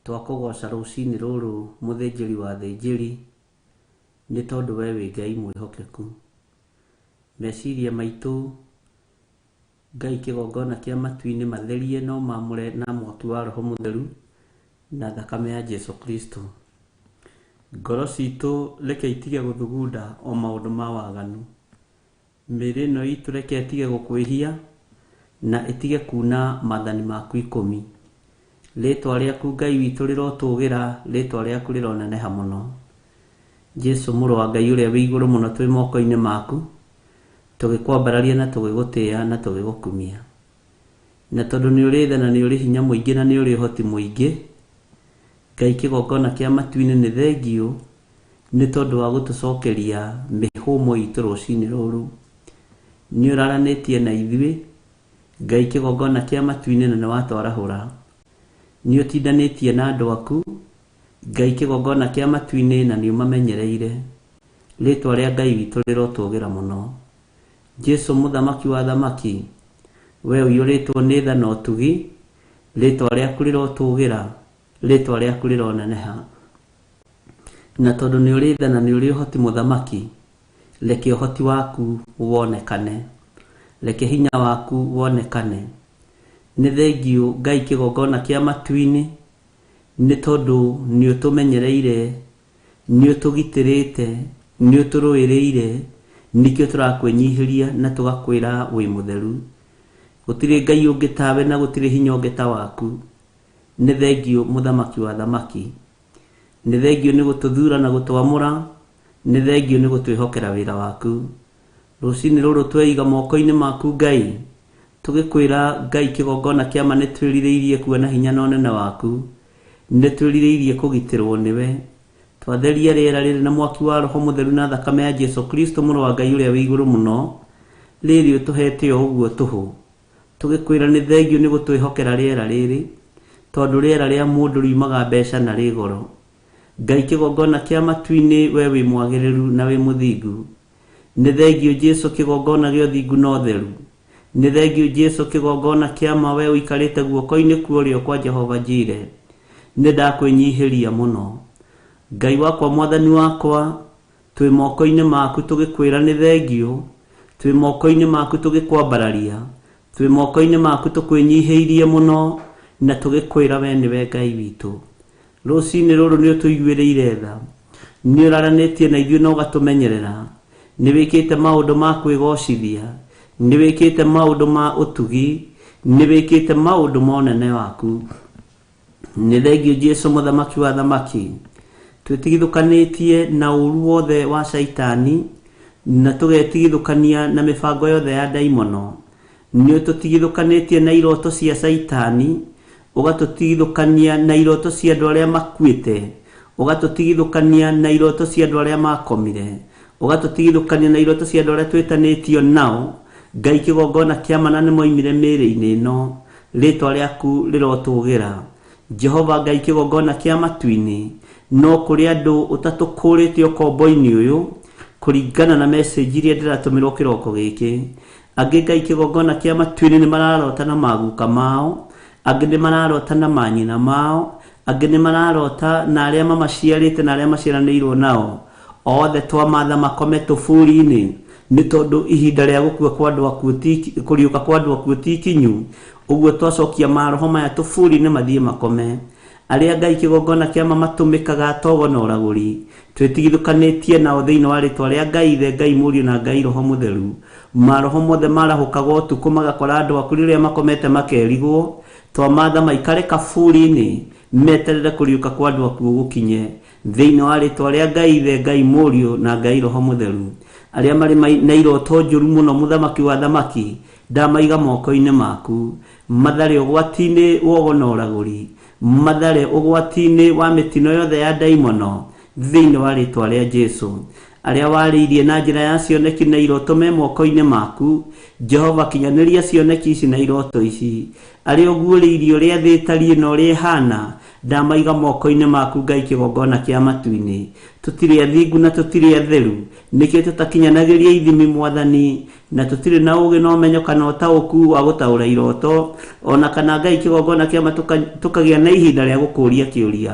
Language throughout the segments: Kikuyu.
Twakũgoca rũcinĩ rũrũ mũthĩnjĩri wa athĩnjĩri, nĩ tondũ we wĩ Ngai mwĩhokeku. Meciria maitũ Ngai kĩgongona kĩa matu-inĩ matherie na ũmamũre na mwaki wa Roho Mũtheru na thakame ya Jesu Kristo. Ngoro citũ reke itige gũthugunda o maũndũ ma waganu. Mĩĩrĩ ĩno itũ reke ĩtige gũkwĩhia na ĩtige kuna maathani maku ikũmi. Rĩtwa rĩaku Ngai witũ rĩrotũgĩra, rĩtwa rĩaku rĩroneneha mũno. Jesu mũrũ wa Ngai ũrĩa wĩ igũrũ mũno twĩ moko-inĩ maku, tũgĩkwambararia na tũgĩgũtĩa na tũgĩgũkumia. Na tondũ nĩ ũrĩ tha na nĩ ũrĩ hinya mũingĩ na nĩ ũrĩ ũhoti mũingĩ, Ngai kĩgongona kĩa matu-inĩ nĩ thengiũ nĩ tondũ wa gũtũcokeria mĩhũmũ itũ rũcinĩ rũrũ. Nĩ ũraranĩtie na ithuĩ, Ngai kĩgongona kĩa matu-inĩ na nĩ watwarahũra. Nĩ ũtindanĩtie na andũ aku, Ngai kĩgongona kĩa matu-inĩ na nĩ ũmamenyereire. Rĩtwa rĩa Ngai witũ rĩrotũgĩra mũno. Jesu mũthamaki wa athamaki, we ũiyũrĩtwo nĩ tha na ũtugi, rĩtwa rĩaku rĩrotũgĩra, rĩtwa rĩaku rĩroneneha. Na tondũ nĩ ũrĩ tha na nĩ ũrĩ ũhoti mũthamaki, reke ũhoti waku wonekane. Reke hinya waku wonekane. Nĩ thengiũ Ngai kĩgongona kĩa matu-inĩ, nĩ tondũ nĩ ũtũmenyereire, nĩ ũtũgitĩrĩte, nĩ ũtũrũĩrĩire, nĩkĩo tũrakwĩnyihĩria na tũgakwĩra wĩ mũtheru. Gũtirĩ Ngai ũngĩ tawe na gũtirĩ hinya ũngĩ ta waku. Nĩ thengiũ mũthamaki wa athamaki. Nĩ thengiũ nĩ gũtũthura na gũtwamũra, nĩ thengiũ nĩ gũtwĩhokera wĩra waku. Rũcinĩ rũrũ tweiga moko-inĩ maku Ngai, tũgĩkwĩra Ngai kĩgongona kĩa ma nĩ twĩrirĩirie kuona hinya na ũnene waku, nĩ twĩrirĩirie kũgitĩrwo nĩwe. Twatheria rĩera rĩrĩ na mwaki wa Roho Mũtheru na thakame ya Jesu Kristo mũrũ wa Ngai ũrĩa wĩ igũrũ mũno, rĩrĩ ũtũhete o ũguo tũhũ. Tũgĩkwĩra nĩ thengiũ nĩ gũtwĩhokera rĩera rĩrĩ, tondũ rĩera rĩa mũndũ riumaga mbeca na rĩ goro. Ngai kĩgongona kĩa matu-inĩ we wĩ mwagĩrĩru na wĩ mũthingu. Nĩ thengiũ Jesu kĩgongona gĩa ũthingu na ũtheru. Nĩ thengiũ Jesu kĩgongona kĩa ma we ũikarĩte guoko-inĩ kwa ũrĩo kwa Jehova Jire. Nĩ ndakwĩnyihĩria mũno. Ngai wakwa mwathani wakwa, twĩ moko-inĩ maku tũgĩkwĩra nĩ thengiũ, twĩ moko-inĩ maku tũgĩkwambararia, twĩ moko-inĩ maku tũkwĩnyihĩirie mũno na tũgĩkwĩra we nĩwe Ngai witũ. Rũcinĩ rũrũ nĩ ũtũiguĩrĩire tha, nĩ ũraranĩtie na ithuĩ na ũgatũmenyerera, nĩ wĩkĩte maũndũ ma kwĩgocithia, nĩ wĩkĩte maũndũ ma ũtugi, nĩ wĩkĩte maũndũ ma ũnene waku. Nĩ thengiũ Jesu mũthamaki wa athamaki, twĩtigithũkanĩtie na ũru wothe wa caitani na tũgetigithũkania na mĩbango yothe ya ndaimono. Nĩ ũtũtigithũkanĩtie na iroto cia caitani, ũgatũtigithũkania na iroto cia andũ arĩa makuĩte, ũgatũtigithũkania na iroto cia andũ arĩa makomire, ũgatũtigithũkania na iroto cia andũ arĩa twĩtanĩtio nao. Ngai kĩgongona kĩa ma na nĩ moimire mĩĩrĩ-inĩ ĩno, rĩtwa rĩaku rĩrotũgĩra. Jehova Ngai kĩgongona kĩa matu-inĩ, no kũrĩ andũ ũtatũkũrĩte ũkombo-inĩ ũyũ, kũringana na message iria ndĩratũmĩrwo kĩroko gĩkĩ. Angĩ Ngai kĩgongona kĩa matu-inĩ nĩ mararota na maguka mao, angĩ nĩ mararota na manyina mao, angĩ nĩ mararota na arĩa mamaciarĩte na arĩa maciaranĩirwo nao. Othe twamatha makome tũburi-inĩ, nĩ tondũ ihinda rĩa gũkua kwa andũ akuũ ti kũriũka kwa andũ akuũ ti ikinyu, ũguo twacokia maroho maya tũburi-inĩ mathiĩ makome. Arĩa Ngai kĩgongona kĩa ma matũmĩkaga togo na ũragũri, twĩtigithũkanĩtie nao thĩinĩ wa rĩtwa rĩa Ngai Ithe, Ngai Mũriũ na Ngai Roho Mũtheru. Maroho mothe marahũkaga ũtukũ magakora andũ aku rĩrĩa makomete makerigwo, twamatha maikare kaburi-inĩ meterere kũriũka kwa andũ akuũ gũkinye. Thĩinĩ wa rĩtwa rĩa Ngai Ithe, Ngai Mũriũ na Ngai Roho Mũtheru. Arĩa marĩ na iroto njũru mũno mũthamaki wa athamaki, ndamaiga moko-inĩ maku. Mathare ũgwati-inĩ wa ũgo na ũragũri, mathare ũgwati-inĩ wa mĩtino yothe ya ndaimono, thĩinĩ wa rĩtwa rĩa Jesu. Arĩa warĩirie na njĩra ya cioneki na iroto me moko-inĩ maku, Jehova kinyanĩria cioneki ici na iroto ici. Arĩa ũguũrĩirie ũrĩa thĩ ĩtariĩ na ũrĩa ĩhana, ndamaiga moko-inĩ maku Ngai kĩgongona kĩa matu-inĩ. Tũtirĩ athingu na tũtirĩ atheru, nĩkĩo tũtakinyanagĩria ithimi Mwathani. Na tũtirĩ na ũũgĩ na ũmenyo kana ũtaũku wa gũtaũra iroto, o na kana Ngai kĩgongona kĩa ma tũkagĩa na ihinda rĩa gũkũũria kĩũria.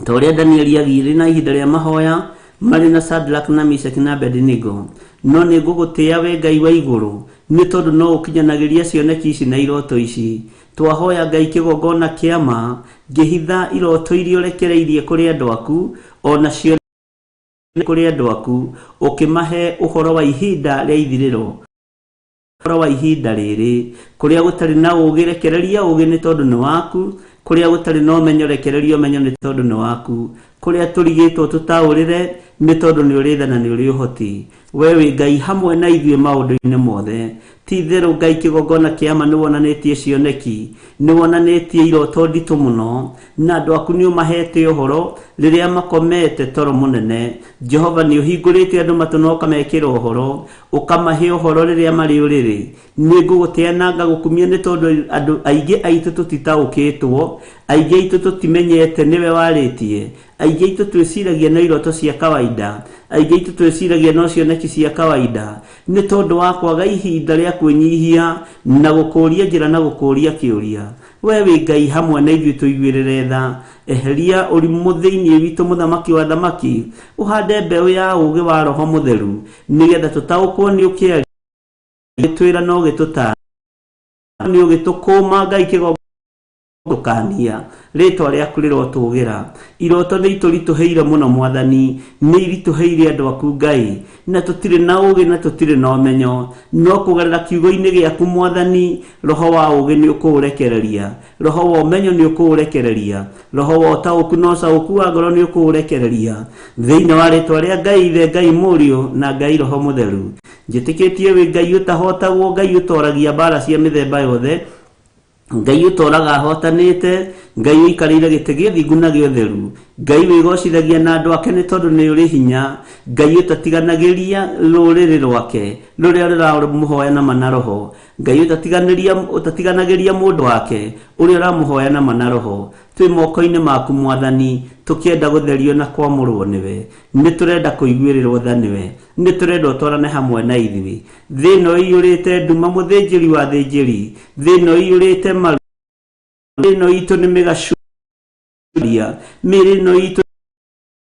Ta ũrĩa Danieli agĩire na ihinda rĩa mahoya marĩ na Shadrach na Meshach na Abednego. No nĩ ngũgũtĩĩa wee Ngai wa igũrũ, nĩ tondũ no ũkinyanagĩria cioneki ici na iroto ici. Twahoya Ngai kĩgongona kĩa ma, ngĩhitha iroto iria ũrekereirie kũrĩ andũ aku, o na cioneki kũrĩ andũ aku, ũkĩmahe ũhoro wa ihinda rĩa ithirĩro, ũhoro wa ihinda rĩrĩ. Kũrĩa gũtarĩ na ũũgĩ rekereria ũũgĩ nĩ tondũ nĩ waku, kũrĩa gũtarĩ na ũmenyo rekereria ũmenyo nĩ tondũ nĩ waku, kũrĩa tũrigĩtwo tũtaũrĩre nĩ tondũ nĩ ũrĩ tha na nĩ ũrĩ ũhoti. We wĩ Ngai hamwe na ithuĩ maũndũ-inĩ mothe. Ti itherũ Ngai kĩgongona kĩa ma nĩ wonanĩtie cioneki, nĩ wonanĩtie iroto nditũ mũno, na andũ aku nĩ ũmaheete ũhoro rĩrĩa makomete toro mũnene. Jehova nĩ ũhingũrĩte andũ matũ na ũkamekĩra ũhoro, ũkamahe ũhoro rĩrĩa marĩ ũrĩrĩ. Nĩ ngũgũtĩa na ngagũkumia nĩ tondũ andũ aingĩ aitũ tũtitaũkĩtwo, aingĩ aitũ tũtimenyete nĩwe warĩtie, aingĩ aitũ twĩciragia no iroto cia kawaida, aingĩ aitũ twĩciragia no cioneki cia kawaida, nĩ tondũ wa kwaga ihinda rĩa kwĩnyihia na gũkũria njĩra na gũkũria kĩũria. We wĩ Ngai hamwe na ithuĩ tũiguĩrĩre tha, eheria ũrimũ thĩinĩ witũ mũthamaki wa thamaki, ũhande mbeũ ya ũũgĩ wa Roho Mũtheru, nĩgetha tũtaũkwo nĩ ũkĩaria ũgĩtwĩra na ũgĩtũtaara, nĩ ũgĩtũkũma Ngai kĩgongona tũkania rĩtwa rĩaku rĩrotũgĩra. Iroto nĩ itũritũhĩire mũno Mwathani, nĩ iritũhĩire andũ aku Ngai, na tũtirĩ na ũũgĩ na tũtirĩ na ũmenyo, no kũgerera kiugo-inĩ gĩaku Mwathani, roho wa ũũgĩ nĩ ũkũũrekereria, roho wa ũmenyo nĩ ũkũũrekereria, roho wa ũtaũku na ũcaũku wa ngoro nĩ ũkũũrekereria, thĩinĩ wa rĩtwa rĩa Ngai Ithe, Ngai Mũriũ na Ngai Roho Mũtheru. Njĩtĩkĩtie wĩ Ngai ũtahotagwo, Ngai ũtoragia mbara cia mĩthemba yothe, Ngai ũtoraga ahotanĩte, Ngai ũikarĩire gĩtĩ gĩa thingu na gĩa ũtheru, Ngai wĩgocithagia na andũ ake nĩ tondũ nĩ ũrĩ hinya, Ngai ũtatiganagĩria rũrĩrĩ rwake rũrĩa rũramũhoya na ma na roho, Ngai ũtatiganagĩria mũndũ wake ũrĩa ũramũhoya na ma na roho. Twĩ moko-inĩ maku Mwathani, tũkĩenda gũtherio na kwamũrwo nĩwe. Nĩ tũrenda kũiguĩrĩrwo tha nĩwe. Nĩ tũrenda ũtwarane hamwe na ithuĩ. Thĩ ĩno ĩiyũrĩte nduma mũthĩnjĩri wa athĩnjĩri. Thĩ ĩno ĩiyũrĩte maru. Mĩĩrĩ ĩno itũ nĩ mĩgacuria. Mĩĩrĩ ĩno itũ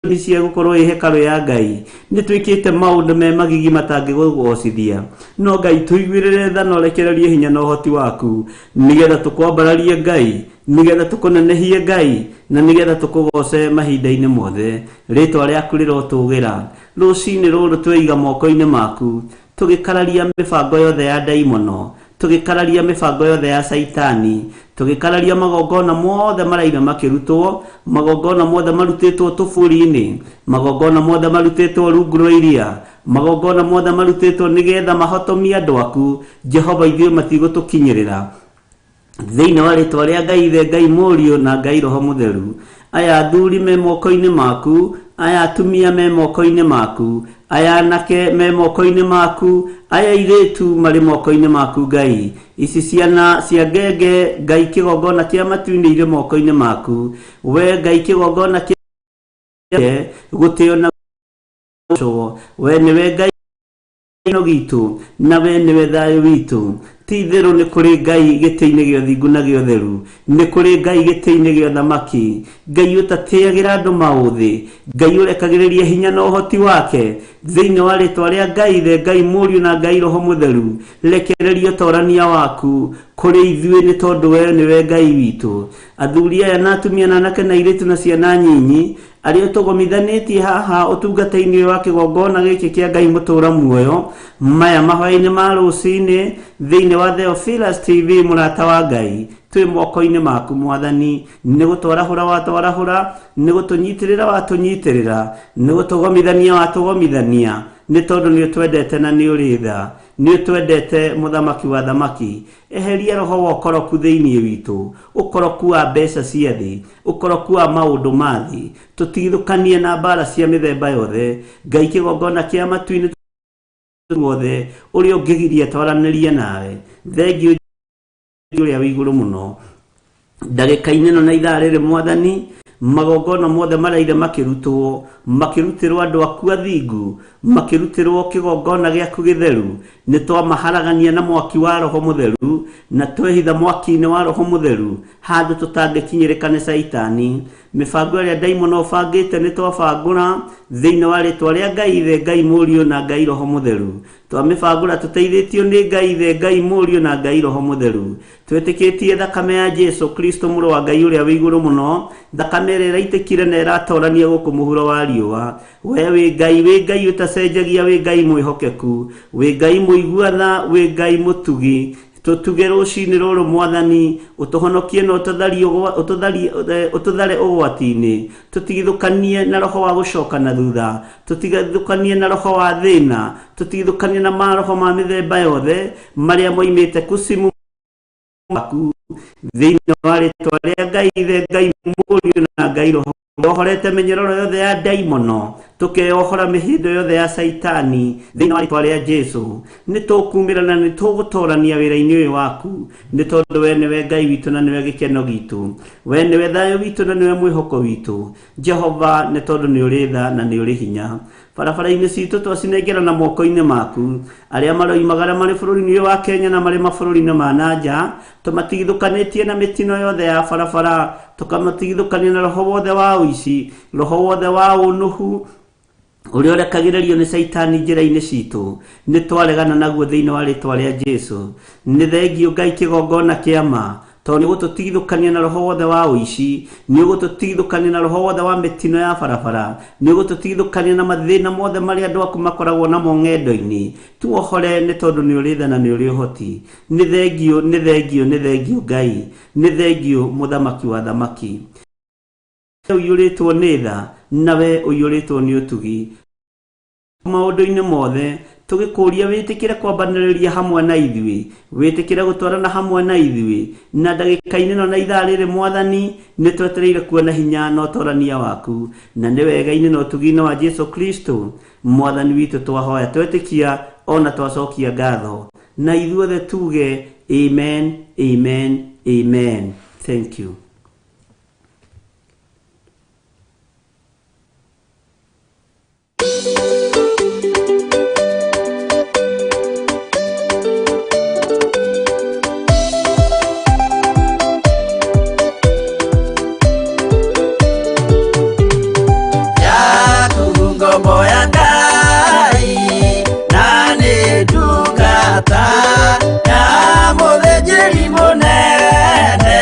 nĩ cia gũkorwo ĩ hekarũ ya Ngai. Nĩ twĩkĩte maũndũ me magigi matangĩgũgocithia. No Ngai tũiguĩrĩre tha na ũrekererie hinya na ũhoti waku, nĩgetha tũkwambararie Ngai, nĩgetha tũkũnenehie Ngai, na nĩgetha tũkũgoce mahinda-inĩ mothe. Rĩtwa rĩaku rĩrotũgĩra. Rũcinĩ rũrũ tweiga moko-inĩ maku, tũgĩkararia mĩbango yothe ya ndaimono, tũgĩkararia mĩbango yothe ya Caitani, tũgĩkararia magongona mothe maraira makĩrutwo, magongona mothe marutĩtwo tũburi-inĩ, magongona mothe marutĩtwo rungu rwa iria, magongona mothe marutĩtwo nĩgetha mahotomie andũ aku. Jehova, ithuĩ matigũtũkinyĩrĩra. Thĩinĩ wa rĩtwa rĩa Ngai Ithe, Ngai Mũriũ na Ngai Roho Mũtheru. Aya athuri me moko-inĩ maku, aya atumia me moko-inĩ maku, aya anake me moko-inĩ maku, aya airĩtu marĩ moko-inĩ maku Ngai. Ici ciana cia ngenge Ngai kĩgongona kĩa matu-inĩ irĩ moko-inĩ maku. We Ngai kĩgongona kĩa gũtĩo na we nĩwe Ngai ĩno gitũ na we nĩwe thayũ witũ. Ti itherũ nĩ kũrĩ Ngai gĩtĩ-inĩ gĩa ũthingu na gĩa ũtheru, nĩ kũrĩ Ngai gĩtĩ-inĩ gĩa ũthamaki, Ngai ũtatĩagĩra andũ maũthĩ, Ngai ũrekagĩrĩria hinya na ũhoti wake. Thĩinĩ wa rĩtwa rĩa Ngai Ithe, Ngai Mũriũ na Ngai Roho Mũtheru, rekereria ũtorania waku kũrĩ ithuĩ nĩ tondũ we nĩwe Ngai witũ. Athuri aya na atumia na anake na airĩtu na ciana nyinyi arĩa ũtũgomithanĩtie haha ũtungata-inĩ ũyũ wa kĩgongona gĩkĩ kĩa Ngai mũtũra muoyo, maya mahoya-inĩ ma rũcinĩ thĩinĩ wa Theophilus TV, mũrata wa Ngai, twĩ moko-inĩ maku Mwathani. Nĩ gũtwarahũra watwarahũra, nĩ gũtũnyitĩrĩra watũnyitĩrĩra, nĩ gũtũgomithania watũgomithania, nĩ tondũ nĩ ũtwendete na nĩ ũrĩ tha, nĩ ũtwendete mũthamaki wa thamaki. Eheria roho wa ũkoroku thĩinĩ witũ, ũkoroku wa mbeca cia thĩ, ũkoroku wa maũndũ ma thĩ, tũtigithũkanie na mbara cia mĩthemba yothe. Ngai kĩgongona kĩa matu-inĩ wothe ũrĩa ũngĩgiria twaranĩrie nawe. Thengiũ ũrĩa wĩ igũrũ mũno. Ndagĩka-inĩ ĩno na ithaa rĩrĩ Mwathani, magongona mothe maraire makĩrutwo, makĩrutĩrwo andũ aku athingu, Makĩrutĩrwo kĩgongona gĩaku gĩtheru. Nĩ twamaharagania na mwaki wa Roho Mũtheru, na twehitha mwaki-inĩ wa Roho Mũtheru, handũ tũtangĩkinyĩrĩka nĩ Caitani. Mĩbango ĩrĩa ndaimono ũbangĩte nĩ twabangũra thĩinĩ wa rĩtwa rĩa Ngai Ithe, Ngai Mũriũ na Ngai Roho Mũtheru. Twamĩbangũra tũteithĩtio nĩ Ngai Ithe, Ngai Mũriũ na Ngai Roho Mũtheru. Twĩtĩkĩtie thakame ya Jesu Kristo mũrũ wa Ngai ũrĩa wĩ igũrũ mũno, thakame ĩrĩa ĩraitĩkire na ĩratorania gũkũ mũhuro wa riũa. We wĩ Ngai, wĩ Ngai ũtacenjagia, wĩ Ngai mwĩhokeku, wĩ Ngai mũigua tha, wĩ Ngai mũtugi. Tũtuge rũcinĩ rũrũ Mwathani, ũtũhonokie na ũtũthare ũgwati-inĩ. Tũtigithũkanie na roho wa gũcoka na thutha, tũtigithũkanie na roho wa thĩna, tũtigithũkanie na maroho ma mĩthemba yothe marĩa moimĩte kusimu waku. Thĩinĩ wa rĩtwa rĩa Ngai Ithe, Ngai Mũriũ na Ngai Roho, twohorete mĩnyororo yothe ya ndaimono, tũkeyohora mĩhĩndo yothe ya Caitani thĩinĩ wa rĩtwa rĩa Jesu. Nĩ tũkumĩra na nĩ tũgũtorania wĩra-inĩ ũyũ waku, nĩ tondũ we nĩwe Ngai witũ na nĩwe gĩkeno gitũ, we nĩwe thayũ witũ na nĩwe mwĩhoko witũ. Jehova, nĩ tondũ nĩ ũrĩ tha na nĩ ũrĩ hinya. Barabara-inĩ citũ twacinengera na moko-inĩ maku. Arĩa maroimagara marĩ bũrũri-inĩ ũyũ wa Kenya na marĩ mabũrũri-inĩ ma na nja, tũmatigithũkanĩtie na mĩtino yothe ya barabara, tũkamatigithũkania na roho wothe wa ũici, roho wothe wa ũnũhu ũrĩa ũrekagĩrĩrio nĩ Caitani njĩra-inĩ citũ. Nĩ twaregana naguo thĩinĩ wa rĩtwa rĩa Jesu. Nĩ thengio Ngai kĩgongona kĩa ma, tondũ nĩ ũgũtũtigithũkania na roho wothe wa ũici, nĩ ũgũtũtigithũkania na roho wothe wa mĩtino ya barabara, nĩ ũgũtũtigithũkania na mathĩna mothe marĩa andũ aku makoragwo namo ng'endo-inĩ. Tuohore nĩ tondũ nĩ ũrĩ tha na nĩ ũrĩ ũhoti. Nĩ thengio, nĩ thengio, nĩ thengio Ngai, nĩ thengio Mũthamaki wa thamaki. Ũiyũrĩtwo nĩ tha, nawe ũiyũrĩtwo nĩ ũtugi. Maũndũ-inĩ mothe, tũgĩkũria wĩtĩkĩre kwambanĩrĩria hamwe na ithuĩ, wĩtĩkĩre gũtwarana hamwe na ithuĩ, na ndagĩka-inĩ ĩno na ithaa rĩrĩ Mwathani, nĩ twetereire kuona hinya na ũtorania waku, na nĩ wega-inĩ na ũtugi-inĩ wa Jesu Kristo Mwathani witũ twahoya twetĩkia ona twacokia ngatho, na ithuothe tuge amen, amen, amen. Thank you. Yaku ngombo ya Ngai na nĩ ndungata ya mũthĩnjĩri mũnene.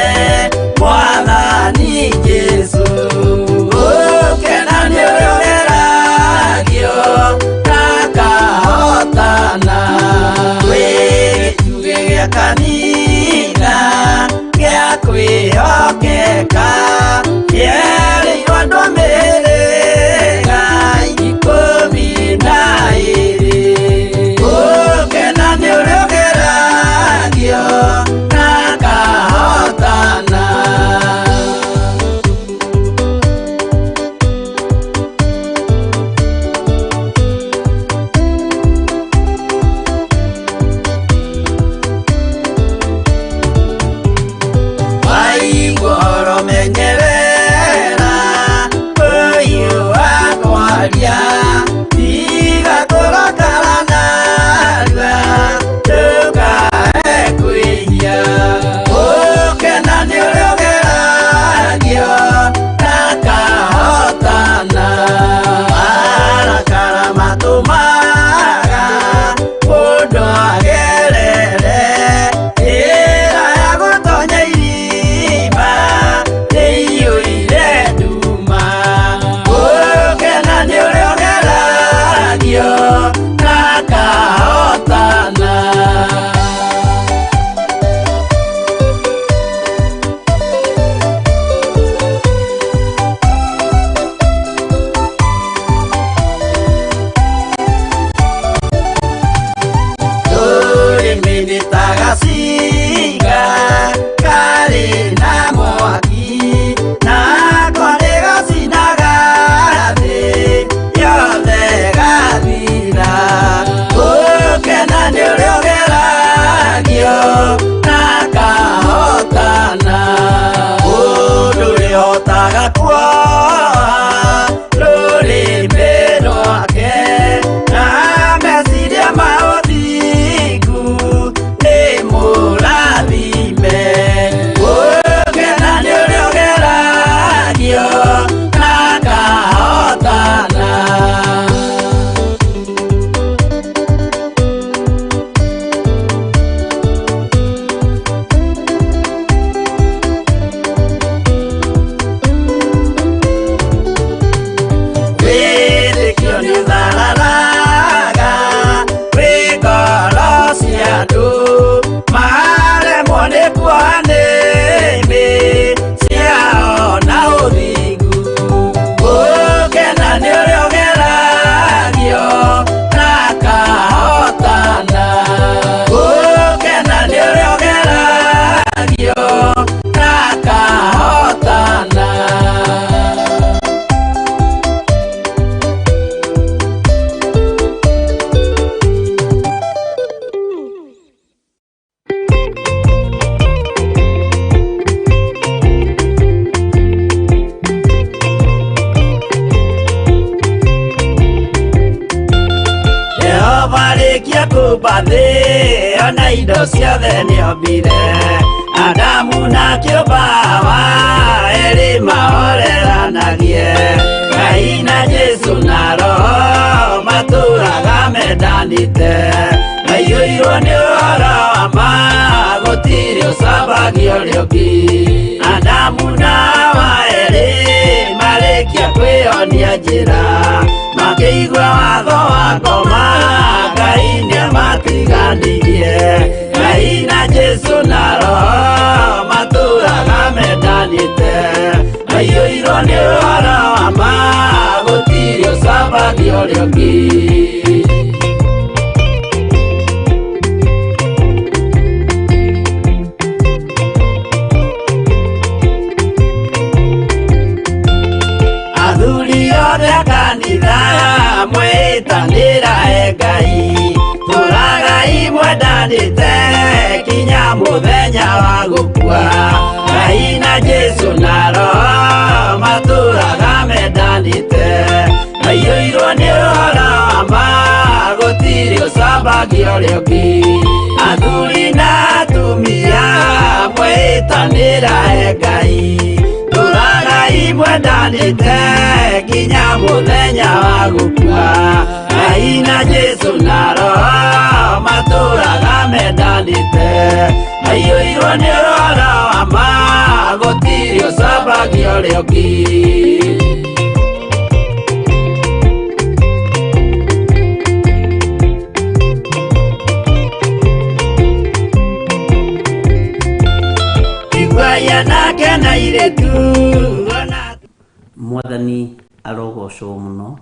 Na indo ciothe nĩombire Adamu na kĩũmba Hawa erĩ mahoreranagie Ngai na Jesu na Roho matũraga mendanĩte maiyũirwo nĩ ũhoro wa ma gũtirĩ ũcambagia ũrĩa ũngĩ Adamu na Hawa erĩ marĩkia kwĩyonia njĩra makĩigua watho wa ngoma Ngai nĩamatiganirie Ngai na Jesu na Roho matũraga mendanĩte maiyũirwo nĩ ũhoro wa ma gũtirĩ ũcambagia ũrĩa ũngĩ. Athuri othe a kanitha mwĩtanĩra e Ngai tũragai mwendanĩte kinya mũthenya wa gũkua Ngai na Jesu na Roho matũraga mendanĩte maiyũirwo nĩ ũhoro wa ma gũtirĩ ũcambagia ũrĩa ũngĩ athuri na atumia mwĩtanĩra e Ngai tũragai mwendanĩte kinya mũthenya wa gũkua Ngai na Jesu na Roho matũraga mendanĩte maiyũirwo nĩ ũhoro wa ma gũtirĩ ũcambagia ũrĩa ũngĩ. Iguai anake na airĩtu ona Mwathani arogocwo mũno.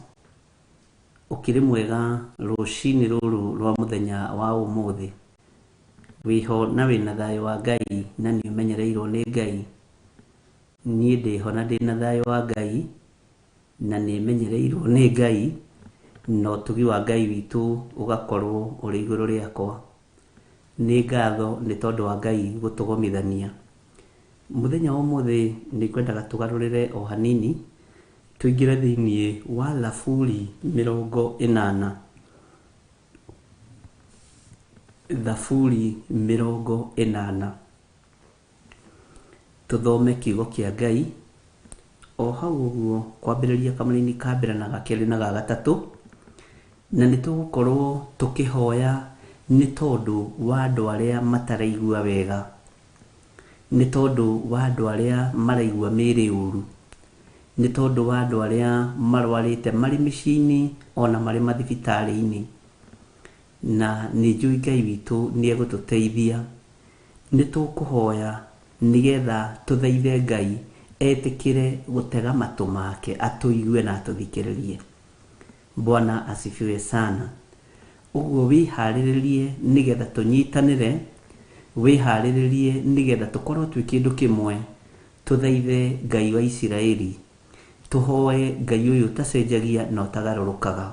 Ũkĩrĩ mwega rũcinĩ rũrũ rwa mũthenya wa ũmũthĩ. Wĩho na wĩna thayũ wa Ngai na nĩ ũmenyereirwo nĩ Ngai. Niĩ ndĩho na ndĩna thayũ wa Ngai na nĩ menyereirwo nĩ Ngai na ũtugi wa Ngai witũ ũgakorwo ũrĩ igũrũ rĩakwa. Nĩ ngatho nĩ tondũ wa Ngai gũtũgomithania. Mũthenya wa ũmũthĩ nĩ ngwendaga tũgarũrĩre o hanini tũingĩre thĩinĩ wa Thaburi 80. Thaburi 80. Tũthome kiugo kĩa Ngai o hau ũguo kwambĩrĩria kamũraini ka mbere na ga kerĩ na ga gatatũ, na nĩ tũgũkorwo tũkĩhoya nĩ tondũ wa andũ arĩa mataraigua wega, nĩ tondũ wa andũ arĩa maraigua mĩĩrĩ ũru, nĩ tondũ wa andũ arĩa marwarĩte marĩ mĩciĩ-inĩ ona marĩ mathibitarĩ-inĩ. Na nĩ njũĩ Ngai witũ nĩ egũtũteithia. Nĩ tũkũhoya nĩgetha tũthaithe Ngai etĩkĩre gũtega matũ make atũigue na atũthikĩrĩrie. Bwana asifiwe sana. Ũguo wĩharĩrĩrie nĩgetha tũnyitanĩre, wĩharĩrĩrie nĩgetha tũkorwo twĩ kĩndũ kĩmwe, tũthaithe Ngai wa Isiraeli, tũhoe Ngai ũyũ ũtacenjagia na ũtagarũrũkaga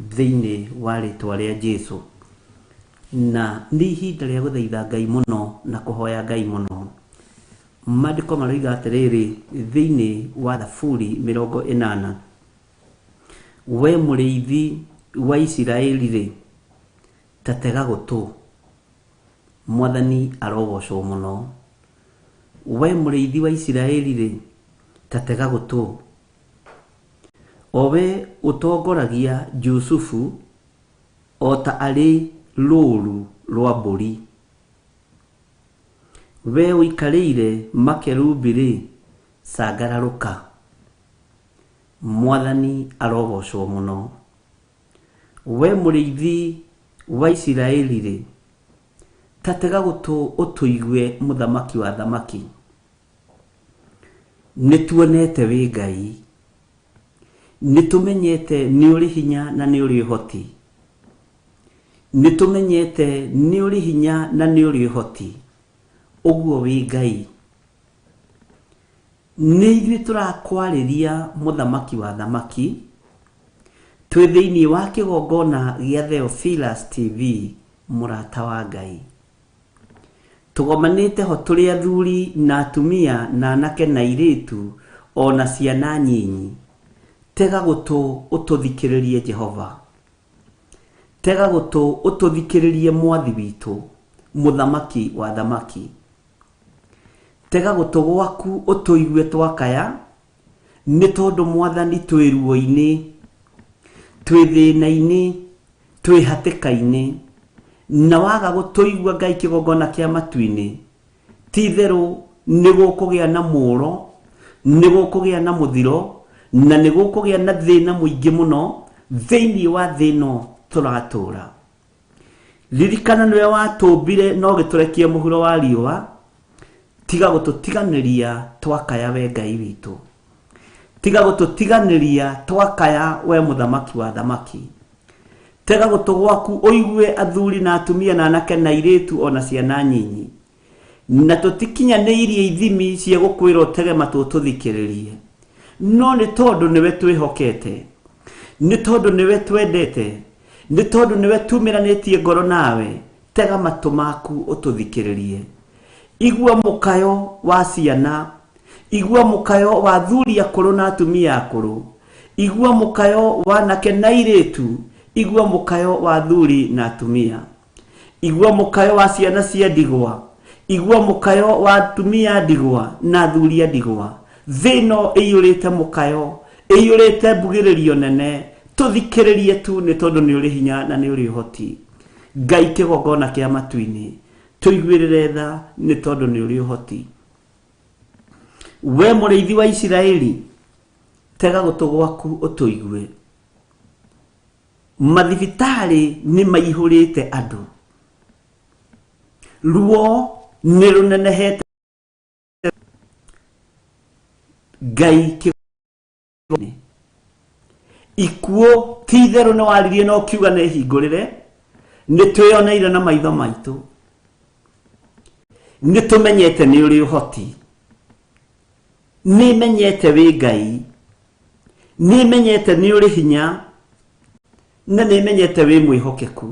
thĩinĩ wa rĩtwa rĩa Jesu. Na nĩ ihinda rĩa gũthaitha Ngai mũno na kũhoya Ngai mũno. Maandĩko maroiga atĩrĩrĩ thĩinĩ wa Thaburi 80, we mũrĩithi wa Isiraeli rĩ, ta tega gũtũ, Mwathani arogocwo mũno. We mũrĩithi wa Isiraeli rĩ, ta tega gũtũ, o we ũtongoragia Jusufu o ta arĩ rũũru rwa mbũri. We ũikarĩire makerubi rĩ, cangararũka. Mwathani arogocwo mũno. We mũrĩithi wa Isiraeli rĩ, ta tega gũtũ ũtũigue mũthamaki wa thamaki. Nĩ tuonete wĩ Ngai, nĩ tũmenyete nĩ ũrĩ hinya na nĩ ũrĩ ũhoti. Nĩ tũmenyete nĩ ũrĩ hinya na nĩ ũrĩ ũhoti. Ũguo wĩ Ngai. Nĩ ithuĩ tũrakwarĩria mũthamaki wa thamaki, twĩ thĩinĩ wa kĩgongona gĩa Theophilus TV, mũrata wa Ngai. Tũgomanĩte ho tũrĩ athuri na atumia na anake na airĩtu ona ciana nyinyi. Tega gũtũ ũtũthikĩrĩrie Jehova. Tega gũtũ ũtũthikĩrĩrie Mwathi witũ. Mũthamaki wa thamaki. Tega gũtũ gwaku ũtũigue twakaya, nĩ tondũ Mwathani twĩ ruo-inĩ, twĩ thĩna-inĩ, twĩ hatĩka-inĩ, na waga gũtũigua Ngai kĩgongona kĩa matu-inĩ, ti itherũ nĩ gũkũgĩa na mũũro, nĩ gũkũgĩa na mũthiro, na nĩ gũkũgĩa na thĩna mũingĩ mũno thĩinĩ wa thĩ ĩno tũratũũra. Ririkana nĩwe watũmbire na ũgĩtũrekia mũhuro wa riũa, tiga gũtũtiganĩria twakaya we Ngai witũ. Tiga gũtũtiganĩria twakaya we Mũthamaki wa thamaki. Tega gũtũ gwaku ũigue athuri na atumia na anake na airĩtu o na ciana nyinyi. Na tũtikinyanĩirie ithimi cia gũkwĩra ũtege matũ ũtũthikĩrĩrie. No nĩ tondũ nĩwe twĩhokete, nĩ tondũ nĩwe twendete, nĩ tondũ nĩwe tumĩranĩtie ngoro nawe, tega matũ maku ũtũthikĩrĩrie. Igua mũkayo wa ciana, igua mũkayo wa athuri akũrũ na atumia akũrũ, igua mũkayo wa anake na airĩtu, igua mũkayo wa athuri na atumia. Igua mũkayo wa ciana cia ndigwa, igua mũkayo wa atumia a ndigwa na athuri a ndigwa. Thĩ ĩno ĩiyũrĩte mũkayo, ĩiyũrĩte mbugĩrĩrio nene, tũthikĩrĩrie tu nĩ tondũ nĩ ũrĩ hinya na nĩ ũrĩ ũhoti. Ngai kĩgongona kĩa matu-inĩ, tũiguĩrĩre tha nĩ tondũ nĩ ũrĩ ũhoti. We mũrĩithi wa Isiraeli, tega gũtũ gwaku ũtũigue. Mathibitarĩ nĩ maihũrĩte andũ, ruo nĩ rũnenehete. Ngai kĩgongona. Ikuũ ti itherũ nĩ waririe na ũkiuga nĩ hingũrĩre, nĩ twĩyoneire na maitho maitũ, nĩ tũmenyete nĩ ũrĩ ũhoti, nĩ menyete wĩ Ngai, nĩ menyete nĩ ũrĩ hinya, na nĩ menyete wĩ mwĩhokeku.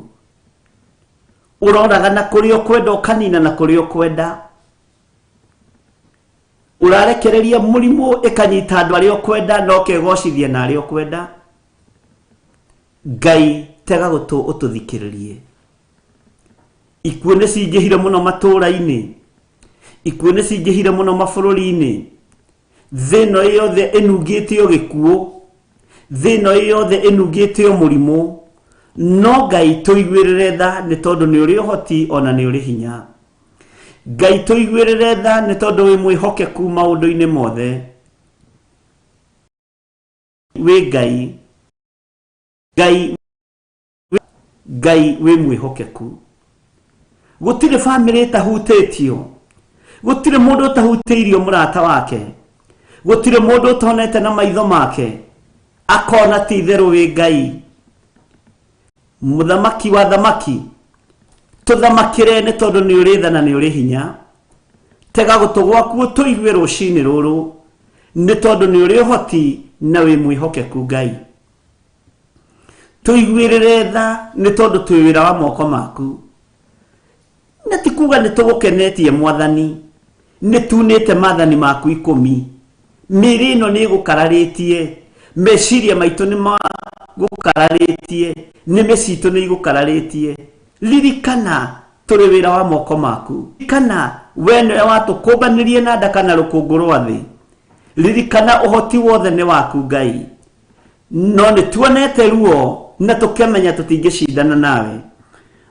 Ũroraga na kũrĩa ũkwenda ũkanina na kũrĩa ũkwenda, ũrarekereria mũrimũ ĩkanyita andũ arĩa ũkwenda na ũkegocithia na arĩa ũkwenda. Ngai tega gũtũ ũtũthikĩrĩrie. Ikuũ nĩ cingĩhire mũno matũũra-inĩ, ikuũ nĩ cingĩhire mũno mabũrũri-inĩ, thĩ ĩno yothe ĩnungĩte o gĩkuũ, thĩ ĩno yothe ĩnungĩte o mũrimũ, no Ngai tũiguĩrĩre tha nĩ tondũ nĩ ũrĩ ũhoti ona nĩ ũrĩ hinya. Ngai tũiguĩrĩre tha nĩ tondũ wĩ mwĩhokeku maũndũ-inĩ mothe. Wĩ Ngai, Ngai Ngai wĩ mwĩhokeku. Gũtirĩ bamĩrĩ ĩtahutĩtio, gũtirĩ mũndũ ũtahutĩirio mũrata wake, gũtirĩ mũndũ ũtonete na maitho make akona ti itherũ wĩ Ngai. Mũthamaki wa thamaki, tũthamakĩre nĩ tondũ nĩ ũrĩ tha na nĩ ũrĩ hinya. Tega gũtũ gwaku ũtũigue rũcinĩ rũrũ, nĩ tondũ nĩ ũrĩ ũhoti na wĩ mwĩhokeku Ngai. Tũiguĩrĩre tha nĩ tondũ twĩ wĩra wa moko maku. Na ti kuga nĩ tũgũkenetie Mwathani, nĩ tunĩte maathani maku ikũmi. Mĩĩrĩ ĩno nĩ ĩgũkararĩtie, meciria maitũ nĩ magũkararĩtie, nĩmĩ citũ nĩ igũkararĩtie. Ririkana tũrĩ wĩra wa moko maku. Ririkana we nĩwe watũkũmbanĩrie na nda kana rũkũngũ rwa thĩ. Ririkana ũhoti wothe nĩ waku Ngai. No nĩ tuonete ruo na tũkemenya tũtingĩcindana nawe.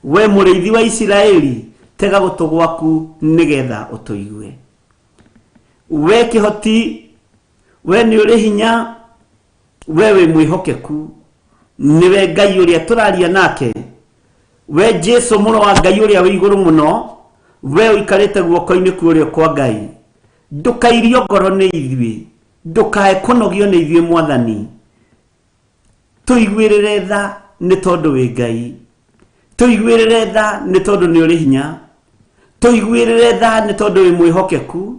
We mũrĩithi wa Isiraeli, tega gũtũ gwaku nĩgetha ũtũigue. We kĩhoti, we nĩ ũrĩ hinya, we wĩ mwĩhokeku, nĩwe Ngai ũrĩa tũraria nake. We Jesu mũrũ wa Ngai ũrĩa wĩ igũrũ mũno, we ũikarĩte guoko-inĩ kwa ũrĩo kwa Ngai, ndũkairio ngoro nĩ ithuĩ, ndũkae kũnogio nĩ ithuĩ Mwathani. Tũiguĩrĩre tha nĩ tondũ wĩ Ngai, tũiguĩrĩre tha nĩ tondũ nĩ ũrĩ hinya, tũiguĩrĩre tha nĩ tondũ wĩ mwĩhokeku,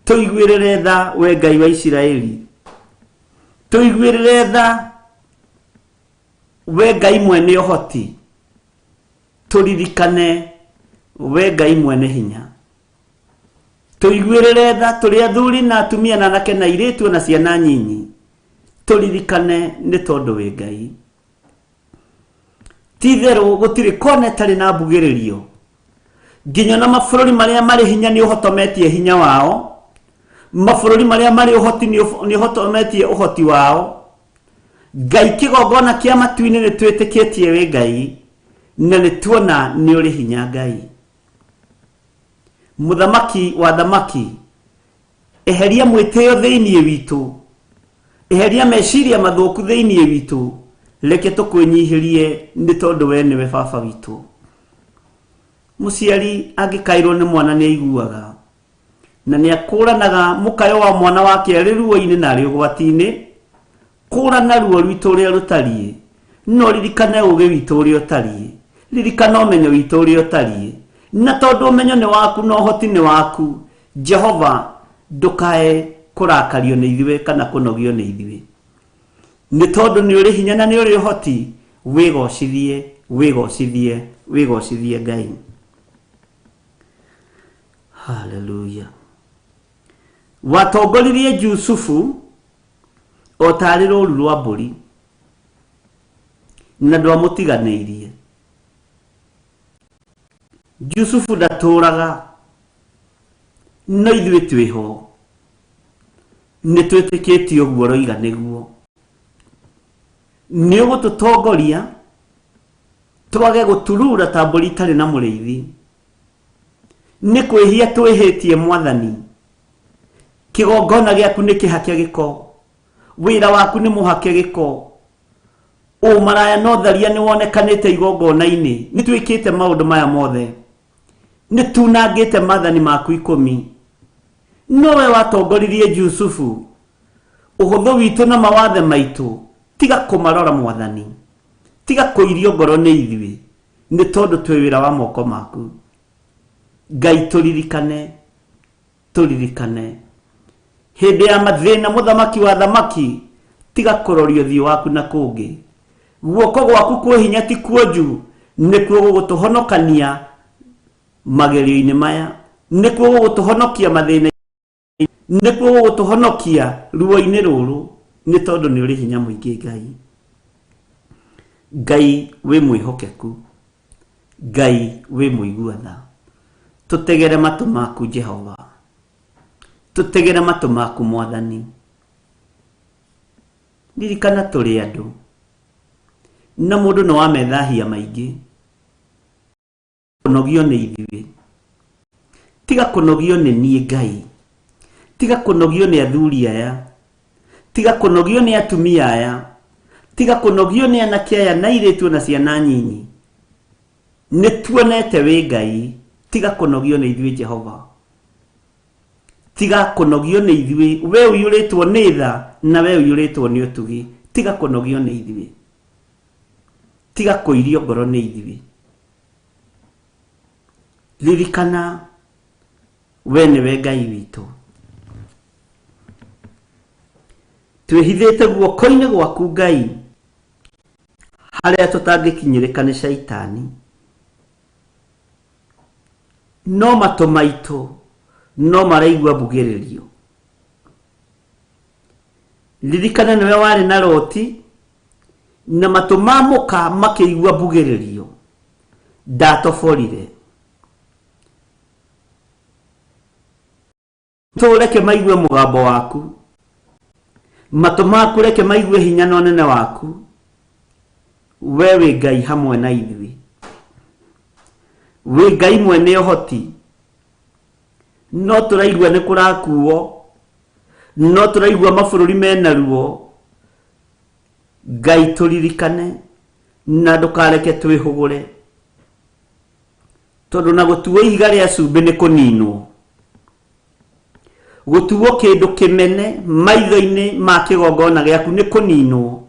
tũiguĩrĩre tha we Ngai wa Isiraeli, tũiguĩrĩre tha we Ngai mwene ũhoti, tũririkane we Ngai mwene hinya. Tũiguĩrĩre tha tũrĩ athuri na atumia na anake na airĩtu na ciana nyinyi, tũririkane nĩ tondũ wĩ Ngai. Ti itherũ gũtirĩ kona ĩtarĩ na mbugĩrĩrio, Nginya na mabũrũri marĩa marĩ hinya nĩ ũhotometie hinya wao, mabũrũri marĩa marĩ ũhoti nĩ ũhotometie ũhoti wao. Ngai kĩgongona kĩa matu-inĩ nĩ twĩtĩkĩtie wĩ Ngai, na nĩ tuona nĩ ũrĩ hinya Ngai. Mũthamaki wa thamaki, eheria mwĩtĩo thĩinĩ witũ, eheria meciria mathũku thĩinĩ witũ, reke tũkwĩnyihĩrie nĩ tondũ we nĩwe baba witũ. Mũciari angĩkairwo nĩ mwana nĩ aiguaga, na nĩ akũranaga mũkayo wa mwana wake arĩ ruo-inĩ na arĩ ũgwati-inĩ. Kũrana ruo rwitũ ũrĩa rũtariĩ, no ririkane ũũgĩ witũ ũrĩa ũtariĩ, ririkana ũmenyo witũ ũrĩa ũtariĩ, na tondũ ũmenyo nĩ waku na ũhoti nĩ waku, Jehova ndũkae kũrakario nĩ ithuĩ kana kũnogio nĩ ithuĩ, nĩ tondũ nĩ ũrĩ hinya na nĩ ũrĩ ũhoti. Wĩgocithie, wĩgocithie, wĩgocithie Ngai. Haleluya. Watongoririe Jusufu o tarĩ rũru rwa mbũri, na ndwamũtiganĩirie. Jusufu ndatũraga, no ithuĩ twĩho, nĩ twĩtĩkĩtie ũguo ũroiga nĩguo. Nĩ ũgũtũtongoria twage gũturura ta mbũri itarĩ na mũrĩithi. Nĩ kwĩhia twĩhĩtie Mwathani, kĩgongona gĩaku nĩ kĩhake gĩko, wĩra waku nĩ mũhake gĩko, ũmaraya na ũtharia nĩ wonekanĩte igongona-inĩ. Nĩ twĩkĩte maũndũ maya mothe, nĩ tunangĩte maathani maku 10. Nowe watongoririe Jusufu, ũhũthũ witũ na mawathe maitũ, tiga kũmarora Mwathani, tiga kũirio ngoro nĩ ithuĩ, nĩ tondũ twĩ wĩra wa moko maku. Ngai tũririkane, tũririkane hĩndĩ ya mathĩna. Mũthamaki wa thamaki, tiga kũroria ũthiũ waku na kũngĩ. Guoko gwaku kwĩ hinya ti kuonju, nĩkuo gũgũtũhonokania magerio-inĩ maya, nĩkuo gũgũtũhonokia mathĩna, nĩkuo gũgũtũhonokia ruo-inĩ rũrũ, nĩ tondũ nĩ ũrĩ hinya mũingĩ Ngai. Ngai wĩ mwĩhokeku, Ngai wĩ mũigua tha. Tũtegere matũ maku Jehova, tũtegere matũ maku Mwathani. Ririkana tũrĩ andũ, na mũndũ no wamethahia maingĩ. Kũnogio nĩ ithuĩ, tiga kũnogio nĩ niĩ Ngai, tiga kũnogio nĩ athuri aya, tiga kũnogio nĩ atumia aya, tiga kũnogio nĩ anake aya na airĩtu na ciana nyinyi. Nĩ tuonete wĩ Ngai, tiga kũnogio nĩ ithuĩ Jehova, tiga kũnogio nĩ ithuĩ. We ũiyũrĩtwo nĩ tha na we ũiyũrĩtwo nĩ ũtugi, tiga kũnogio nĩ ithuĩ, tiga kũirio ngoro nĩ ithuĩ. Ririkana we nĩwe Ngai witũ. Twĩhithĩte guoko-inĩ gwaku Ngai, harĩa tũtangĩkinyĩrĩka nĩ caitani. No matũ maitũ no maraigua mbugĩrĩrio. Ririkana nĩwe warĩ na Loti, na matũ ma mũka makĩigua mbugĩrĩrio. Ndatoborire. Tũreke maigue mũgambo waku, matũ maku reke maigue hinya na ũnene waku. We wĩ Ngai hamwe na ithuĩ, wĩ Ngai mwene ũhoti. No tũraigua nĩ kũrakuo, no tũraigua mabũrũri mena ruo. Ngai tũririkane na ndũkareke twĩhũgũre, tondũ na gũtuo ihiga rĩa cumbĩ nĩ kũninwo, gũtuo kĩndũ kĩmene maitho-inĩ ma kĩgongona gĩaku nĩ kũninwo.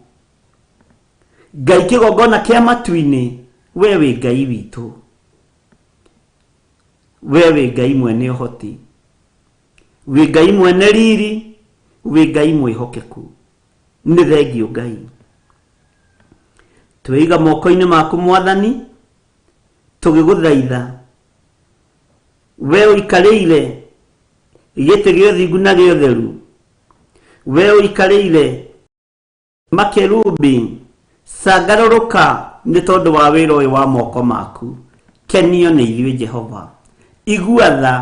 Ngai kĩgongona kĩa matu-inĩ, we wĩ Ngai witũ, we wĩ Ngai mwene ũhoti, wĩ Ngai mwene riri, wĩ Ngai mwĩhokeku. Nĩ thengio Ngai. Twĩiga moko-inĩ maku Mwathani, tũgĩgũthaitha. We ũikarĩire gĩtĩ gĩa ũthingu na gĩa ũtheru, we ũikarĩire makerubi, cangarũrũka nĩ tondũ wa wĩra ũyũ wa moko maku. Kenio nĩ ithuĩ Jehova. Igua tha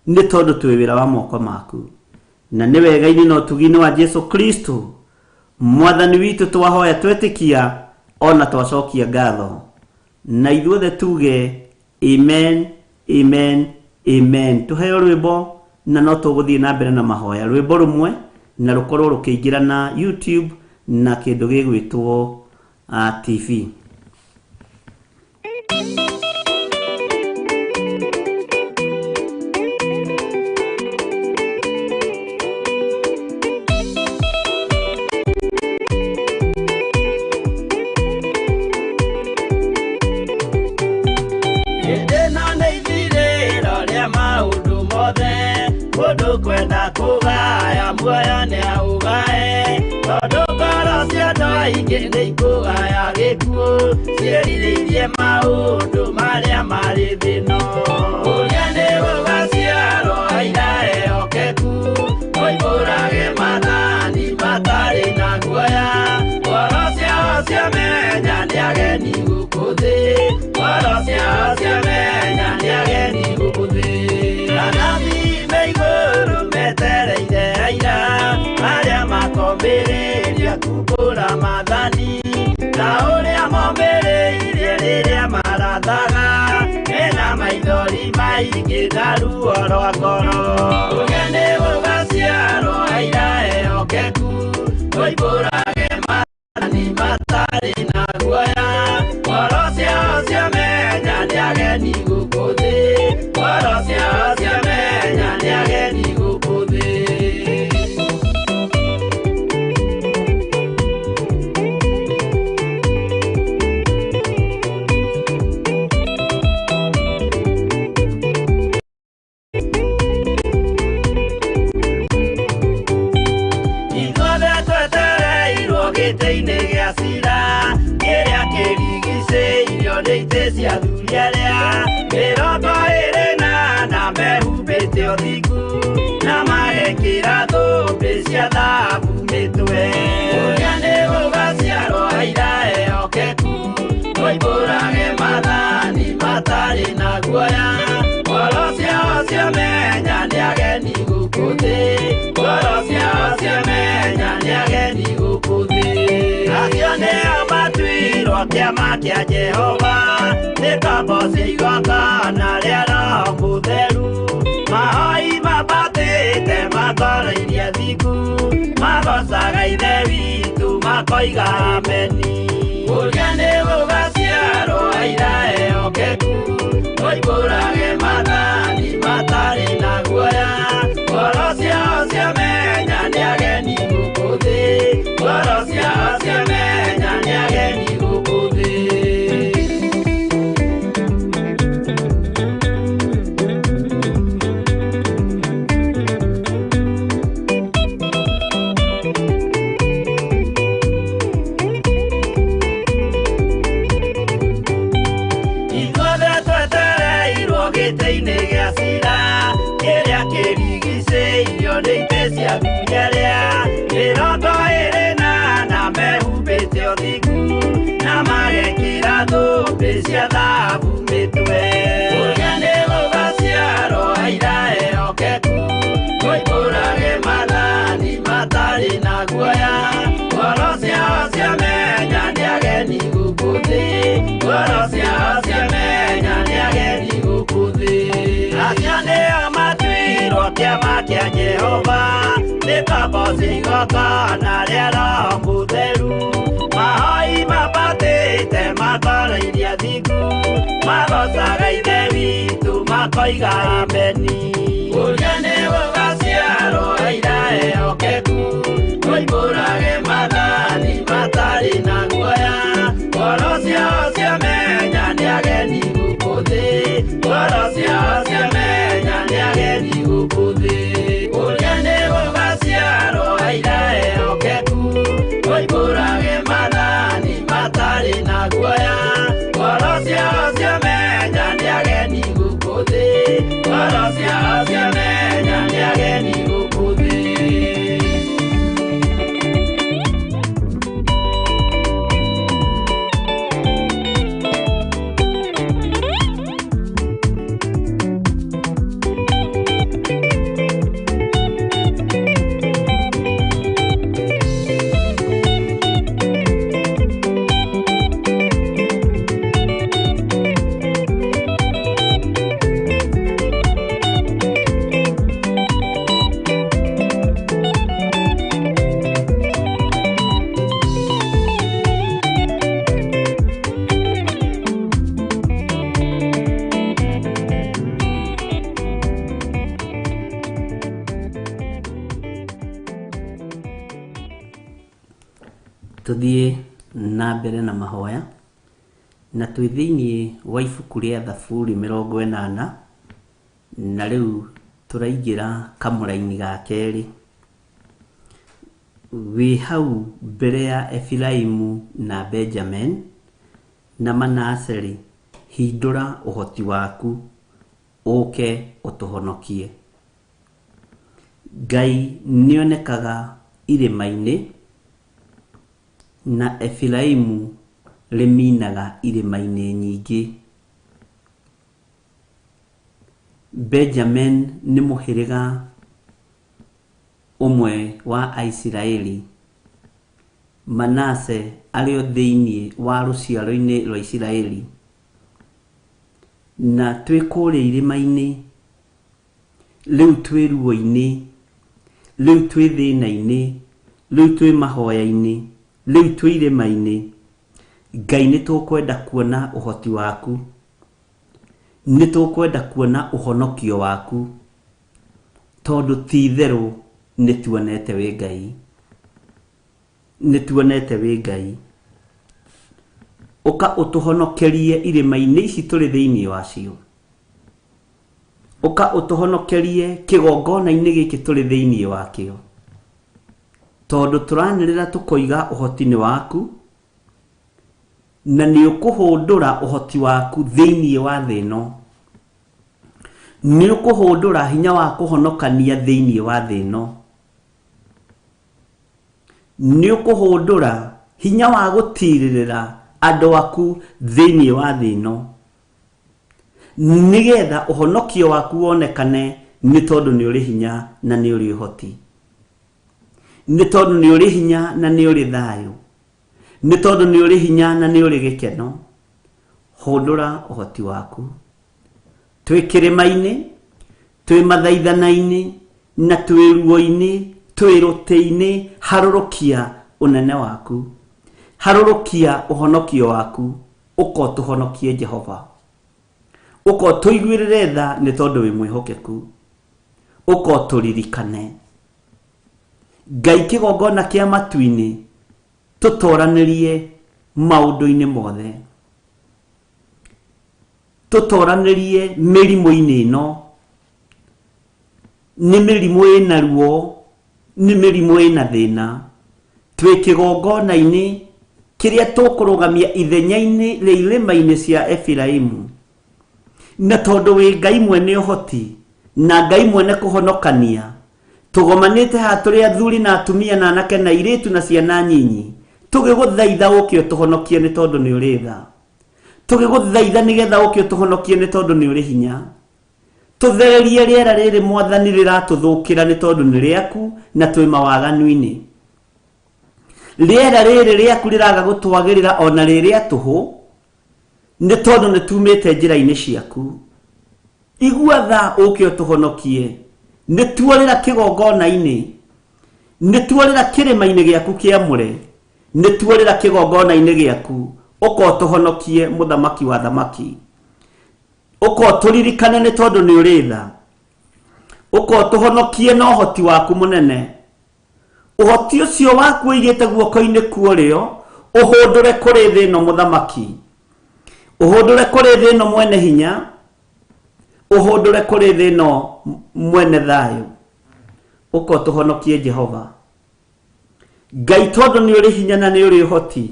nĩ tondũ twĩ wĩra wa moko maku. Na nĩ wega-inĩ na ũtugi-inĩ wa Jesu Kristo mwathani witũ twahoya twetĩkia ona twacokia ngatho. Na ithuothe tuge amen, amen, amen. Tuheo rwĩmbo na no tũgũthiĩ na mbere na mahoya. Rwĩmbo rũmwe na rũkorwo rũkĩingĩra na YouTube na kĩndũ gĩgwĩtwo TV. Kwenda kugaya muoyo nĩ augae tondũ ngoro cia andũ aingĩ nĩ ikũgaya gĩkuũ ciĩrirĩirie maũndũ marĩa marĩ thĩ ĩno. Ũrĩa nĩ gũgaciarwo aira ehokeku moimbũrage maathani matarĩ na guoya ngoro ciao ciamenya nĩ ageni gũkũ thĩ ngoro ciao ciamenya nĩ ageni gũkũ thĩ. Anabii me igũrũ metereire aira arĩa makombĩrĩria kumbũra maathani ta ũrĩa mombĩrĩirie rĩrĩa marathaga mena maithori maingĩ na ruo rwa ngoro. Ũgeni gũgaciarwo aira ehokeku moimbũrage maathani matarĩ na guoya ngoro ciao ciamenya nĩ ageni gũkũ thĩ ngoro ciao ciamenya nĩ ageni gũkũ thĩ. Ithuothe twetereirwo gĩtĩ-inĩ gĩa cira kĩrĩa kĩrigicĩirio nĩ itĩ cia athuri arĩa 24 mehumbĩte ũthingu na magekĩra thũmbĩ cia thahabu mĩtwe. Ũrĩa nĩ gũgaciarwo aira ehokeku moimbũrage maathani matarĩ na guoya ngoro ciao ciamenya nĩ ageni gũkũ thĩ ngoro ciao ciamenya nĩ ageni gũkũ thĩ. Acio nĩo matuirwo kĩama kĩa Jehova nĩ kamboci igongona rĩa Roho Mũtheru mahoi mabatĩte matoroirie thingu magocaga Ithe witũ makoiga ameni. Ũrĩa nĩ gũgaciarwo aira ehokeku moimbũrage maathani matarĩ na guoya ngoro ciao ciamenya nĩ ageni gũkũ thĩ ngoro ciao ciamenya nĩ ageni gũkũ thĩ. Ithuothe twetereirwo gĩtĩ-inĩ gĩa cira kĩrĩa kĩrigicĩirio nĩ itĩ cia athuri arĩa 24 mehumbĩte ũthingu na magekĩra thũmbĩ cia thahabu mĩtwe. Ũrĩa nĩ gũgaciarwo aira ehokeku moimbũrage maathani matarĩ na guoya ngoro ciao ciamenya nĩ ageni gũkũ thĩ ngoro ciao ciamenya nĩ ageni gũkũ thĩ. Acio nĩo matuirwo kĩama kĩa Jehova nĩ kamboci igongona rĩa Roho Mũtheru mahoi mabatĩte matoroirie thingu magocaga Ithe witũ makoiga ameni. Ũrĩa nĩ gũgaciarwo aira ehokeku moimbũrage maathani matarĩ na guoya ngoro ciao ciamenya nĩ ageni gũkũ thĩ ngoro ciao ciamenya nĩ ageni gũkũ thĩ. Ũrĩa nĩ gũgaciarwo aira ehokeku moimbũrage maathani matarĩ na guoya ngoro ciao ciamenya nĩ ageni gũkũ thĩ ngoro ciao ciamenya nĩ ageni Tũthiĩ na mbere na mahoya, na twĩ thĩinĩ wa ibuku rĩa Thaburi 80, na rĩu tũraingĩra kamũraini ga kerĩ. Wĩ hau mbere ya Efiraimu na Benjamin na Manase-rĩ, hindũra ũhoti waku, ũũke ũtũhonokie. Ngai nĩonekaga irĩma-inĩ, na Efiraimu rĩminaga irĩma-inĩ nyingĩ. Benjamin nĩ mũhĩrĩga ũmwe wa Aisiraeli. Manase arĩ o thĩinĩ wa rũciaro-inĩ rwa Isiraeli. Na twĩ kũrĩa irĩma-inĩ, rĩu twĩ ruo-inĩ, rĩu twĩ thĩna-inĩ, rĩu twĩ mahoya-inĩ, rĩu twĩ irĩma-inĩ. Ngai nĩ tũkwenda kuona ũhoti waku. Nĩ tũkwenda kuona ũhonokio waku. Tondũ ti itherũ nĩ tuonete wĩ Ngai. Nĩ tuonete wĩ Ngai. Ũka ũtũhonokerie irĩma-inĩ ici tũrĩ thĩinĩ wacio. Ũka ũtũhonokerie kĩgongona-inĩ gĩkĩ tũrĩ thĩinĩ wakĩo. Tondũ tũranĩrĩra tũkoiga ũhoti nĩ waku, na nĩ ũkũhũndũra ũhoti waku thĩinĩ wa thĩ ĩno. Nĩ ũkũhũndũra hinya wa kũhonokania thĩinĩ wa thĩ ĩno. Nĩ ũkũhũndũra hinya wa gũtirĩrĩra andũ aku thĩinĩ wa thĩ ĩno. Nĩgetha ũhonokio waku wonekane, nĩ tondũ nĩ ũrĩ hinya na nĩ ũrĩ ũhoti. Nĩ tondũ nĩ ũrĩ hinya na nĩ ũrĩ thayũ. Nĩ tondũ nĩ ũrĩ hinya na nĩ ũrĩ gĩkeno. Hũndũra ũhoti waku. Twĩ kĩrĩma-inĩ, twĩ mathaithana-inĩ, na twĩ ruo-inĩ, twĩ rũtĩ-inĩ, harũrũkia ũnene waku. Harũrũkia ũhonokio waku, ũka ũtũhonokie Jehova. Ũka ũtũiguĩrĩre tha nĩ tondũ wĩ mwĩhokeku. Ũka ũtũririkane. Ngai kĩgongona kĩa matu-inĩ, tũtoranĩrie maũndũ-inĩ mothe. Tũtoranĩrie mĩrimũ-inĩ ĩno. Nĩ mĩrimũ ĩna ruo, nĩ mĩrimũ ĩna thĩna. Twĩ kĩgongona-inĩ kĩrĩa tũkũrũgamia ithenya-inĩ rĩa irĩma-inĩ cia Efiraimu. Na tondũ wĩ Ngai mwene ũhoti na Ngai mwene kũhonokania, tũgomanĩte haha tũrĩ athuri na atumia na anake na airĩtu na ciana nyinyi, tũgĩgũthaitha ũke ũtũhonokie nĩ tondũ nĩ ũrĩ tha. Tũgĩgũthaitha nĩgetha ũke ũtũhonokie nĩ tondũ nĩ ũrĩ hinya. Tũthererie rĩera rĩrĩ Mwathani rĩratũthũkĩra nĩ tondũ nĩ rĩaku na twĩ mawaganu-inĩ. Rĩera rĩrĩ rĩaku rĩraga gũtwagĩrĩra ona rĩrĩa tũhũ nĩ tondũ nĩ tumĩte njĩra-inĩ ciaku. Igua tha ũke ũtũhonokie. Nĩ tuorĩra kĩgongona-inĩ. Nĩ tuorĩra kĩrĩma-inĩ gĩaku kĩamũre. Nĩ tuorĩra kĩgongona-inĩ gĩaku. Ũka ũtũhonokie mũthamaki wa thamaki. Ũka ũtũririkane nĩ tondũ nĩ ũrĩ tha. Ũka ũtũhonokie na ũhoti waku mũnene. Ũhoti ũcio waku ũigĩte guoko-inĩ kuorĩo, ũhũndũre kũrĩ thĩ ĩno mũthamaki. Ũhũndũre kũrĩ thĩ ĩno mwene hinya. Ũhũndũre kũrĩ thĩ ĩno mwene thayũ. Ũka ũtũhonokie Jehova. Ngai tondũ nĩ ũrĩ hinya na nĩ ũrĩ ũhoti.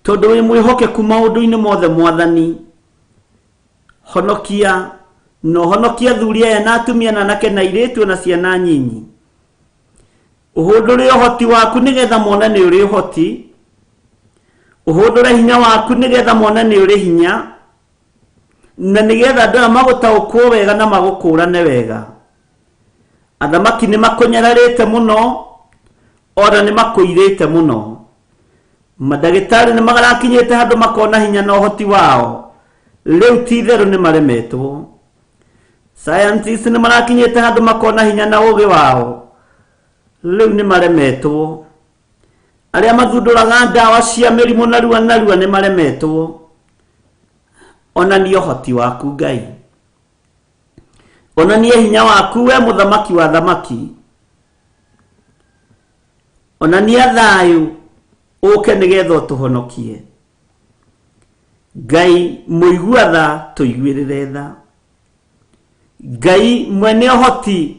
Tondũ wĩ mwĩhokeku maũndũ-inĩ mothe Mwathani. Honokia na ũhonokie athuri aya na atumia na anake na airĩtu na ciana nyinyi. Ũhũndũre ũhoti waku nĩgetha mone nĩ ũrĩ ũhoti. Ũhũndũre hinya waku nĩgetha mone nĩ ũrĩ hinya. Na nĩgetha andũ aya magũtaũkwo wega na magũkũrane wega. Athamaki nĩ makũnyararĩte mũno, ona nĩ makũirĩte mũno. Mandagĩtarĩ nĩ marakinyĩte handũ makona hinya na ũhoti wao. Rĩu ti itherũ nĩ maremetwo. Scientists nĩ marakinyĩte handũ makona hinya na ũgĩ wao. Rĩu nĩ maremetwo. Arĩa mathundũraga ndawa cia mĩrimũ narua narua nĩ maremetwo. Onania ũhoti waku Ngai. Onania hinya waku we mũthamaki wa thamaki. Onania thayũ. Ũke nĩgetha ũtũhonokie. Ngai mũigua tha, tũiguĩrĩre tha. Ngai mwene ũhoti,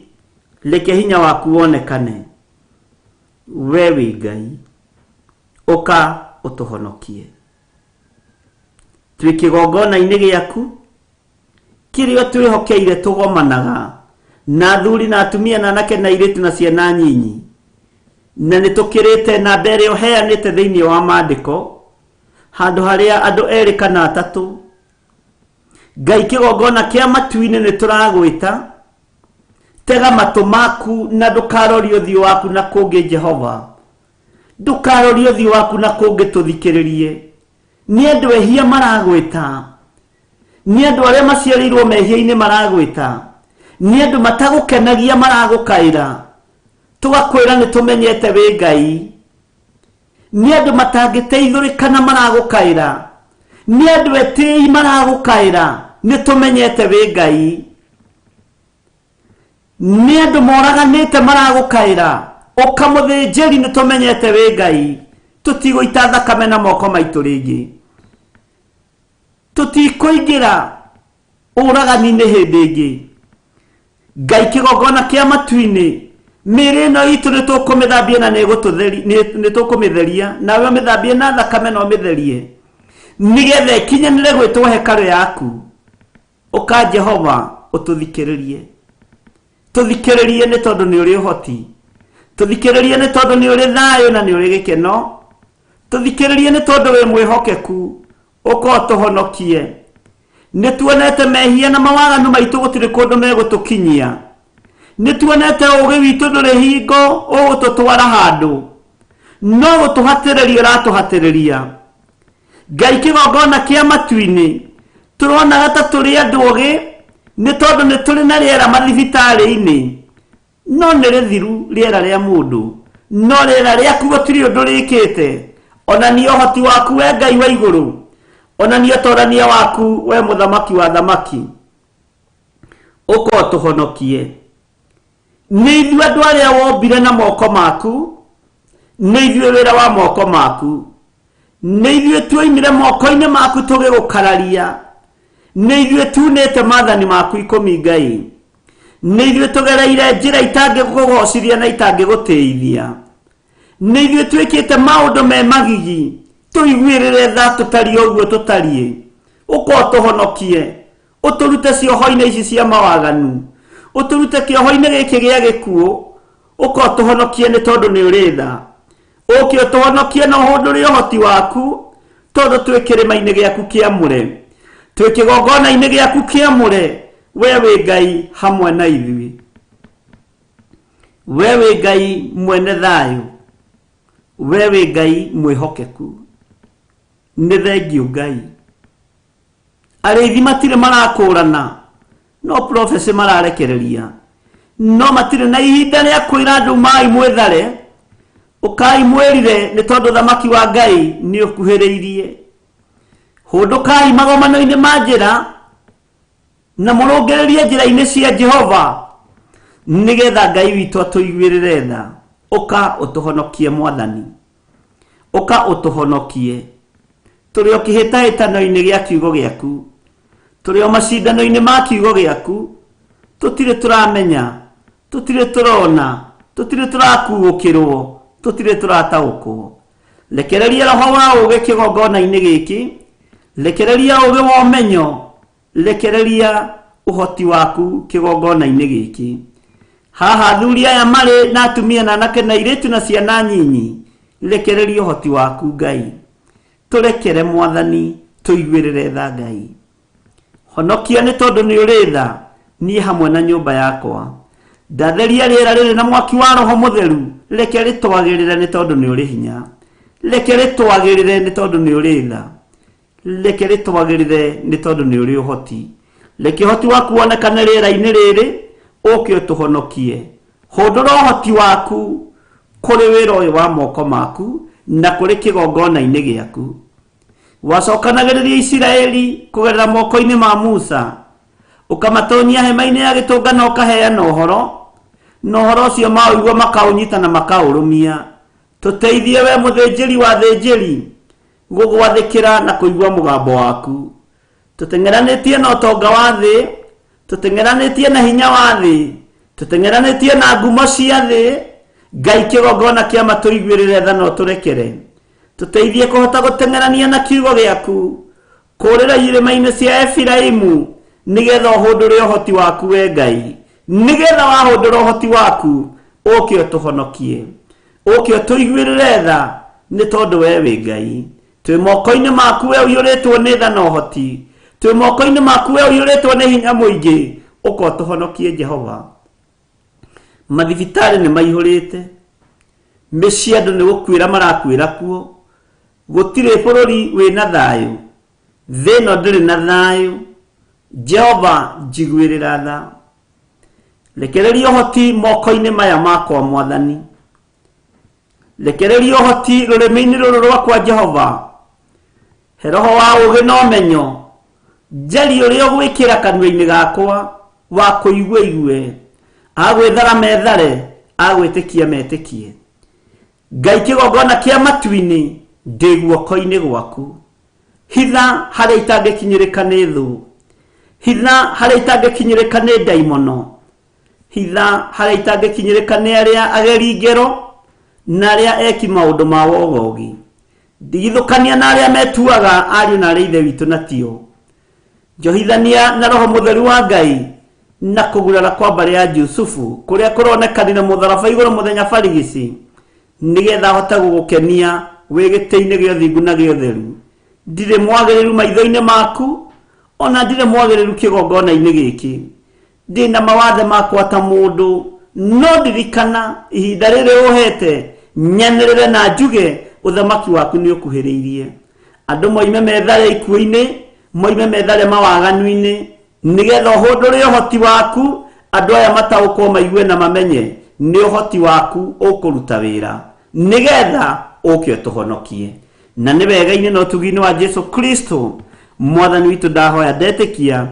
reke hinya waku wonekane. We wĩ Ngai, ũka ũtũhonokie. Twĩ kĩgongona-inĩ gĩaku kĩrĩa twĩhokeire tũgomanaga na athuri na atumia na anake na airĩtu na ciana nyinyi, na nĩ tũkĩrĩte namba ĩrĩa ũheanĩte thĩinĩ wa maandĩko, handũ harĩa andũ erĩ kana atatũ. Ngai kĩgongona kĩa matu-inĩ nĩ tũragwĩta, tega matũ maku na ndũkarorie ũthiũ waku na kũngĩ. Jehova, ndũkarorie ũthiũ waku na kũngĩ, tũthikĩrĩrie. Nĩ andũ ehia maragwĩta, nĩ andũ arĩa maciarĩirwo mehia-inĩ maragwĩta, nĩ andũ matagũkenagia maragũkaĩra, tũgakwĩra nĩ tũmenyete wĩ Ngai. Nĩ andũ matangĩteithũrĩkana maragũkaĩra, nĩ andũ etĩi maragũkaĩra, nĩ tũmenyete wĩ Ngai. Nĩ andũ moraganĩte maragũkaĩra, ũkamũthĩnjĩri, nĩ tũmenyete wĩ Ngai. Tũtigũita thakame na moko maitũ rĩngĩ, tũtikũingĩra ũragani-inĩ hĩndĩ ĩngĩ. Ngai kĩgongona kĩa matu-inĩ, mĩĩrĩ ĩno itũ nĩ tũkũmĩthambia na nĩ tũkũmĩtheria, nawe ũmĩthambie na thakame na ũmĩtherie, nĩgetha ĩkinyanĩre gwĩtwo hekarũ yaku. Ũka Jehova ũtũthikĩrĩrie, tũthikĩrĩrie nĩ tondũ nĩ ũrĩ ũhoti, tũthikĩrĩrie nĩ tondũ nĩ ũrĩ thayũ na nĩ ũrĩ gĩkeno, tũthikĩrĩrie nĩ tondũ wĩ mwĩhokeku. Ũka ũtũhonokie. Nĩ tuonete mehia na mawaganu maitũ gũtirĩ kũndũ megũtũkinyia. Nĩ tuonete ũũgĩ witũ ndũrĩ hingo ũgũtũtwara handũ, no gũtũhatĩrĩria ũratũhatĩrĩria. Ngai kĩgongona kĩa matu-inĩ, tũronaga ta tũrĩ andũ ogĩ nĩ tondũ nĩ tũrĩ na rĩera mathibitarĩ-inĩ, no nĩ rĩthiru rĩera rĩa mũndũ, no rĩera rĩaku gũtirĩ ũndũ rĩkĩte. Onania ũhoti waku we Ngai wa igũrũ, onania ũtorania waku we mũthamaki wa thamaki, ũka ũtũhonokie. Nĩ ithuĩ andũ arĩa wombire na moko maku, nĩ ithuĩ wĩra wa moko maku, nĩ ithuĩ tuoimire moko-inĩ maku tũgĩgũkararia, nĩ ithuĩ tunĩte maathani maku 10. Ngai, nĩ ithuĩ tũgereire njĩra itangĩkũgocithia na itangĩgũtĩithia, nĩ ithuĩ twĩkĩte maũndũ me magigi. Tũiguĩrĩre tha tũtariĩ ũguo tũtariĩ, ũka ũtũhonokie, ũtũrute cioho-inĩ ici cia mawaganu, ũtũrute kĩoho-inĩ gĩkĩ gĩa gĩkuũ. Ũka ũtũhonokie nĩ tondũ nĩ ũrĩ tha. Ũke ũtũhonokie na ũhũndũre ũhoti waku, tondũ twĩ kĩrĩma-inĩ gĩaku kĩamũre, twĩ kĩgongona-inĩ gĩaku kĩamũre. We wĩ Ngai hamwe na ithuĩ, we wĩ Ngai mwene thayũ, we wĩ Ngai mwĩhokeku. Nĩ thengiũ Ngai. Arĩithi matirĩ marakũrana, no prophecy mararekereria, no matirĩ na ihinda rĩa kwĩra andũ mai mwĩthare, ũkai mwĩrire nĩ tondũ thamaki wa Ngai nĩ ũkuhĩrĩirie. Hũndũkai magomano-inĩ ma njĩra na mũrũngĩrĩrie njĩra-inĩ cia Jehova, nĩgetha Ngai witũ atũiguĩrĩre tha. Ũka ũtũhonokie Mwathani, ũka ũtũhonokie. Tũrĩ o kĩhĩtahĩtano-inĩ gĩa kiugo gĩaku, tũrĩ o macindano-inĩ ma kiugo gĩaku, tũtirĩ tũramenya, tũtirĩ tũrona, tũtirĩ tũrakuũkĩrwo, tũtirĩ tũrataũkwo. Rekereria roho wa ũũgĩ kĩgongona-inĩ gĩkĩ, rekereria ũũgĩ wa ũmenyo, rekereria ũhoti waku kĩgongona-inĩ gĩkĩ. Haha athuri aya marĩ na atumia na anake na airĩtu na ciana nyinyi, rekereria ũhoti waku Ngai. Tũrekere Mwathani, tũiguĩrĩre tha Ngai. Honokia nĩ tondũ nĩ ũrĩ tha, niĩ hamwe na nyũmba yakwa. Ndatheria rĩera rĩrĩ na mwaki wa Roho Mũtheru, reke rĩtwagĩrĩre nĩ tondũ nĩ ũrĩ hinya, reke rĩtwagĩrĩre nĩ tondũ nĩ ũrĩ tha, reke rĩtwagĩrĩre nĩ tondũ nĩ ũrĩ ũhoti. Reke ũhoti waku wonekane rĩera-inĩ rĩrĩ, ũke ũtũhonokie. Hũndũra ũhoti waku kũrĩ wĩra ũyũ wa moko maku na kũrĩ kĩgongona-inĩ gĩaku. Wacokanagĩrĩria Isiraeli kũgerera moko-inĩ ma Musa, ũkamatonyia hema-inĩ ya gĩtũngano, ũkaheana ũhoro, na ũhoro ũcio maũigua makaũnyita na makaũrũmia. Tũteithie we mũthĩnjĩri wa thĩnjĩri gũgwathĩkĩra na kũigua mũgambo waku. Tũteng'eranĩtie na ũtonga wa thĩ, tũteng'eranĩtie na hinya wa thĩ, tũteng'eranĩtie na ngumo cia thĩ. Ngai kĩgongona kĩa matũiguĩrĩre tha na ũtũrekere. Tũteithie kũhota gũteng'erania na kiugo gĩaku, kũũrĩra irĩma-inĩ cia Efiraimu, nĩgetha ũhũndũre ũhoti waku we Ngai, nĩgetha wahũndũra ũhoti waku ũke ũtũhonokie, ũke ũtũiguĩrĩre tha, nĩ tondũ we wĩ Ngai. Twĩ moko-inĩ maku we ũiyũrĩtwo nĩ tha na ũhoti, twĩ moko-inĩ maku we ũiyũrĩtwo nĩ hinya mũingĩ, ũka ũtũhonokie Jehova. Mathibitarĩ nĩ maihũrĩte, mĩciĩ andũ nĩ gũkuĩra marakuĩra kuo, gũtirĩ bũrũri wĩna thayũ, thĩ ĩno ndĩrĩ na thayũ. Jehova njiguĩrĩra tha, rekereria ũhoti moko-inĩ maya makwa Mwathani, rekereria ũhoti rũrĩmĩ-inĩ rũrũ rwakwa Jehova. He roho wa ũũgĩ na ũmenyo, njarie ũrĩa ũgwĩkĩra kanua-inĩ gakwa, wa kũigua igue, agwĩthara methare, agwĩtĩkia metĩkie. Ngai kĩgongona kĩa matu-inĩ, ndĩ guoko-inĩ gwaku. Hitha harĩa itangĩkinyĩrĩka nĩ thũ, hitha harĩa itangĩkinyĩrĩka nĩ ndaimono, hitha harĩa itangĩkinyĩrĩka nĩ arĩa ageri ngero na arĩa eki maũndũ ma wogogi. Ndigithũkania na arĩa metuaga ariũ na arĩa ithe witũ na tio. Njohithania na roho mũtheru wa Ngai na kũgurara kwa mbarĩ ya Jusufu kũrĩa kũronekanire mũtharaba igũrũ mũthenya barigici, nĩgetha hote gũgũkenia wĩ gĩtĩ-inĩ gĩa ũthingu na gĩa ũtheru. Ndirĩ mwagĩrĩru maitho-inĩ maku, ona ndirĩ mwagĩrĩru kĩgongona-inĩ gĩkĩ. Ndĩ na mawathe makwa ta mũndũ, no ndirikana ihinda rĩrĩ ũhete nyanĩrĩre na njuge ũthamaki waku nĩ ũkuhĩrĩirie. Andũ moime methare ikuũ-inĩ, moime methare mawaganu-inĩ, nĩgetha ũhũndũre ũhoti waku, andũ aya mataũkwo maigue na mamenye nĩ ũhoti waku ũkũruta wĩra, nĩgetha ũke ũtũhonokie. Na nĩ wega-inĩ na ũtugi-inĩ wa Jesu Kristo Mwathani witũ ndahoya ndetĩkia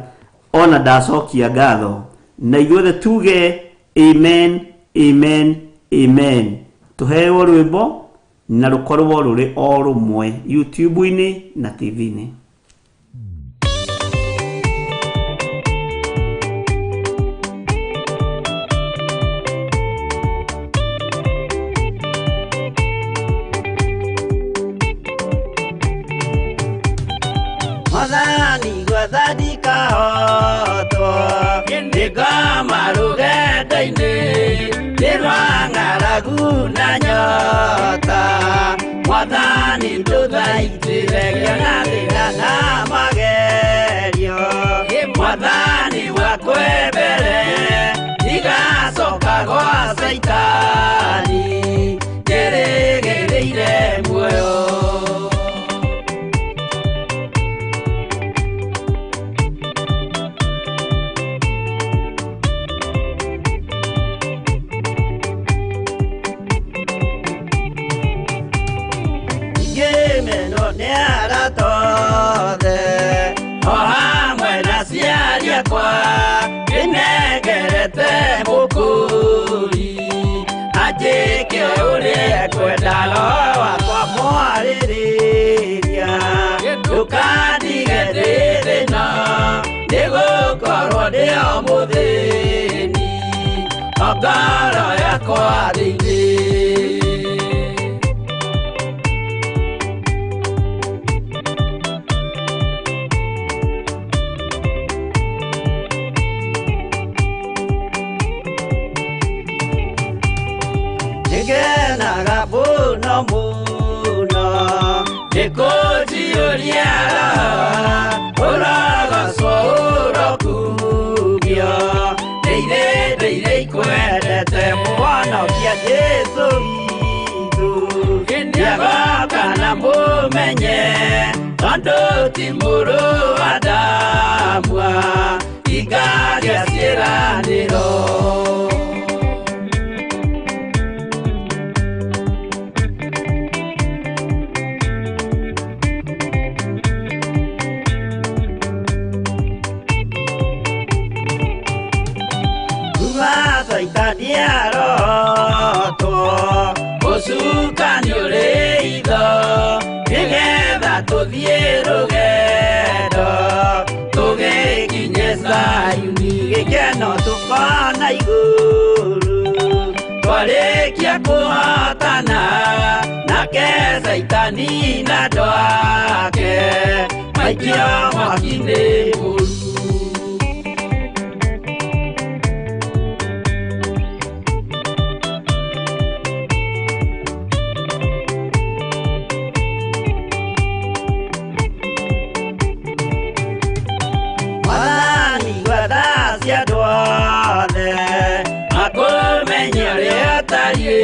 ona ndacokia ngatho, na ithuothe tuge amen, amen, amen. Tũheo rwĩmbo na rũkorwo rũrĩ o rũmwe YouTube-inĩ na TV-inĩ. Mwathani gwathandika hotwo, nĩngoma rũgendo-inĩ, nĩ rwa ng'aragu na nyota. Mwathani ndũthaitĩre ngĩona thĩna na magerio, Mwathani wakwe mbere, ndigacoka gwa Caitani, ndĩrĩgĩrĩire muoyo. Ngĩmenwo nĩ arata othe, o hamwe na aciari akwa, ndĩnengerete mũkũri, anjĩke ũrĩa ekwenda, roho wakwa mwarĩrĩria. Ndũkandige ndĩ thĩna, nĩgũkorwo ndĩ o mũthĩni, o ngoro yakwa thĩinĩ. Nĩngenaga mũno mũno, nĩkũnjiyũria roho, ũrogocwo ũrokumio. Ndĩire ndĩire ikwendete Mũhonokia Jesũ witũ, nĩagoka na mũmenye, tondũ ti mũrũ wa Adamu, ingagĩa ciĩranĩro. Kuma Caitani arotwo, ũcukani Tũthiĩ rũgendo tũgĩkinye Zayuni, gĩkeno tũkona igũrũ twarĩkia kũhotana nake Caitani na andũ ake maikio mwaki-inĩ mũru. Mwathani gwetha cia andũ othe makũmenye ũrĩa ũtariĩ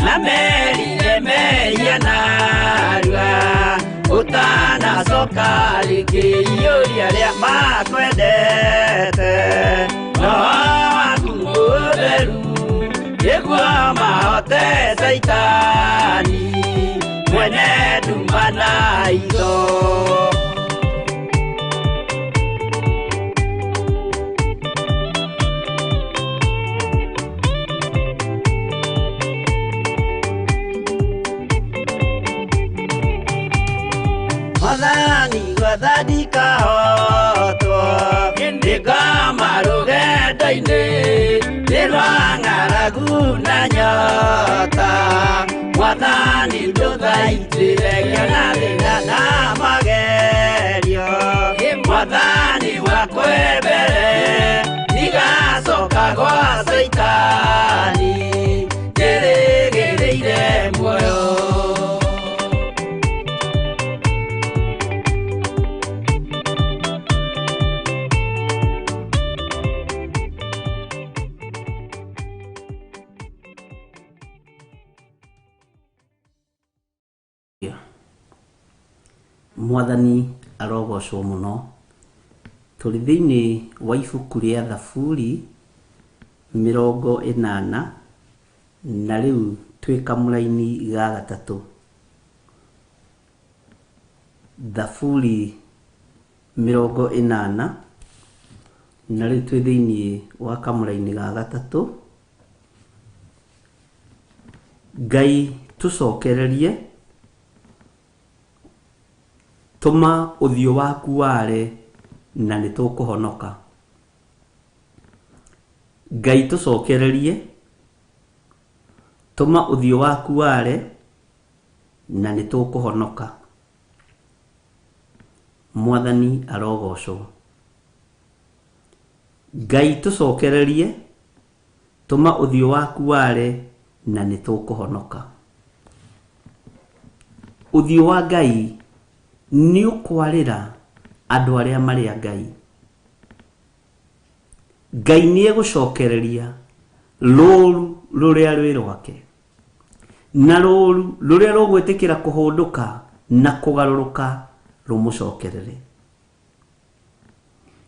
na merire mehia narua ũtanacoka rĩngĩ iyũria arĩa makwendete roho waku mũtheru nĩguo mahote Caitani mwene nduma na itho. Mwathani gwetha ndikahotwo ndĩkoma rũgendo-inĩ nĩ rwa ng'aragu na nyota Mwathani ndũthaitĩre ngĩona thĩna na magerio Mwathani wakwa mbere ndigacoka gwa Caitani njĩrĩgĩrĩire muoyo. Mwathani arogocwo mũno. Tũrĩ thĩinĩ wa ibuku rĩa Thaburi 80 na rĩu twĩ kamũraini ga gatatũ. Thaburi 80 na rĩu twĩ thĩinĩ wa kamũraini ga gatatũ. Ngai tũcokererie, tũma ũthiũ waku ware na nĩ tũkũhonoka. Ngai tũcokererie, tũma ũthiũ waku ware na nĩ tũkũhonoka. Mwathani arogocwo. Ngai tũcokererie, tũma ũthiũ waku ware na nĩ tũkũhonoka. Ũthiũ wa Ngai nĩ ũkwarĩra andũ arĩa marĩ a Ngai. Ngai nĩ egũcokereria rũũru rũrĩa rwĩ rwake, na rũũru rũrĩa rũgwĩtĩkĩra kũhũndũka na kũgarũrũka rũmũcokerere.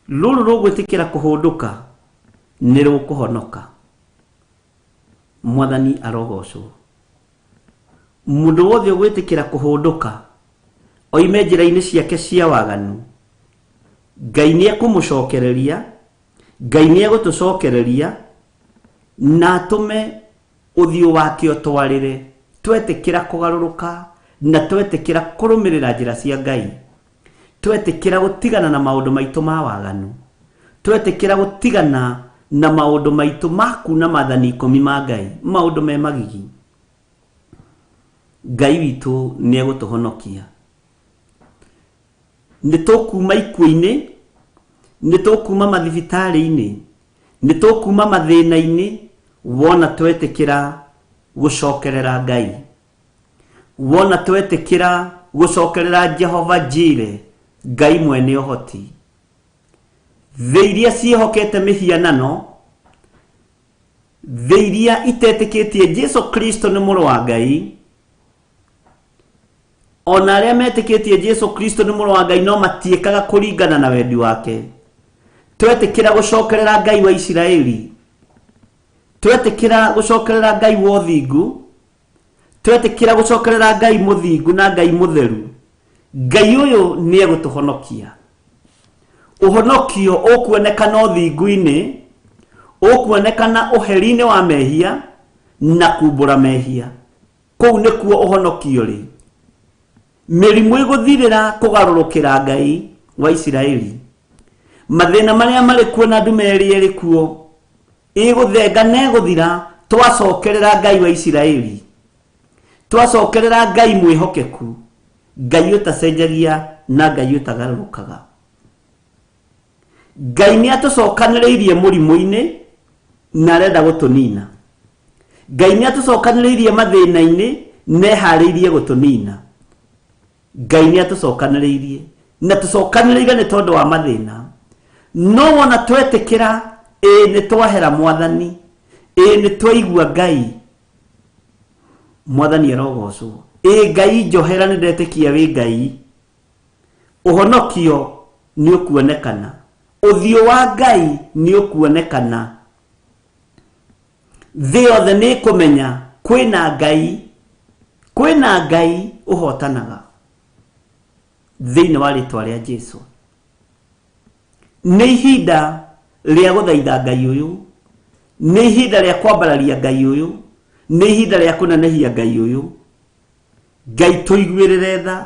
Rũrũ rũgwĩtĩkĩra kũhũndũka nĩ rũkũhonoka. Mwathani arogocwo. Mũndũ wothe ũgwĩtĩkĩra kũhũndũka oime njĩra-inĩ ciake cia waganu, Ngai nĩ ekũmũcokereria, Ngai nĩ egũtũcokereria na atũme ũthiũ wake ũtwarĩre. Twetĩkĩra kũgarũrũka na twetĩkĩra kũrũmĩrĩra njĩra cia Ngai, twetĩkĩra gũtigana na maũndũ maitũ ma waganu, twetĩkĩra gũtigana na maũndũ maitũ ma kuuna maathani 10 ma Ngai, maũndũ me magigi, Ngai witũ nĩ egũtũhonokia. Nĩ tũkuma ikuũ-inĩ, nĩ tũkuma mathibitarĩ-inĩ, nĩ tũkuma mathĩna-inĩ, wona twetĩkĩra gũcokerera Ngai, wona twetĩkĩra gũcokerera Jehova Jire, Ngai mwene ũhoti. Thĩ iria ciĩhokete mĩhianano, thĩ iria itetĩkĩtie Jesu Kristo nĩ mũrũ wa Ngai, ona arĩa metĩkĩtie Jesu Kristo nĩ mũrũ wa Ngai no matiĩkaga kũringana na wendi wake. Twetĩkĩra gũcokerera Ngai wa Isiraeli, twetĩkĩra gũcokerera Ngai wa ũthingu, twetĩkĩra gũcokerera Ngai mũthingu na Ngai mũtheru, Ngai ũyũ nĩ egũtũhonokia. Ũhonokio ũkuonekana ũthingu-inĩ, ũkuonekana ũheri-inĩ wa mehia na kumbũra mehia. Kũu nĩkuo ũhonokio rĩ. Mĩrimũ ĩgũthirĩra kũgarũrũkĩra Ngai wa Isiraeli. Mathĩna marĩa marĩ kuo na ndume ĩrĩa ĩrĩ kuo ĩgũthenga na ĩgũthira twacokerera Ngai wa Isiraeli. Twacokerera Ngai mwĩhokeku, Ngai ũtacenjagia na Ngai ũtagarũrũkaga. Ngai nĩ atũcokanĩrĩirie mũrimũ-inĩ na arenda gũtũnina. Ngai nĩ atũcokanĩrĩirie mathĩna-inĩ na eharĩirie gũtũnina. Ngai nĩ atũcokanĩrĩirie na tũcokanĩrĩire nĩ tondũ wa mathĩna. No wona twetĩkĩra ĩĩ nĩ twahera Mwathani, ĩĩ nĩ twaigua Ngai, Mwathani arogocwo. Ĩĩ Ngai njohera nĩ ndetĩkia wĩ Ngai. Ũhonokio nĩ ũkuonekana, ũthiũ wa Ngai nĩ ũkuonekana. Thĩ yothe nĩ ĩkũmenya kwĩna Ngai, kwĩna Ngai ũhotanaga thĩinĩ wa rĩtwa rĩa Jesu. Nĩ ihinda rĩa gũthaitha Ngai ũyũ, nĩ ihinda rĩa kwambararia Ngai ũyũ, nĩ ihinda rĩa kũnenehia Ngai ũyũ. Ngai tũiguĩrĩre tha,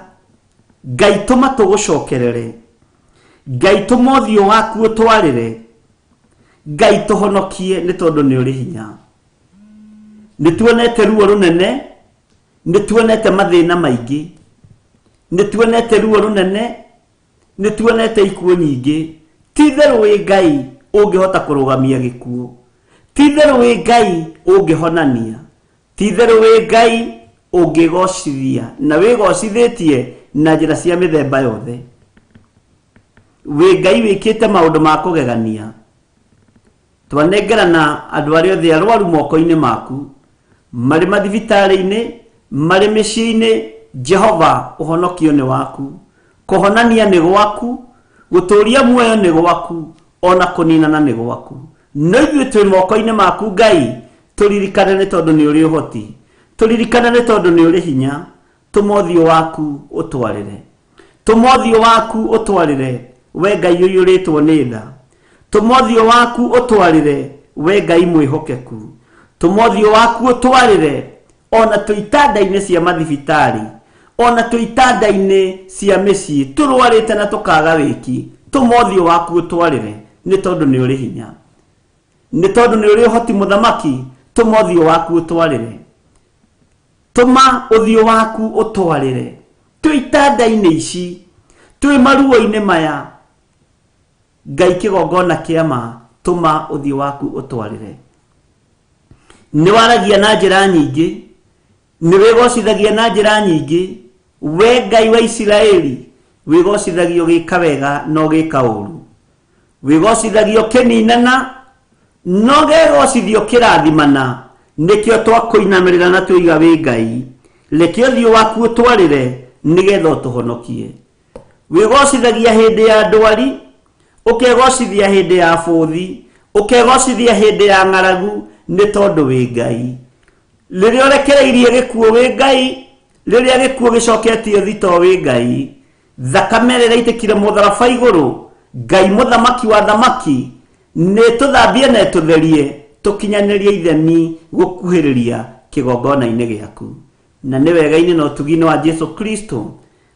Ngai tũma tũgũcokerere, Ngai tũma ũthiũ waku ũtwarĩre, Ngai tũhonokie nĩ tondũ nĩ ũrĩ hinya. Nĩ tuonete ruo rũnene, nĩ tuonete mathĩna maingĩ, nĩ tuonete ruo rũnene, nĩ tuonete ikuũ nyingĩ. Ti itherũ wĩ Ngai ũngĩhota kũrũgamia gĩkuũ, ti itherũ wĩ Ngai ũngĩhonania, ti itherũ wĩ Ngai ũngĩgocithia na wĩgocithĩtie na njĩra cia mĩthemba yothe. Wĩ Ngai wĩkĩte maũndũ ma kũgegania. Twanengerana andũ arĩa othe arwaru moko-inĩ maku, marĩ mathibitarĩ-inĩ, marĩ mĩciĩ-inĩ. Jehova, ũhonokio nĩ waku, kũhonania nĩ gwaku, gũtũũria muoyo nĩ gwaku, ona kũninana nĩ gwaku. No ithuĩ twĩ moko-inĩ maku Ngai, tũririkane nĩ tondũ nĩ ũrĩ ũhoti, tũririkane nĩ tondũ nĩ ũrĩ hinya. Tũma ũthiũ waku ũtwarĩre, tũma ũthiũ waku ũtwarĩre, we Ngai ũiyũrĩtwo nĩ tha. Tũma ũthiũ waku ũtwarĩre, we Ngai mwĩhokeku. Tũma ũthiũ waku ũtwarĩre ona twĩ itanda-inĩ cia mathibitarĩ, ona twĩ itanda-inĩ cia mĩciĩ, tũrwarĩte na tũkaga wĩki. Tũma ũthiũ waku ũtwarĩre nĩ tondũ nĩ ũrĩ hinya, nĩ tondũ nĩ ũrĩ ũhoti mũthamaki. Tũma ũthiũ waku ũtwarĩre, tũma ũthiũ waku ũtwarĩre twĩ itanda-inĩ ici, twĩ maruo-inĩ maya. Ngai kĩgongona kĩa ma, tũma ũthiũ waku ũtwarĩre. Nĩ waragia na njĩra nyingĩ, nĩ wĩgocithagia na njĩra nyingĩ. We Ngai wa Isiraeli, wĩgocithagia ũgĩka wega na ũgĩka ũru, wĩgocithagia ũkĩninana na ũgegocithia ũkĩrathimana. Nĩkĩo twakũinamĩrĩra na tũiga wĩ Ngai. Reke ũthiũ waku ũtwarĩre nĩgetha ũtũhonokie. Wĩgocithagia hĩndĩ ya ndwari, ũkegocithia hĩndĩ ya bũthi, ũkegocithia hĩndĩ ya ng'aragu, nĩ tondũ wĩ Ngai. Rĩrĩa ũrekereirie gĩkuũ wĩ Ngai, rĩrĩa gĩkuũ gĩcoketio thito wĩ Ngai. Thakame ĩrĩa ĩraitĩkire mũtharaba igũrũ, Ngai mũthamaki wa thamaki, nĩ tũthambie na ĩtũtherie, tũkinyanĩrie ithemi gũkuhĩrĩria kĩgongona-inĩ gĩaku. Na nĩ wega-inĩ na ũtugi-inĩ wa Jesu Kristo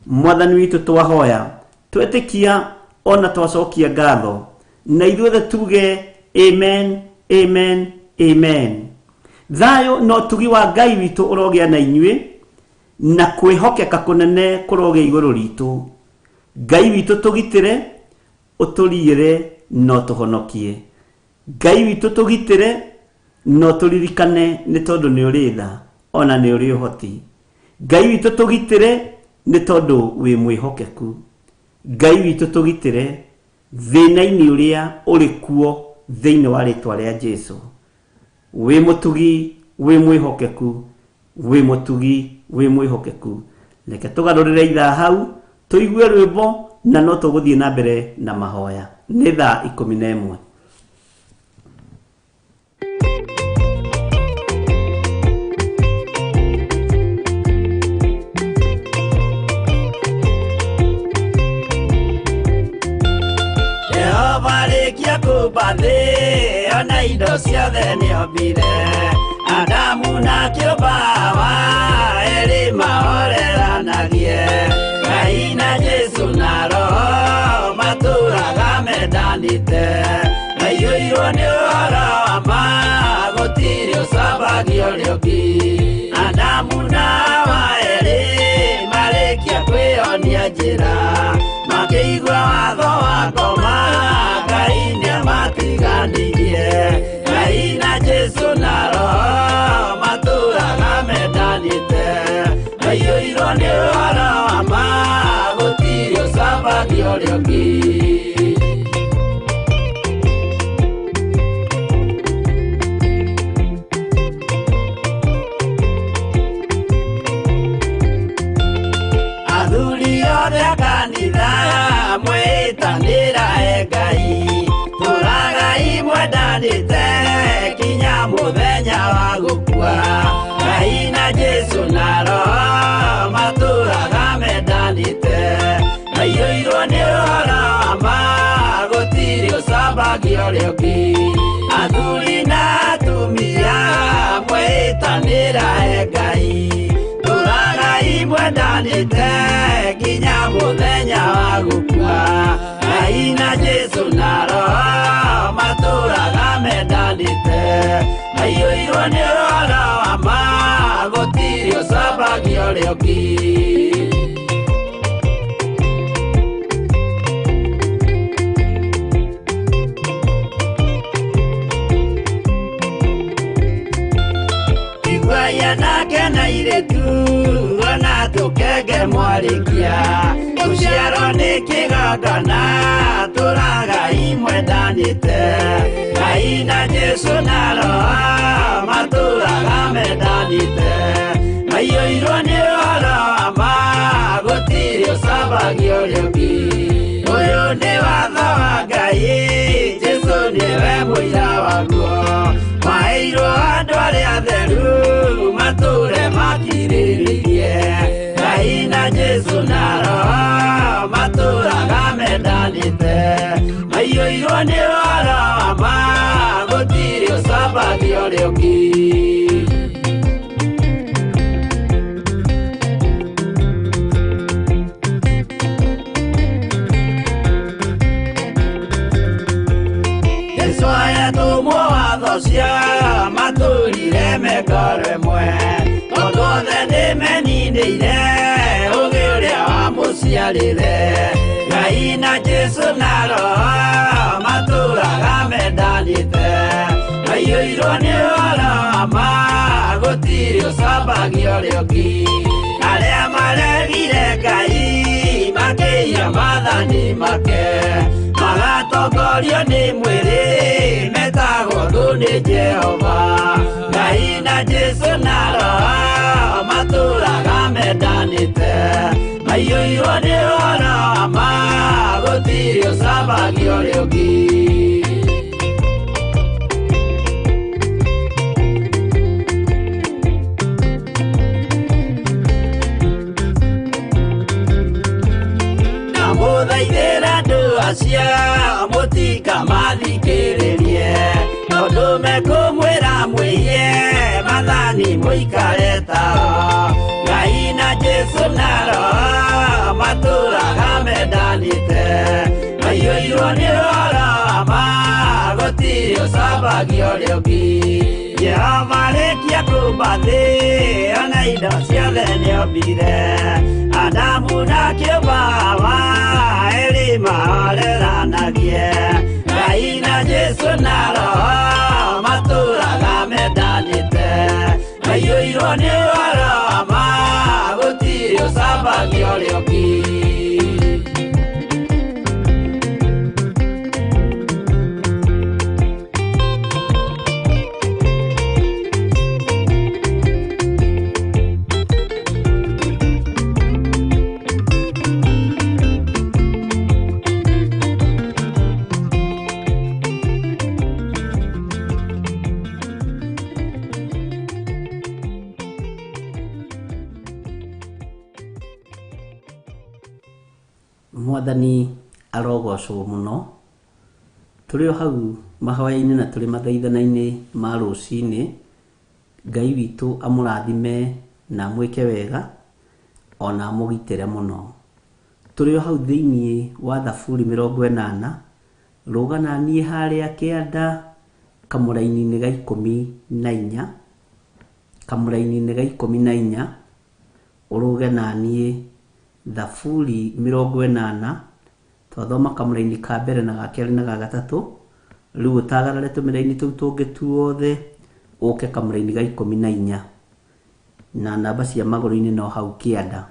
Mwathani witũ twahoya, twetĩkia ona twacokia ngatho, na ithuothe tuge amen, amen, amen. Thayũ na ũtugi wa Ngai witũ ũrogĩa na inyuĩ, na kwĩhokeka kũnene kũrogĩa igũrũ ritũ. Ngai witũ tũgitĩre, ũtũriĩre na ũtũhonokie. Ngai witũ tũgitĩre na ũtũririkane nĩ tondũ nĩ ũrĩ tha ona nĩ ũrĩ ũhoti. Ngai witũ tũgitĩre nĩ tondũ wĩ mwĩhokeku. Ngai witũ tũgitĩre thĩna-inĩ ũrĩa ũrĩ kuo thĩinĩ wa rĩtwa rĩa Jesu. Wĩ mũtugi, wĩ mwĩhokeku, wĩ mũtugi, wĩ mwĩhokeku. Reke tũgarũrĩre ithaa hau tũigue rwĩmbo na no tũgũthiĩ na mbere na mahoya. Nĩ thaa 11. Jehova arĩkia kũmba thĩ, ona indo ciothe nĩombire. Adamu na kĩũmba Hawa, erĩ mahoreranagie. Maiyũirwo nĩ ũhoro wa ma, gũtirĩ ũcambagia ũrĩa ũngĩ. Athuri othe a kanitha mwĩtanĩra e Ngai, tũragai mwendanĩte kinya mũthenya wa gũkua. Ngai na Jesũ na Roho matũraga mendanĩte, maiyũirwo nĩ ũhoro wa ma, gũtirĩ ũcambagia ũrĩa ũngĩ. Athuri na atumia mwĩtanĩra e Ngai, tũragai mwendanĩte kinya mũthenya wa gũkua. Ngai na Jesũ na Roho matũraga mendanĩte, maiyũirwo nĩ ũhoro wa ma, gũtirĩ ũcambagia ũrĩa ũngĩ. Iguai anake na airĩtu, ona tũkenge mwarĩkia, gũciarwo nĩ kĩgongona, tũragai mwendanĩte. Ngai na Jesũ na Roho matũraga mendanĩte, maiyũirwo nĩ ũhoro wa ma, gũtirĩ ũcambagia ũrĩa ũngĩ. Ũyũ nĩ watho wa Ngai, Jesũ nĩwe mũira waguo, maheirwo andũ arĩa atheru matũre makirĩrĩirie. Ngai na Jesũ na Roho matũraga mendanĩte, maiyũirwo nĩ ũhoro wa ma, gũtirĩ ũcambagia ũrĩa ũngĩ. Jesũ ayatũmwo watho cia matũrire mengoro ĩmwe, tondũ othe nĩmeninĩire ũgĩ ũrĩa wamũciarire. Ngai na Jesũ na Roho matũraga mendanĩte, maiyũirwo nĩ ũhoro wa ma, gũtirĩ ũcambagia ũrĩa ũngĩ. Arĩa maregire Ngai makĩiya maathani make, magatongorio nĩ mwĩrĩ, metagwo thũ nĩ Jehova. Ngai na Jesũ na Roho matũraga mendanĩte, maiyũirwo nĩ ũhoro wa ma, gũtirĩ ũcambagia ũrĩa ũngĩ. Ndamũthaithĩra andũ acio mũtikamathikĩrĩrie, tondũ mekũmwĩra mwĩhie maathani mũikare tao. Ngai na Jesũ na Roho matũraga mendanĩte, maiyũirwo nĩ ũhoro wa ma, gũtirĩ ũcambagia ũrĩa ũngĩ. Jehova arĩkia kũũmba thĩ, ona indo ciothe nĩombire, Adamu na kĩũmba Hawa, erĩ mahoreranagie. Ngai na Jesũ na Roho matũraga mendanĩte, maiyũirwo nĩ ũhoro wa ma, gũtirĩ ũcambagia ũrĩa ũngĩ. Mwathani arogocwo mũno. Tũrĩ o hau mahoya-inĩ na tũrĩ mathaithana-inĩ ma rũcinĩ, Ngai witũ amũrathime na amwĩke wega ona amũgitĩre mũno. Tũrĩ o hau thĩiniĩ wa Thaburi 80, rũga na niĩ harĩa kĩanda kamũraini-inĩ ga 14, kamũraini-inĩ ga 14, ũrũge na niĩ Thaburi 80, twathoma kamũraini ka mbere na ga kerĩ na ga gatatũ, rĩu ũtagarare tũmĩraini tũu tũngĩ tuothe ũke kamũraini ga 14. Na namba cia magũrũ-inĩ no hau kĩanda.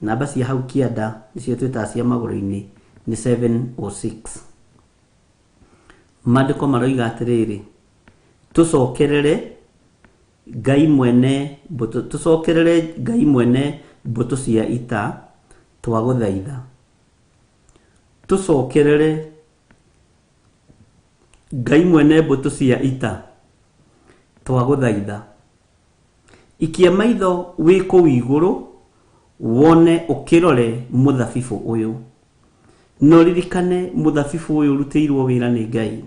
Namba cia hau kĩanda nĩcio twĩtaga cia magũrũ-inĩ nĩ 706. Maandĩko maroiga atĩrĩrĩ, tũcokerere Ngai mwene mbũtũ, tũcokerere Ngai mwene mbũtũ cia ita, twagũthaitha. Tũcokerere Ngai mwene mbũtũ cia ita, twagũthaitha. Ikia maitho wĩ kũu igũrũ, wone ũkĩrore mũthabibũ ũyũ. Na ũririkane mũthabibũ ũyũ ũrutĩirwo wĩra nĩ Ngai.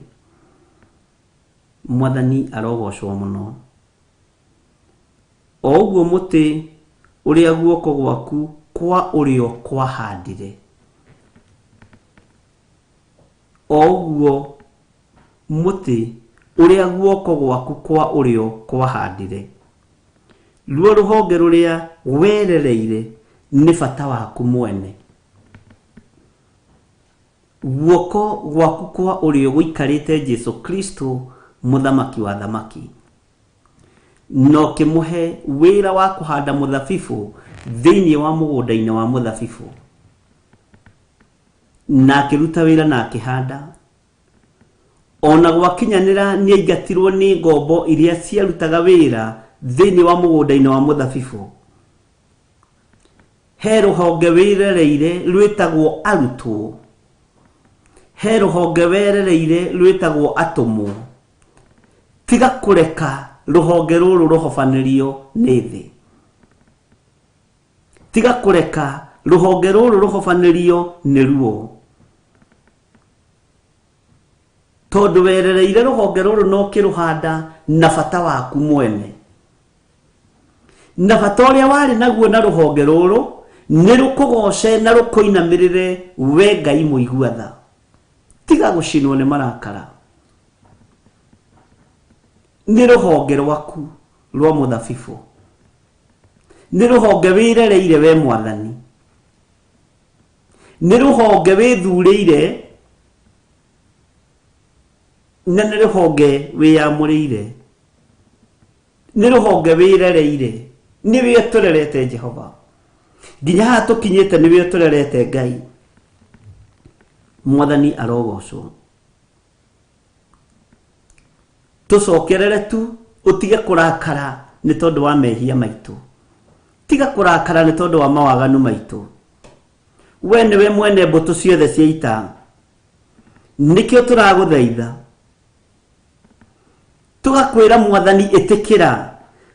Mwathani arogocwo mũno. O ũguo mũtĩ ũrĩa guoko gwaku kwa ũrĩo kwahandire, o ũguo mũtĩ ũrĩa guoko gwaku kwa ũrĩo kwahandire, ruo rũhonge rũrĩa werereire nĩ bata waku mwene. Guoko gwaku kwa ũrĩo gũikarĩte Jesu Kristo, Mũthamaki wa thamaki, na ũkĩmũhe wĩra wa kũhanda mũthabibũ thĩinĩ wa mũgũnda-inĩ wa mũthabibũ, na akĩruta wĩra na akĩhanda. Ona gwakinyanĩra nĩaingatirwo nĩ ngombo iria ciarutaga wĩra thĩinĩ wa mũgũnda-inĩ wa mũthabibũ. He rũhonge wĩrereire rwĩtagwo arutwo, he rũhonge werereire rwĩtagwo atũmwo. Tiga kũreka rũhonge rũrũ rũhobanĩrio nĩ thĩ. Tiga kũreka rũhonge rũrũ rũhobanĩrio nĩ ruo. Tondũ werereire rũhonge rũrũ na ũkĩrũhanda na bata waku mwene. Na bata ũrĩa warĩ naguo na rũhonge rũrũ nĩ rũkũgoce na rũkũinamĩrĩre we Ngai mũigua tha. Tiga gũcinwo nĩ marakara. Nĩ rũhonge rwaku rwa mũthabibũ. Nĩ rũhonge wĩrereire we Mwathani. Nĩ rũhonge wĩthurĩire na nĩ rũhonge wĩyamũrĩire. Nĩ rũhonge wĩrereire. Nĩwe ũtũrerete Jehova. Nginya haha tũkinyĩte nĩwe ũtũrerete Ngai. Mwathani arogocwo. Tũcokerere tu, ũtige kũrakara nĩ tondũ wa mehia maitũ. Tiga kũrakara nĩ tondũ wa mawaganu maitũ. We nĩwe mwene mbũtũ ciothe cia ita. Nĩkĩo tũragũthaitha. Tũgakwĩra Mwathani ĩtĩkĩra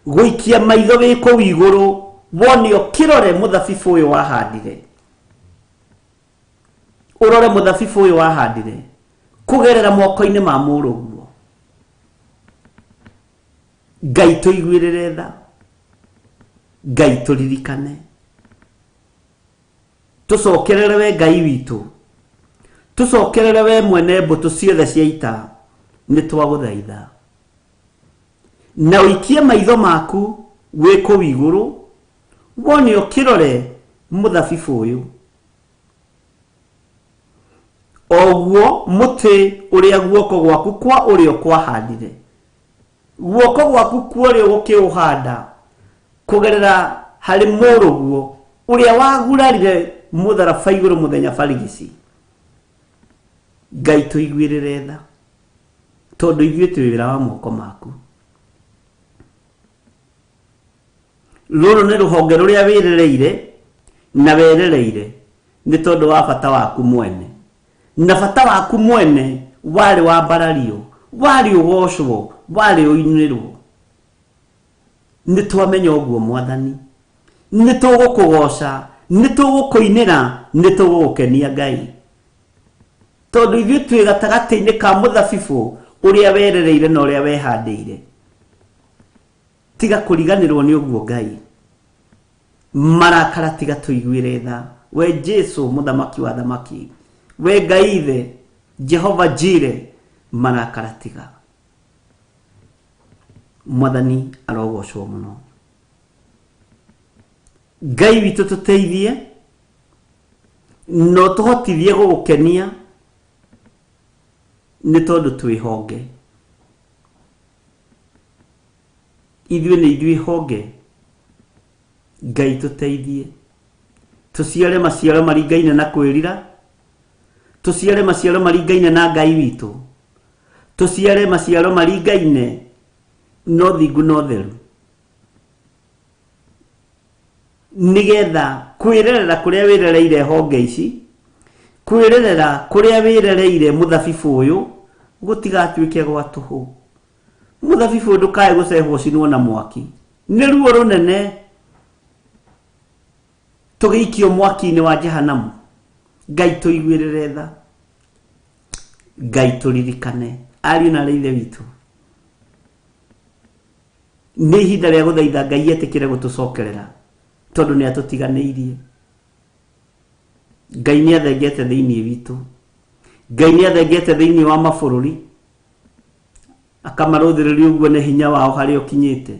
gũikia maitho wĩ kũu igũrũ wone ũkĩrore mũthabibũ ũyũ wahandire. Ũrore mũthabibũ ũyũ wahandire kũgerera moko-inĩ ma mũrũguo. Ngai tũiguĩrĩre tha. Ngai tũririkane. Tũcokerere we Ngai witũ. Tũcokerere we mwene mbũtũ ciothe cia ita. Nĩ twagũthaitha. Na ũikie maitho maku wĩ kũu igũrũ wone ũkĩrore mũthabibũ ũyũ. Oguo mũtĩ ũrĩa guoko gwaku kwa ũrĩo kwahandire. Guoko gwaku kwa ũrĩo gũkĩũhanda kũgerera harĩ mũrũguo ũrĩa wagurarire mũtharaba igũrũ mũthenya barigici. Ngai tũiguĩrĩre tha, tondũ ithuĩ twĩ wĩra wa moko maku. Rũrũ nĩ rũhonge rũrĩa wĩrereire na werereire nĩ tondũ wa bata waku mwene. Na bata waku mwene warĩ wambarario, warĩ ũgocwo, warĩ ũinĩrwo. Nĩ twamenya ũguo Mwathani. Nĩ tũgũkũgoca, nĩ tũgũkũinĩra, nĩ tũgũgũkenia Ngai. Tondũ ithuĩ twĩ gatagatĩ-inĩ ka mũthabibũ ũrĩa werereire na ũrĩa wehandĩire. Tiga kũriganĩrwo nĩ ũguo Ngai. Marakara tiga tũiguĩre tha. We Jesu mũthamaki wa thamaki. We Ngai ithe, Jehova Jire, marakara tiga. Mwathani arogocwo mũno. Ngai witũ tũteithie na ũtũhotithie gũgũkenia nĩ tondũ twĩ honge. Ithuĩ nĩ ithuĩ honge. Ngai tũteithie tũciare maciaro maringaine na kwĩrira, tũciare maciaro maringaine na Ngai witũ, tũciare maciaro maringaine na ũthingu na ũtheru, nĩgetha kwĩrerera kũrĩa wĩrereire honge ici, kwĩrerera kũrĩa wĩrereire mũthabibũ ũyũ gũtigatuĩke gwa tũhũ. Mũthabibũ ndũkae gũcehwo ũcinwo na mwaki, nĩ ruo rũnene tũgĩikio mwaki-inĩ wa jehanamu. Ngai tũiguĩrĩre tha, Ngai tũririkane ariũ na aarĩ a Ithe witũ. Nĩ ihinda rĩa gũthaitha Ngai etĩkĩre gũtũcokerera, tondũ nĩ atũtiganĩirie. Ngai nĩ athengete thĩinĩ witũ, Ngai nĩ athengete thĩinĩ wa mabũrũri, akamarũthĩrĩria ũguo nĩ hinya wao harĩa ũkinyĩte.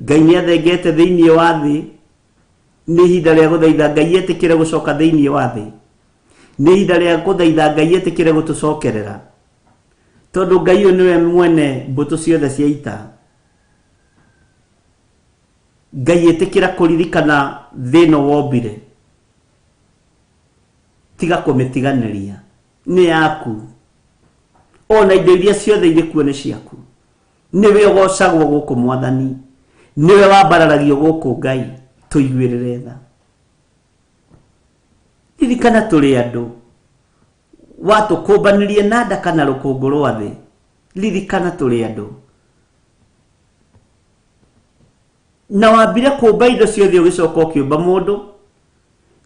Ngai nĩ athengete thĩinĩ wa thĩ. Nĩ ihinda rĩa gũthaitha Ngai etĩkĩre gũcoka thĩinĩ wa thĩ. Nĩ ihinda rĩa gũthaitha Ngai etĩkĩre gũtũcokerera, tondũ Ngai ũyũ nĩwe mwene mbũtũ ciothe cia ita. Ngai ĩtĩkĩra kũririkana thĩ ĩno wombire, tiga kũmĩtiganĩria, nĩ yaku. Ona indo iria ciothe irĩ kuo nĩ ciaku. Nĩwe ũgocagwo gũkũ Mwathani, nĩwe wambararagio gũkũ Ngai, tũiguĩrĩre tha. Ririkana tũrĩ andũ, watũkũmbanirie na nda kana rũkũngũ rwa thĩ. Ririkana tũrĩ andũ, na wambire kũmba indo ciothe ũgĩcoka ũkĩũmba mũndũ,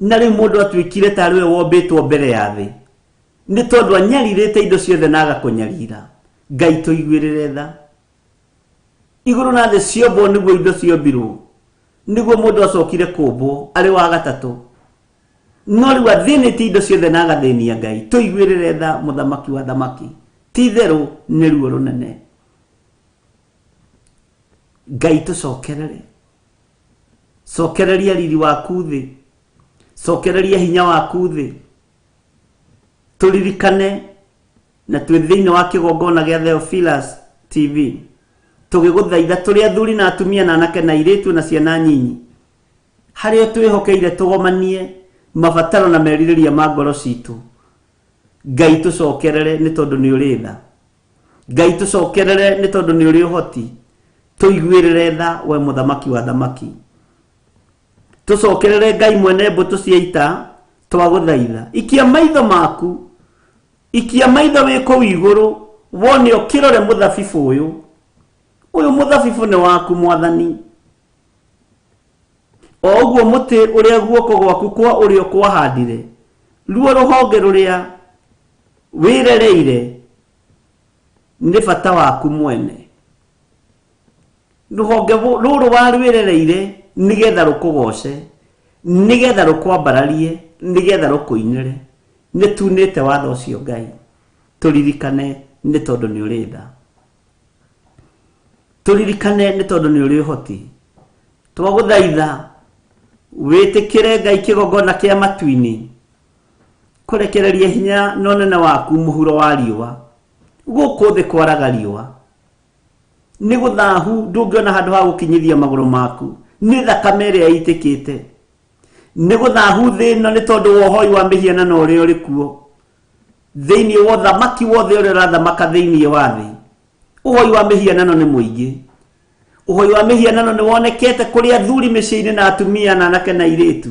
na rĩu mũndũ atuĩkire tarĩ we wombĩtwo mbere ya thĩ, nĩ tondũ anyarirĩte indo ciothe na agakũnyarira. Ngai tũiguĩrĩre tha. Igũrũ na thĩ ciombwo nĩguo indo ciombirwo, nĩguo mũndũ acokire kũmbwo arĩ wa gatatũ, no rĩu athĩnĩtie indo ciothe na agathĩnia. Ngai tũiguĩrĩre tha, mũthamaki wa thamaki. Ti itherũ nĩ ruo rũnene. Ngai tũcokerere, cokereria riri waku thĩ, cokereria hinya waku thĩ, tũririkane na twĩ thĩinĩ wa kĩgongona gĩa Theophilus TV, tũgĩgũthaitha tũrĩ athuri na atumia na anake na airĩtu na ciana nyinyi, harĩa twĩhokeire tũgomanie mabataro na merirĩria ma ngoro citũ. Ngai tũcokerere, nĩ tondũ nĩ ũrĩ tha. Ngai tũcokerere, nĩ tondũ nĩ ũrĩ ũhoti. Tũiguĩrĩre tha, we mũthamaki wa thamaki. Tũcokerere, Ngai mwene mbũtũ cia ita, twagũthaitha. Ikia maitho maku, ikia maitho wĩ kũu igũrũ, wone ũkĩrore mũthabibũ ũyũ. Ũyũ mũthabibũ nĩ waku, Mwathani, o ũguo mũtĩ ũrĩa guoko gwaku kwa ũrĩo kwahandire, ruo rũhonge rũrĩa wĩrereire nĩ bata waku mwene. Rũhonge rũrũ warwĩrereire nĩgetha rũkũgoce, nĩgetha rũkwambararie, nĩgetha rũkũinĩre. Nĩ tunĩte watho ũcio. Ngai tũririkane, nĩ tondũ nĩ ũrĩ tha. Tũririkane, nĩ tondũ nĩ ũrĩ ũhoti. Twagũthaitha wĩtĩkĩre, Ngai kĩgongona kĩa matu-inĩ, kũrekereria hinya na ũnene waku mũhuro wa riũa. Gũkũ thĩ kwaraga riũa nĩ gũthahu, ndũngĩona handũ ha gũkinyithia magũrũ maku nĩ thakame ĩrĩa ĩitĩkĩte. Nĩ gũthahu thĩ ĩno nĩ tondũ wa ũhoi wa mĩhianano ũrĩa ũrĩ kuo thĩinĩ wa ũthamaki wothe ũrĩa ũrathamaka thĩinĩ wa thĩ. Ũhoi wa mĩhianano nĩ mũingĩ. Ũhoi wa mĩhianano nĩ wonekete kũrĩ athuri mĩciĩ-inĩ na atumia na anake na airĩtu.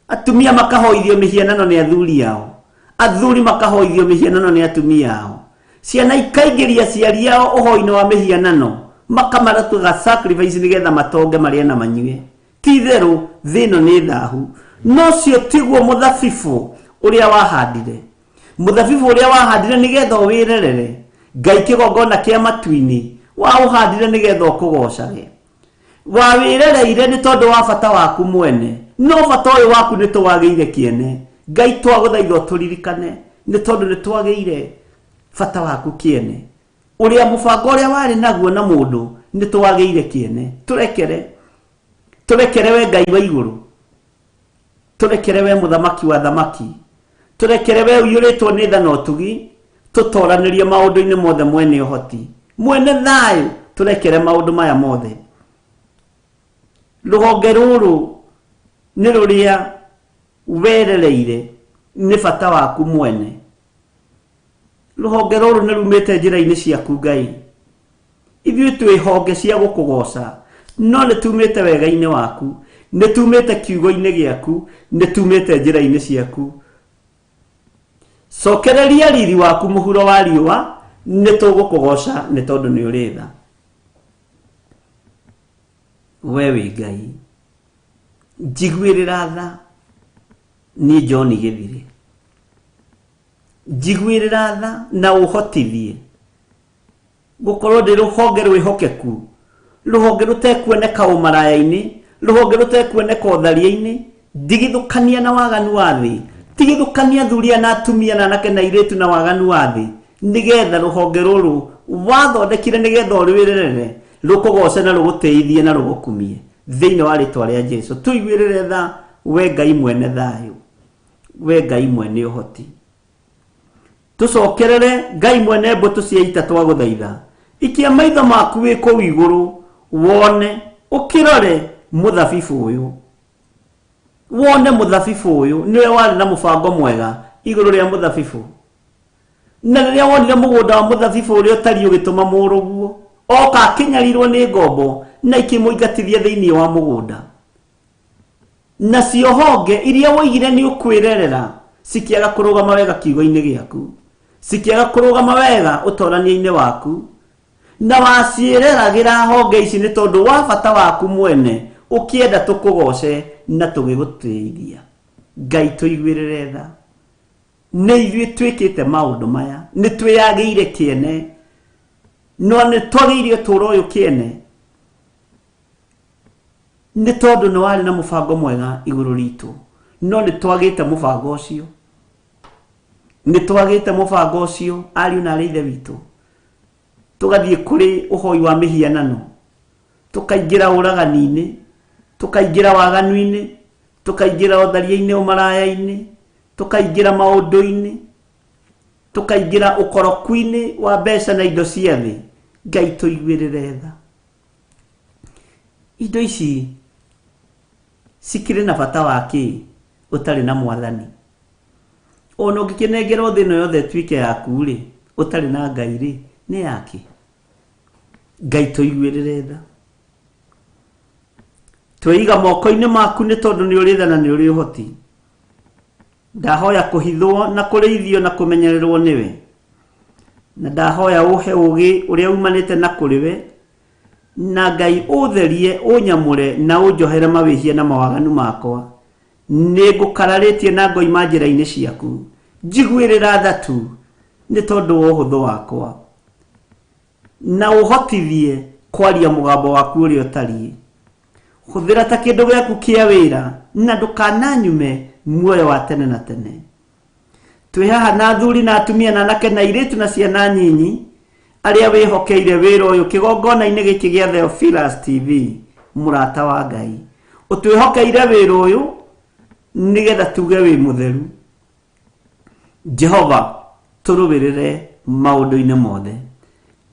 Atumia makahoithio mĩhianano nĩ athuri ao, athuri makahoithio mĩhianano nĩ atumia ao, ciana ikaingĩria aciari ao ũhoi-inĩ wa mĩhianano, makamarutaga sacrifice nĩgetha matonge, marĩe na manyue. Ti itherũ thĩ ĩno nĩ thahu. No cio tiguo mũthabibũ ũrĩa wahandire, mũthabibũ ũrĩa wahandire nĩgetha ũwĩrerere. Ngai kĩgongona kĩa matu-inĩ, waũhandire nĩgetha ũkũgocage, wawĩrereire nĩ tondũ wa bata waku mwene, no bata ũyũ waku nĩ tũwagĩire kĩene. Ngai twagũthaitha ũtũririkane, nĩ tondũ nĩ twagĩire bata waku kĩene. Ũrĩa mũbango ũrĩa warĩ naguo na mũndũ nĩ twagĩire kĩene. Tũrekere, tũrekere we Ngai wa igũrũ, tũrekere we mũthamaki wa thamaki, tũrekere we ũiyũrĩtwo nĩ tha na ũtugi. Tũtoranĩrie maũndũ-inĩ mothe, mwene ũhoti, mwene thayũ. Tũrekere maũndũ maya mothe. Rũhonge rũrũ nĩ rũrĩa werereire nĩ bata waku mwene. Rũhonge rũrũ nĩ rumĩte njĩra-inĩ ciaku Ngai. Ithuĩ twĩ honge cia gũkũgoca, no nĩ tumĩte wega-inĩ waku, nĩ tumĩte kiugo-inĩ gĩaku, nĩ tumĩte njĩra-inĩ ciaku. Cokereria riri waku mũhuro wa riũa, nĩ tũgũkũgoca nĩ tondũ nĩ ũrĩ tha. We wĩ Ngai, njiguĩrĩra tha niĩ John Gĩthirĩ. Njiguĩrĩra tha na ũhotithie gũkorwo ndĩ rũhonge rwĩhokeku, rũhonge rũtekuoneka ũmaraya-inĩ, rũhonge rũtekuoneka ũtharia-inĩ. Ndigithũkania na waganu wa thĩ, tigithũkania athuri na atumia na anake na airĩtu na waganu wa thĩ, nĩgetha rũhonge rũrũ wathondekire nĩgetha ũrwĩrerere rũkũgoce na rũgũtĩithie na rũgũkumie thĩinĩ wa rĩtwa rĩa Jesu. Tũiguĩrĩre tha we Ngai mwene thayũ, we Ngai mwene ũhoti. Tũcokerere Ngai mwene mbũtũ cia ita twagũthaitha. Ikia maitho maku wĩ kũu igũrũ wone, ũkĩrore mũthabibũ ũyũ. Wone mũthabibũ ũyũ, nĩwe warĩ na mũbango mwega igũrũ rĩa mũthabibũ. Na rĩrĩa wonire mũgũnda wa mũthabibũ ũrĩa ũtariĩ ũgĩtũma mũrũguo, oka akĩnyarirwo nĩ ngombo na ikĩmũingatithia thĩinĩ wa mũgũnda. Nacio honge iria woigire nĩ ũkwĩrerera cikĩaga kũrũgama wega kiugo-inĩ gĩaku, cikĩaga kũrũgama wega ũtorania-inĩ waku, na waciĩreragĩra honge ici nĩ tondũ wa bata waku mwene, ũkĩenda tũkũgoce na tũgĩgũtĩithia. Ngai tũiguĩrĩre tha. Nĩ ithuĩ twĩkĩte maũndũ maya, nĩ twĩyagĩire kĩene, no nĩ twagĩire ũtũũro ũyũ kĩene nĩ tondũ nĩ warĩ na mũbango mwega igũrũ ritũ, no nĩ twagĩte mũbango ũcio. Nĩ twagĩte mũbango ũcio ariũ na arĩ ithe witũ, tũgathiĩ kũrĩ ũhoi wa mĩhianano, tũkaingĩra ũragani-inĩ, tũkaingĩra waganu-inĩ, tũkaingĩra ũtharia-inĩ, ũmaraya-inĩ, tũkaingĩra maũndũ-inĩ, tũkaingĩra ũkoroku-inĩ wa mbeca na indo cia thĩ. Ngai tũiguĩrĩre tha. Indo ici cikĩrĩ na bata wa kĩ ũtarĩ na mwathani? Ona ũngĩkĩnengerwo thĩ ĩno yothe ĩtuĩke yaku rĩ, ũtarĩ na Ngai rĩ, nĩ yake. Ngai tũiguĩrĩre tha. Twĩiga moko-inĩ maku nĩ tondũ nĩ ũrĩ tha na nĩ ũrĩ ũhoti. Ndahoya kũhithwo na kũrĩithio na kũmenyererwo nĩwe, na ndahoya ũhe ũũgĩ ũrĩa umanĩte na kũrĩ we, na Ngai ũtherie, ũnyamũre na ũnjohere mawĩhia na mawaganu makwa. Nĩ ngũkararĩtie na ngoima njĩra-inĩ ciaku. Njiguĩrĩra tha tu nĩ tondũ wa ũhũthũ wakwa, na ũhotithie kwaria mũgambo waku ũrĩa ũtariĩ. Hũthĩra ta kĩndũ gĩaku kĩa wĩra na ndũkananyume muoyo wa tene na tene. Twĩ haha na athuri na atumia na anake na airĩtu na ciana nyinyi arĩa wĩhokeire wĩra ũyũ kĩgongona-inĩ gĩkĩ gĩa Theophilus TV, mũrata wa Ngai. Ũtwĩhokeire wĩra ũyũ nĩgetha tuge wĩ mũtheru. Jehova, tũrũĩrĩre maũndũ-inĩ mothe,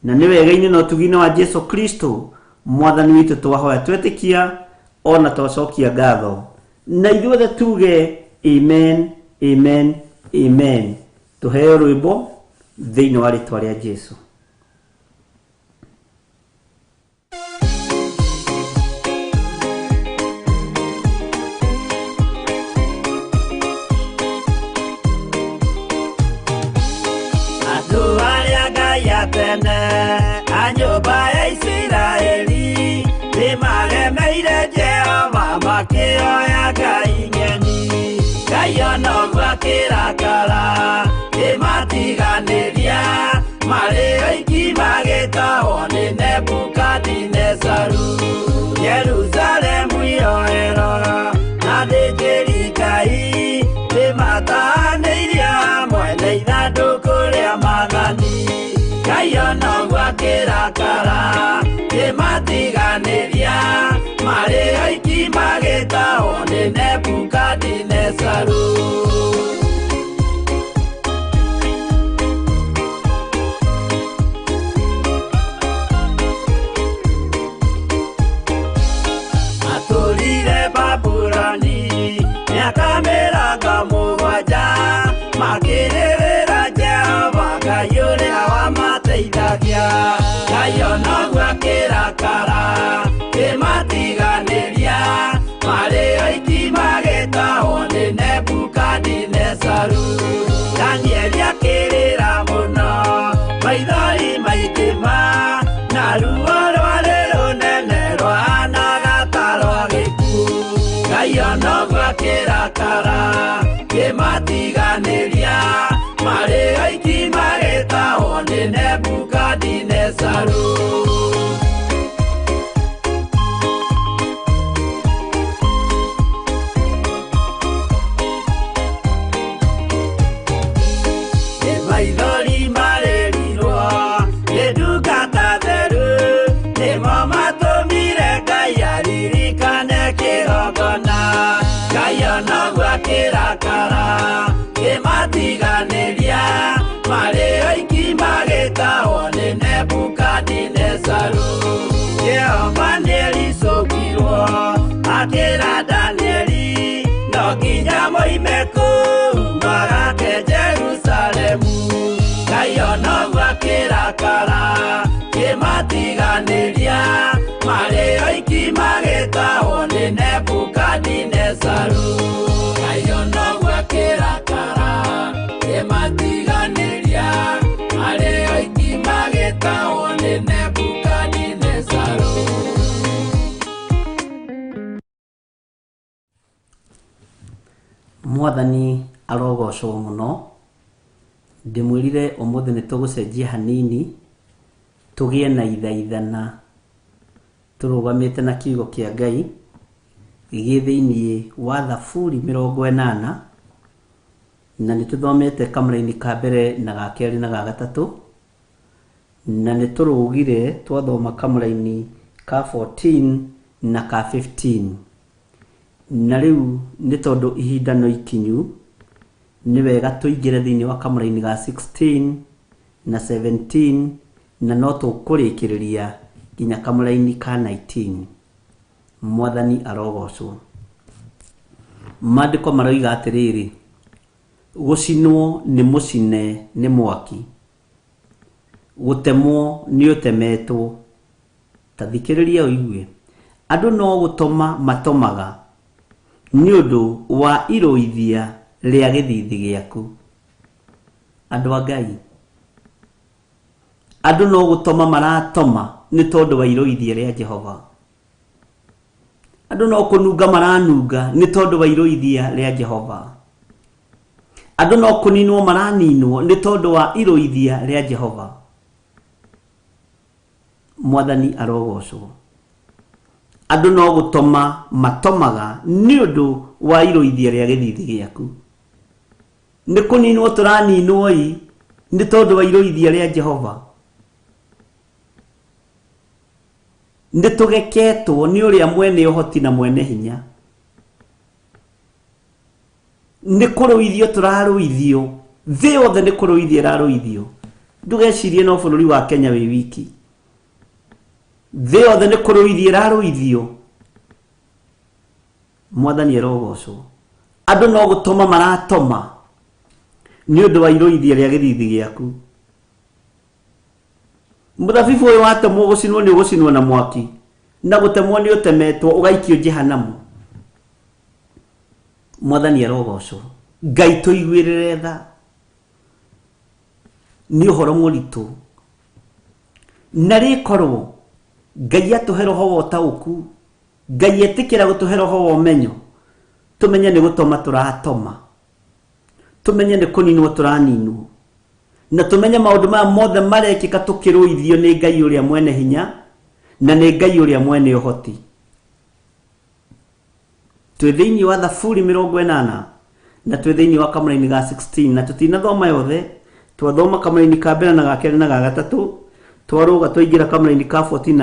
na nĩ wega-inĩ na ũtugi-inĩ wa Jesu Kristo mwathani witũ twahoya twetĩkia ona twacokia ngatho, na ithuothe tuge amen, amen, amen. Tũheo rwĩmbo thĩinĩ wa rĩtwa rĩa Jesu. Andũ arĩa Ngai atene a nyũmba ya Isiraeli nĩmaremeire Jehova makĩoya Ngai ng'eni. Ngai ona ũguo akĩrakara kĩmatiganĩria, marĩ oiki magĩtahwo nĩ Nebukadinezaru. Jerusalemu iroero na thĩnjĩri Ngai nĩmatahanĩirio hamwe na ithandũkũ rĩa maathani. Ngai ona ũguo akĩrakara kĩmatiganĩria, marĩ oiki magĩtahwo nĩ Nebukadinezaru. Ngai onoguo akĩrakara kĩmatiganĩria marĩ oiki magĩtahwo nĩ Nebukadinezaru. Danieli akĩrĩra mũno maithori maingĩ ma na ruo rwarĩ rũnene rwahanaga ta rwa gĩkuũ. Ngai onoguo akĩrakara kĩmatiganĩria marĩ oiki magĩtahwo nĩ Nebukadinezaru. Maithori marĩrirwo nĩ ndungata theru nĩmo matũmire Ngai aririkane kĩgongona. Ngai onoguo akĩrakara kĩmatiganĩria marĩ oiki magĩtahwo nĩ Nebukadinezaru. Jehova nĩericũkirwo akĩra Danieli no nginya moime kũu magake Jerusalemu. Ngai onoguo akĩrakara kĩmatiganĩria marĩ oiki magĩtahwo nĩ Nebukadinezaru. Ngai onoguo akĩrakara kĩmatiganĩria marĩ oiki magĩtahwo nĩ Nebukadinezaru. Mwathani arogocwo mũno. Ndĩmwĩrire ũmũthĩ nĩ tũgũcenjia hanini tũgĩe na ithaithana tũrũgamĩte na kiugo kĩa Ngai gĩ thĩinĩ wa Thaburi 80 na nĩ tũthomete kamũraini ka mbere na ga kerĩ na ga gatatũ na nĩ tũrũgire twathoma kamũraini ka 14 na ka 15 na rĩu nĩ tondũ ihinda no ikinyu nĩ wega tũingĩre thĩinĩ wa kamũraini ga 16 na 17 na no tũkũrĩkĩrĩria nginya kamũraini ka 19. Mwathani arogocwo. Maandĩko maroiga atĩrĩrĩ, gũcinwo nĩ mũcine nĩ mwaki, gũtemwo nĩ ũtemetwo. Ta thikĩrĩria ũigue, andũ no gũtoma matomaga nĩ ũndũ wa irũithia rĩa gĩthithi gĩaku. Andũ a Ngai, andũ no gũtoma maratoma nĩ tondũ wa irũithia rĩa Jehova. Andũ no kũnunga maranunga nĩ tondũ wa irũithia rĩa Jehova. Andũ no kũninwo maraninwo nĩ tondũ wa irũithia rĩa Jehova. Mwathani arogocwo. Andũ no gũtoma matomaga nĩ ũndũ wa irũithia rĩa gĩthithi gĩaku. Nĩ kũninwo tũraninwo ĩ nĩ tondũ wa irũithia rĩa Jehova. Nĩ tũgeketwo nĩ ũrĩa mwene ũhoti na mwene hinya. Nĩ kũrũithio tũrarũithio, thĩ yothe nĩ kũrũithio ĩrarũithio. Ndũgecirie no bũrũri wa Kenya wĩ wiki. Thĩ yothe nĩ kũrũithio ĩrarũithio. Mwathani arogocwo. Andũ no gũtoma maratoma nĩ ũndũ wa irũithia rĩa gĩthithi gĩaku. Mũthabibũ ũyũ watemwo gũcinwo nĩ ũgũcinwo na mwaki, na gũtemwo nĩ ũtemetwo ũgaikio Jehanamu. Mwathani arogocwo. Ngai tũiguĩrĩre tha. Nĩ ũhoro mũritũ. Na rĩkorwo Ngai atũhe roho wa ũtaũku, Ngai etĩkĩra gũtũhe roho wa ũmenyo, tũmenye nĩ gũtoma tũratoma, tũmenye nĩ kũninwo tũraninwo, na tũmenye maũndũ maya mothe marekĩka tũkĩrũithio nĩ Ngai ũrĩa mwene hinya na nĩ Ngai ũrĩa mwene ũhoti. Twĩ thĩinĩ wa Thaburi 80 na twĩ thĩinĩ wa kamũraini ga 16 na tũtinathoma yothe, twathoma kamũraini ka mbere na ga kerĩ na ga gatatũ, twarũga twaingĩra kamũraini ka 14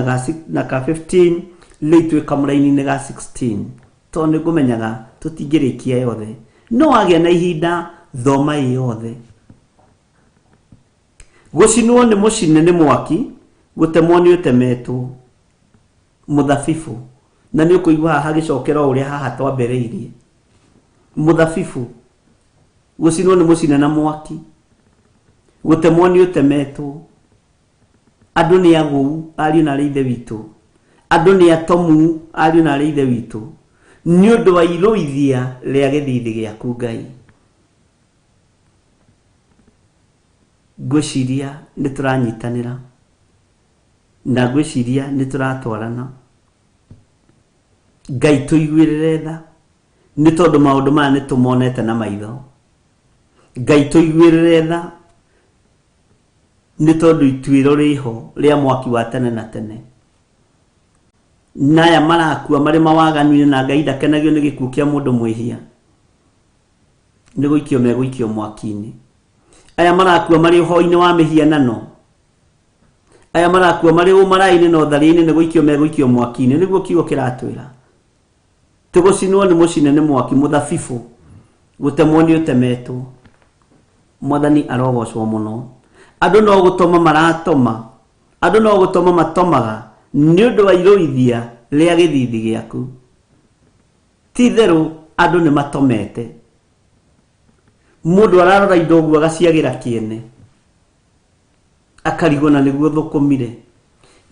na ka 15, rĩu twĩ kamũraini-inĩ ga 16. Tondũ nĩ ngũmenyaga tũtingĩrĩkia yothe, no wagĩa na ihinda thoma ĩ yothe. Gũcinwo nĩ mũcine nĩ mwaki, gũtemwo nĩ ũtemetwo. Mũthabibũ, na nĩ ũkũigua haha hagĩcokera o ũrĩa haha twambĩrĩirie. Mũthabibũ, gũcinwo nĩ mũcine na mwaki, gũtemwo nĩ ũtemetwo. Andũ nĩ agũu, ariũ na arĩ ithe witũ. Andũ nĩ atomu, ariũ na arĩ ithe witũ, nĩ ũndũ wa irũithia rĩa gĩthithi gĩaku Ngai. Ngwĩciria nĩ tũranyitanĩra na ngwĩciria nĩ tũratwarana. Ngai tũiguĩrĩre tha, nĩ tondũ maũndũ maya nĩ tũmonete na maitho. Ngai tũiguĩrĩre tha, nĩ tondũ ituĩro rĩho rĩa mwaki wa tene na tene. Na aya marakua marĩ mawaganu-inĩ, na Ngai ndakenagio nĩ gĩkuũ kĩa mũndũ mwĩhia, nĩ gũikio megũikio mwaki-inĩ. Aya marakua marĩ ũhoi-inĩ wa mĩhianano, aya marakua marĩ ũmaraĩ-inĩ na ũtharia-inĩ, nĩ gũikio megũikio mwaki-inĩ. Nĩguo kiugo kĩratwĩra. Tũgũcinwo nĩ mũcine nĩ mwaki, mũthabibũ gũtemwo nĩ ũtemetwo. Mwathani arogocwo mũno. Andũ no gũtoma maratoma, andũ no gũtoma matomaga nĩ ũndũ wa irũithia rĩa gĩthithi gĩaku. Ti itherũ andũ nĩ matomete. Mũndũ ararora indo ũguo agaciagĩra kĩene, akarigwo na nĩguo thũkũmire,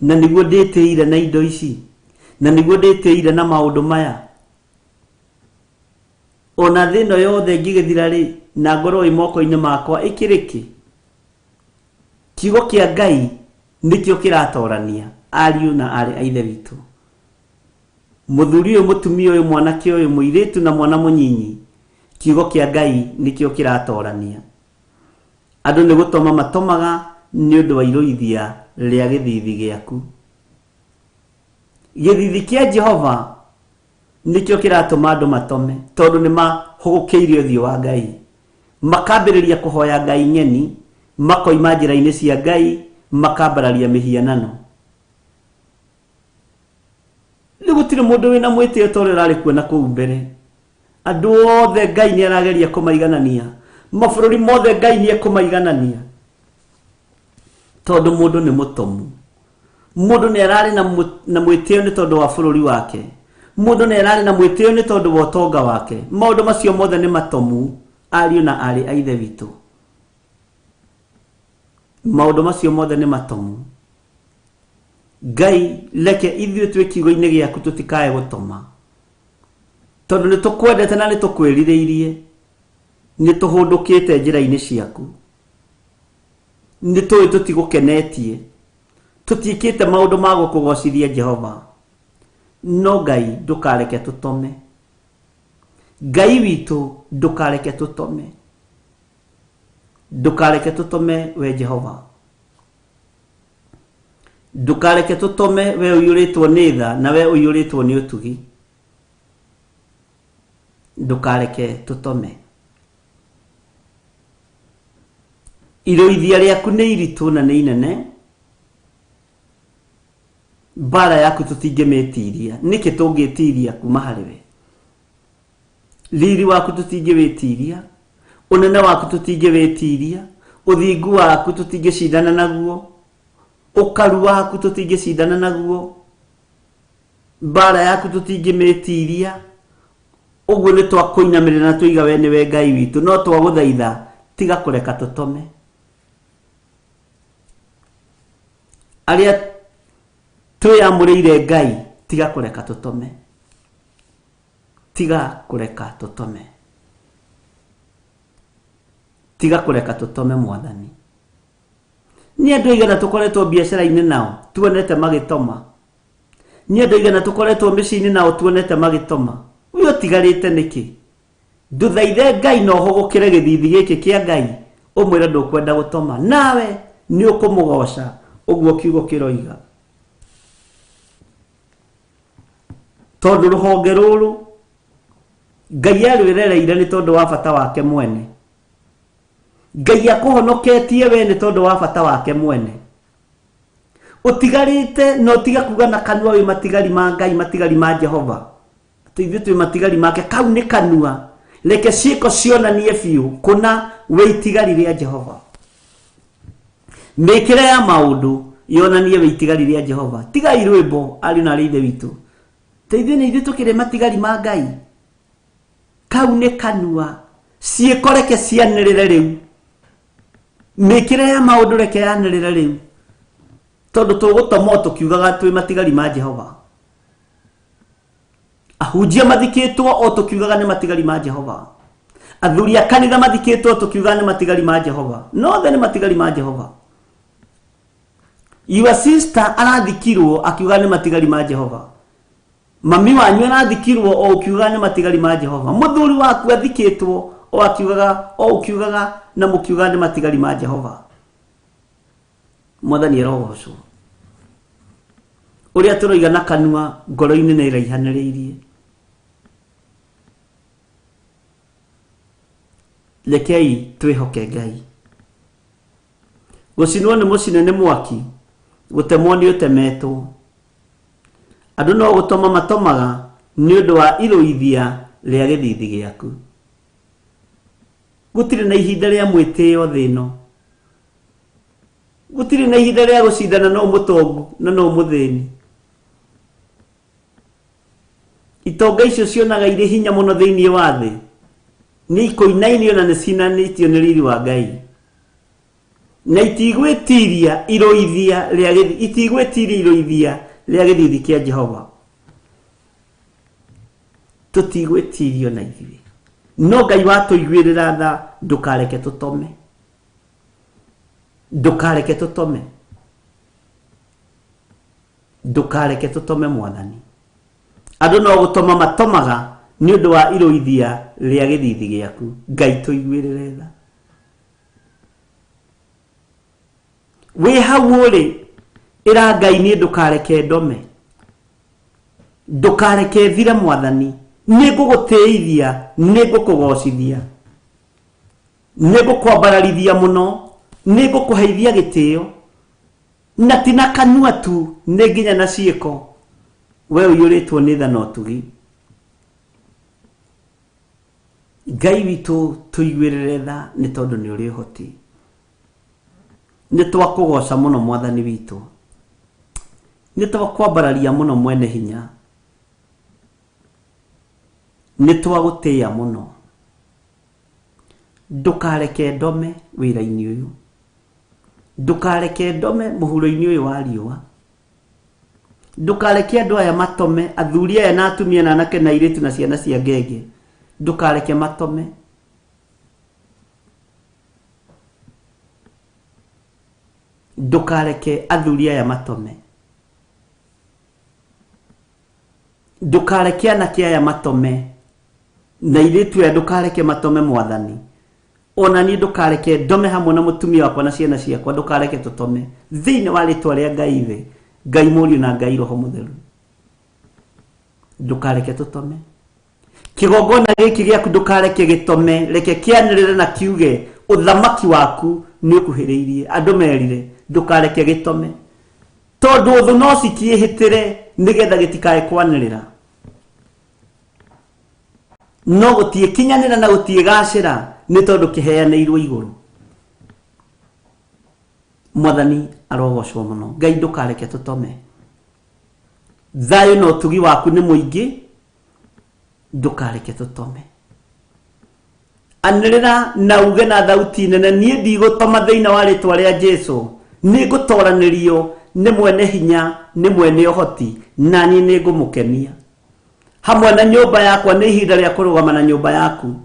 na nĩguo ndĩtĩire na indo ici, na nĩguo ndĩtĩire na maũndũ maya. Ona thĩ ĩno yothe ĩngĩgĩthira rĩ, na ngorwo ĩ moko-inĩ makwa, ĩkĩrĩ kĩ? Kiugo kĩa Ngai nĩkĩo kĩratorania ariũ na aarĩ a Ithe witũ. Mũthuri ũyũ, mũtumia ũyũ, mwanake ũyũ, mũirĩtu na mwana mũnyinyi, kiugo kĩa Ngai nĩkĩo kĩratorania. Andũ nĩ gũtoma matomaga nĩ ũndũ wa irũithia rĩa gĩthithi gĩaku. Gĩthithi kĩa Jehova nĩkĩo kĩratũma andũ matome, tondũ nĩ mahũgũkĩire ũthiũ wa Ngai. Makambĩrĩria kũhoya Ngai ng'eni, makoima njĩra-inĩ cia Ngai, makambararia mĩhianano. Rĩu gũtirĩ mũndũ wĩna mwĩtĩo ta ũrĩa ũrarĩ kuo na kũu mbere. Andũ othe Ngai nĩ arageria kũmaiganania. Mabũrũri mothe Ngai nĩ ekũmaiganania. Tondũ mũndũ nĩ mũtomu. Mũndũ nĩ ararĩ na mwĩtĩo nĩ tondũ wa bũrũri wake. Mũndũ nĩ ararĩ na mwĩtĩo nĩ tondũ wa ũtonga wake. Maũndũ macio mothe nĩ matomu, ariũ na aarĩ a Ithe witũ. Maũndũ macio mothe nĩ matomu. Ngai, reke ithuĩ twĩ kiugo-inĩ gĩaku tũtikae gũtoma. Tondũ nĩ tũkwendete na nĩ tũkwĩrirĩirie, nĩ tũhũndũkĩte njĩra-inĩ ciaku. Nĩ tũĩ tũtigũkenetie, tũtiĩkĩte maũndũ ma gũkũgocithia Jehova. No Ngai, ndũkareke tũtome. Ngai witũ, ndũkareke tũtome. Ndũkareke tũtome, we Jehova. Ndũkareke tũtome, we ũiyũrĩtwo nĩ tha na we ũiyũrĩtwo nĩ ũtugi. Ndũkareke tũtome. Irũithia rĩaku nĩ iritũ na nĩ inene, mbara yaku tũtingĩmĩtiria. Nĩkĩ tũngĩtiria kuma harĩ we? Riri waku tũtingĩwĩtiria, ũnene waku tũtingĩwĩtiria, ũthingu waku tũtingĩcindana naguo, ũkaru waku tũtingĩcindana naguo, mbara yaku tũtingĩmĩtiria. Ũguo nĩ twakũinamĩrĩra na tũiga we nĩwe Ngai witũ, no twagũthaitha tiga kũreka tũtome. Arĩa twĩyamũrĩire Ngai, tiga kũreka tũtome. Tiga kũreka tũtome. Tiga kũreka tũtome Mwathani. Nĩ andũ aigana tũkoretwo biacara-inĩ nao tuonete magĩtoma. Nĩ andũ aigana tũkoretwo mĩciĩ-inĩ nao tuonete magĩtoma. We ũtigarĩte nĩkĩ? Ndũthaithe Ngai na ũhũgũkĩre gĩthithi gĩkĩ kĩa Ngai ũmwĩre ndũkwenda gũtoma. Nawe nĩ ũkũmũgoca, ũguo kiugo kĩroiga. Tondũ rũhonge rũrũ Ngai arwĩrereire nĩ tondũ wa bata wake mwene. Ngai akũhonoketie we nĩ tondũ wa bata wake mwene. Ũtigarĩte na ũtige kuga na kanua wĩ matigari ma Ngai, matigari ma Jehova. Atĩ ithuĩ twĩ matigari make, kau nĩ kanua. Reke ciĩko cionanie biũ kũna wĩ itigari rĩa Jehova. Mĩkĩre ya maũndũ yonanie wĩ itigari rĩa Jehova. Tigai rwĩmbo, ariũ na arĩ ithe witũ. Ta ithuĩ nĩ ithuĩ tũkĩrĩ matigari ma Ngai. Kau nĩ kanua. Ciĩko reke cianĩrĩre rĩu. Mĩkĩre ya maũndũ reke yanĩrĩre rĩu. Tondũ tũgũtomwo tũkiugaga twĩ matigari ma Jehova. Ahunjia mathikĩtwo o tũkiugaga nĩ matigari ma Jehova. Athuri a kanitha mathikĩtwo tũkiugaga nĩ matigari ma Jehova. Nothe nĩ matigari ma Jehova. Your sister arathikirwo akiuga nĩ matigari ma Jehova. Mami wanyu arathikirwo o ũkiugaga nĩ matigari ma Jehova. Mũthuri waku athikĩtwo o akiugaga o ũkiugaga na mũkiugaga nĩ matigari ma Jehova. Mwathani arogocwo. Ũrĩa tũroiga na kanua ngoro-inĩ nĩ ĩraihanĩrĩirie. Rekei twĩhoke Ngai. Gũcinwo nĩ mũcine nĩ mwaki, gũtemwo nĩ ũtemetwo. Andũ no gũtoma matomaga nĩ ũndũ wa irũithia rĩa gĩthithi gĩaku. Gũtirĩ na ihinda rĩa mwĩtĩo thĩ ĩno. Gũtirĩ na ihinda rĩa gũcindana no mũtongu na no mũthĩni. Itonga icio cionaga irĩ hinya mũno thĩinĩ wa thĩ nĩ ikũinainio na nĩ cinanĩtio nĩ riri wa Ngai. Na itigwĩtiria irũithia rĩa itigwĩtiria irũithia rĩa gĩthithi kĩa Jehova. Tũtigwĩtirio na ithuĩ. No Ngai watũiguĩrĩra tha, ndũkareke tũtome. Ndũkareke tũtome. Ndũkareke tũtome Mwathani. Andũ no gũtoma matomaga nĩ ũndũ wa irũithia rĩa gĩthithi gĩaku. Ngai tũiguĩrĩre tha. Wĩ hau ũrĩ, ĩra Ngai niĩ ndũkareke ndome. Ndũkareke thire Mwathani. Nĩ ngũgũtĩithia, nĩ ngũkũgocithia. Nĩ ngũkwambararithia mũno, nĩ ngũkũheithia gĩtĩo. Na ti na kanua tu, nĩ nginya na ciĩko. We ũiyũrĩtwo nĩ tha na ũtugi. Ngai witũ tũiguĩrĩre tha nĩ tondũ nĩ ũrĩ ũhoti. Nĩ twakũgoca mũno Mwathani witũ. Nĩ twakwambararia mũno mwene hinya. Nĩ twagũtĩĩa mũno. Ndũkareke ndome wĩra-inĩ ũyũ. Ndũkareke ndome mũhuro-inĩ ũyũ wa riũa. Ndũkareke andũ aya matome, athuri aya na atumia na anake na airĩtu na ciana cia ngenge. Ndũkareke matome. Ndũkareke athuri aya matome. Ndũkareke anake aya matome. Na airĩtu aya ndũkareke matome Mwathani. Ona niĩ ndũkareke ndome hamwe na mũtumia wakwa na ciana ciakwa, ndũkareke tũtome. Thĩinĩ wa rĩtwa rĩa Ngai Ithe, Ngai Mũriũ na Ngai Roho Mũtheru. Ndũkareke tũtome. Kĩgongona gĩkĩ gĩaku ndũkareke gĩtome, reke kĩanĩrĩre na kiuge ũthamaki waku nĩ ũkuhĩrĩirie. Andũ merire, ndũkareke gĩtome. Tondũ thũ no cikĩĩhĩtĩre nĩgetha gĩtikae kwanĩrĩra. No gũtiĩkinyanĩra na gũtiĩgacĩra nĩ tondũ kĩheanĩirwo igũrũ. Mwathani arogocwo mũno. Ngai ndũkareke tũtome. Thayũ na ũtugi waku nĩ mũingĩ, ndũkareke tũtome. Anĩrĩra na uge na thauti nene, niĩ ndigũtoma thĩinĩ wa rĩtwa rĩa Jesũ. Nĩ ngũtoranĩrio nĩ mwene hinya, nĩ mwene ũhoti, na niĩ nĩ ngũmũkenia. Hamwe na nyũmba yakwa nĩ ihinda rĩa kũrũgama na nyũmba yaku.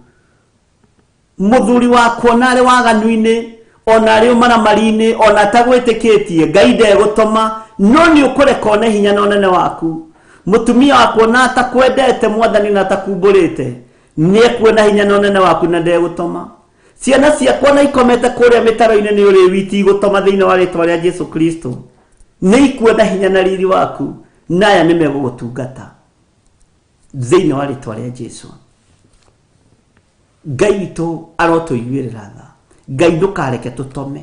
Mũthuri wakwa ona arĩ waganu-inĩ, ona arĩ ũmaramari-inĩ, ona atagwĩtĩkĩtie, Ngai ndegũtoma, no nĩ ũkũreka one hinya na ũnene waku. Mũtumia wakwa ona atakwendete Mwathani na atakumbũrĩte, nĩ ekuona hinya na ũnene waku na ndegũtoma. Ciana ciakwa na ikomete kũrĩa mĩtaro-inĩ nĩ ũrĩu itigũtoma thĩinĩ wa rĩtwa rĩa Jesu Kristo. Nĩ ikuona hinya na riri waku, na aya nĩ megũgũtungata thĩinĩ wa rĩtwa rĩa Jesu. Ngai witũ arotũiguĩrĩra tha. Ngai ndũkareke tũtome.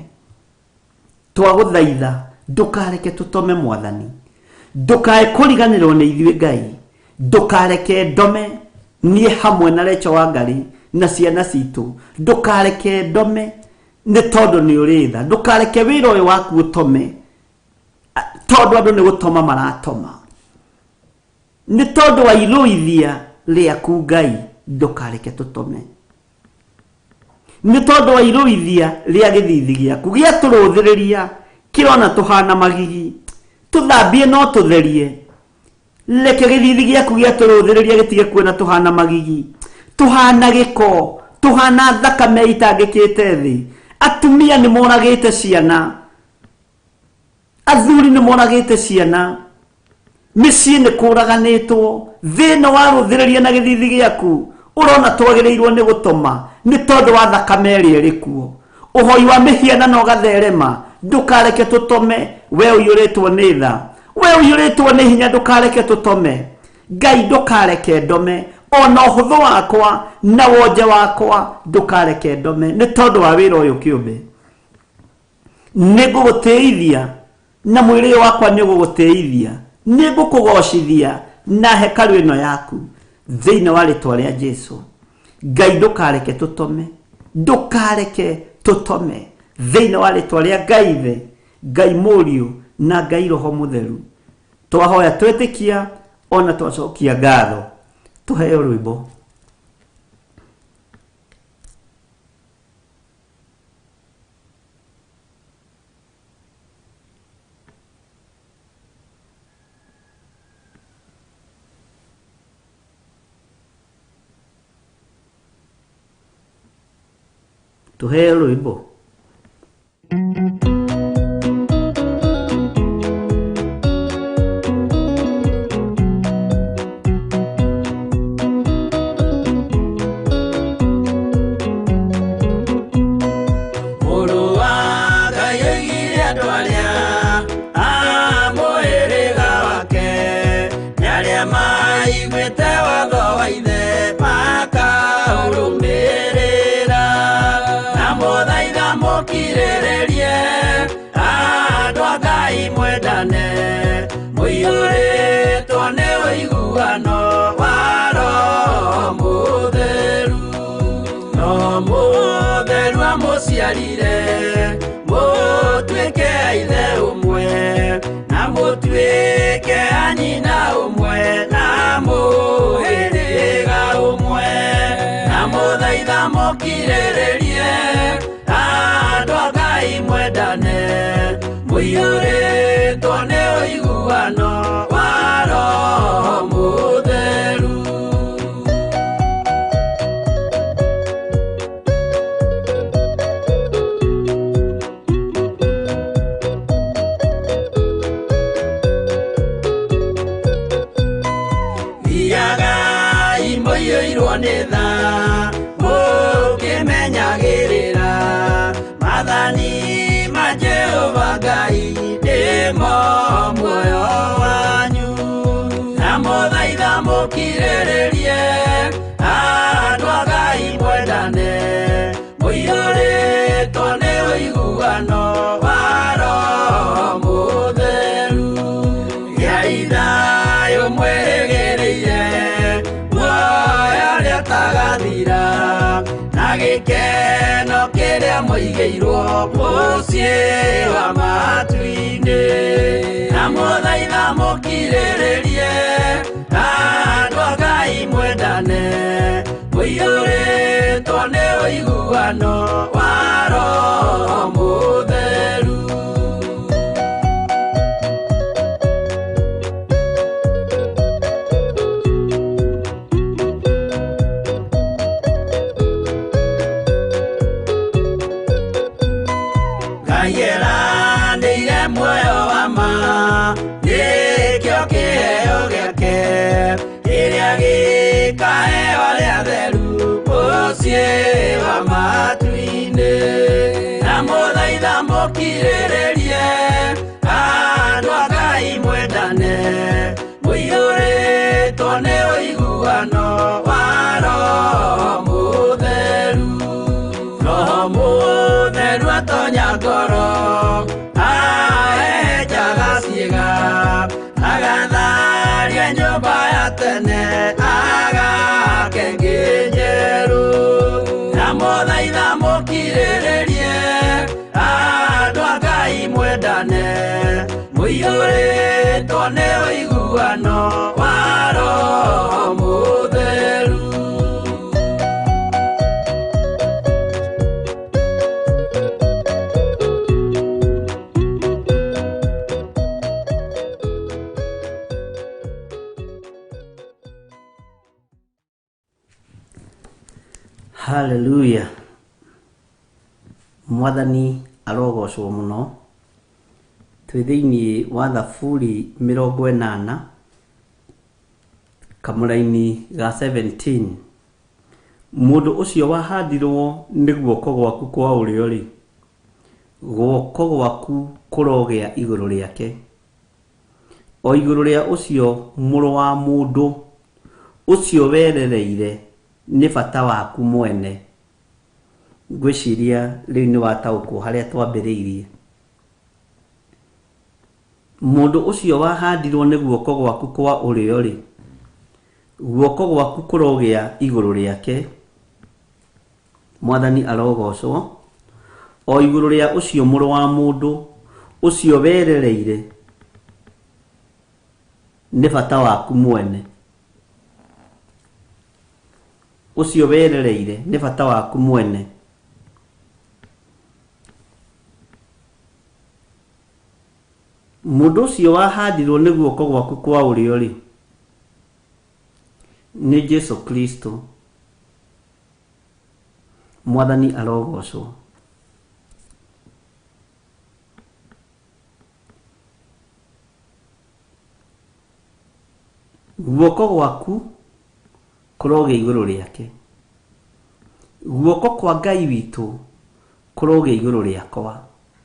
Twagũthaitha ndũkareke tũtome Mwathani. Ndũkae kũriganĩrwo nĩ ithuĩ Ngai. Ndũkareke ndome niĩ hamwe na Recho wa Ngai na ciana citũ. Ndũkareke ndome nĩ tondũ nĩ ũrĩ tha. Ndũkareke wĩra ũyũ waku ũtome tondũ andũ nĩ gũtoma maratoma. Nĩ tondũ wa irũithia rĩaku Ngai, ndũkareke tũtome. Nĩ tondũ wa irũithia rĩa gĩthithi gĩaku gĩatũrũthĩrĩria Kĩrona tũhana magigi. Tũthambie no tũtherie. Reke gĩthithi gĩaku gĩatũrũthĩrĩria gĩtige kuona tũhana magigi. Tũhana gĩko, tũhana thakame itangĩkĩte thĩ. Atumia nĩ moragĩte ciana. Athuri nĩ moragĩte ciana. Mĩciĩ nĩ kũraganĩtwo. Thĩna wa rũthĩrĩria na gĩthithi gĩaku ũrona twagĩrĩirwo nĩ gũtoma nĩ tondũ wa thakame ĩrĩa ĩrĩ kuo. Ũhoi wa mĩhianano ũgatherema, ndũkareke tũtome. We ũiyũrĩtwo nĩ tha, we ũiyũrĩtwo nĩ hinya, ndũkareke tũtome. Ngai ndũkareke ndome, ona ũhũthũ wakwa na wonje wakwa ndũkareke ndome, nĩ tondũ wa wĩra ũyũ kĩũmbe. Nĩ ngũgũtĩithia na mwĩrĩ ũyũ wakwa nĩ ũgũgũtĩithia, nĩ ngũkũgocithia na hekarũ ĩno yaku thĩinĩ wa rĩtwa rĩa Jesu. Ngai ndũkareke tũtome, ndũkareke tũtome thĩinĩ wa rĩtwa rĩa Ngai Ithe, Ngai Mũriũ na Ngai Roho Mũtheru. Twahoya twetĩkia ona twacokia ngatho. Tũheo rwĩmbo. Tũheo rwĩmbo. Mũrũ wa Ngai oigire andũ arĩa a mũhĩrĩga wake nĩ arĩa maiguĩte watho wa ithe makaũrũmĩrĩra. Na mũthaitha mũkirĩrĩrie andũ a Ngai mwendane, mũiyũrĩtwo nĩ ũiguano wa Roho Mũtheru. No Mũtheru amũciarire mũtuĩke a ithe ũmwe, na mũtuĩke a nyina ũmwe, na mũhĩrĩga ũmwe. Na mũthaitha mũkirĩrĩrie andũ a Ngai mwendane, mũiyũrĩtwo nĩ ũiguano wa Roho Mũtheru. Thiagai mũiyũirwo nĩ tha, mũkĩmenyagĩrĩra maathani ma Jehova Ngai nĩmo muoyo wanyu. Na mũthaitha mũkirĩrĩrie andũ a Ngai mwendane, mũiyũrĩtwo nĩ ũiguano wa Roho Mũtheru. Gĩai thayũ mwĩrĩgĩrĩire muoyo ũrĩa ũtagathira, na gĩkeno kĩrĩa mũigĩirwo mũciĩ wa matu-inĩ. Na mũthaitha mũkirĩrĩrie andũ a Ngai mwendane, mũiyũrĩtwo nĩ ũiguano wa Roho Mũtheru. Ngai eranĩire muoyo wa ma, nĩkĩo kĩheo gĩake kĩrĩa gĩkaheo arĩa atheru mũciĩ wa matu-inĩ. Na mũthaitha mũkirĩrĩrie andũ a Ngai mwendane, mũiyũrĩtwo nĩ ũiguano wa Roho Mũtheru. Roho Mũtheru atonya ngoro, ahehenjaga ciĩga, agatharia nyũmba ya tene, agake ĩngĩ njerũ. Na mũthaitha mũkirĩrĩrie andũ a Ngai mwendane, mũiyũrĩtwo nĩ ũiguano wa Roho Mũtheru. Haleluya. Mwathani arogocwo mũno. Twĩ thĩinĩ wa Thaburi 80 kamũraini ga 17. Mũndũ ũcio wahandirwo nĩ guoko gwaku kwa ũrĩo-rĩ, guoko gwaku kũrogĩa igũrũ rĩake, o igũrũ rĩa ũcio mũrũ wa mũndũ ũcio werereire nĩ bata waku mwene. Ngwĩciria rĩu nĩ wataũkwo harĩa twambĩrĩirie. Mũndũ ũcio wahandirwo nĩ guoko gwaku kwa ũrĩo-rĩ, guoko gwaku kũrogĩa igũrũ rĩake. Mwathani arogocwo. O igũrũ rĩa ũcio mũrũ wa mũndũ ũcio werereire nĩ bata waku mwene. Ũcio werereire nĩ bata waku mwene. Mũndũ ũcio wahandirwo nĩ guoko gwaku kwa ũrĩo-rĩ, nĩ Jesu Kristo. Mwathani arogocwo. Guoko gwaku kũrogĩa igũrũ rĩake. Guoko kwa Ngai witũ kũrogĩa igũrũ rĩakwa,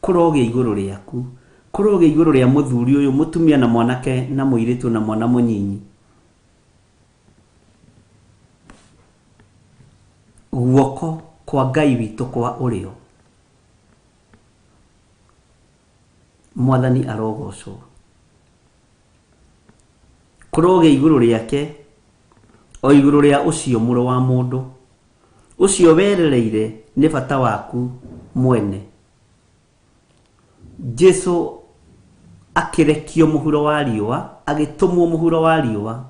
kũrogĩa igũrũ rĩaku, kũrogĩa igũrũ rĩa mũthuri ũyũ, mũtumia na mwanake na mũirĩtu na mwana mũnyinyi. Guoko kwa Ngai witũ kwa ũrĩo. Mwathani arogocwo. Kũrogĩa igũrũ rĩake, o igũrũ rĩa ũcio mũrũ wa mũndũ ũcio werereire nĩ bata waku mwene. Jesu akĩrekio mũhuro wa riũa, agĩtũmwo mũhuro wa riũa,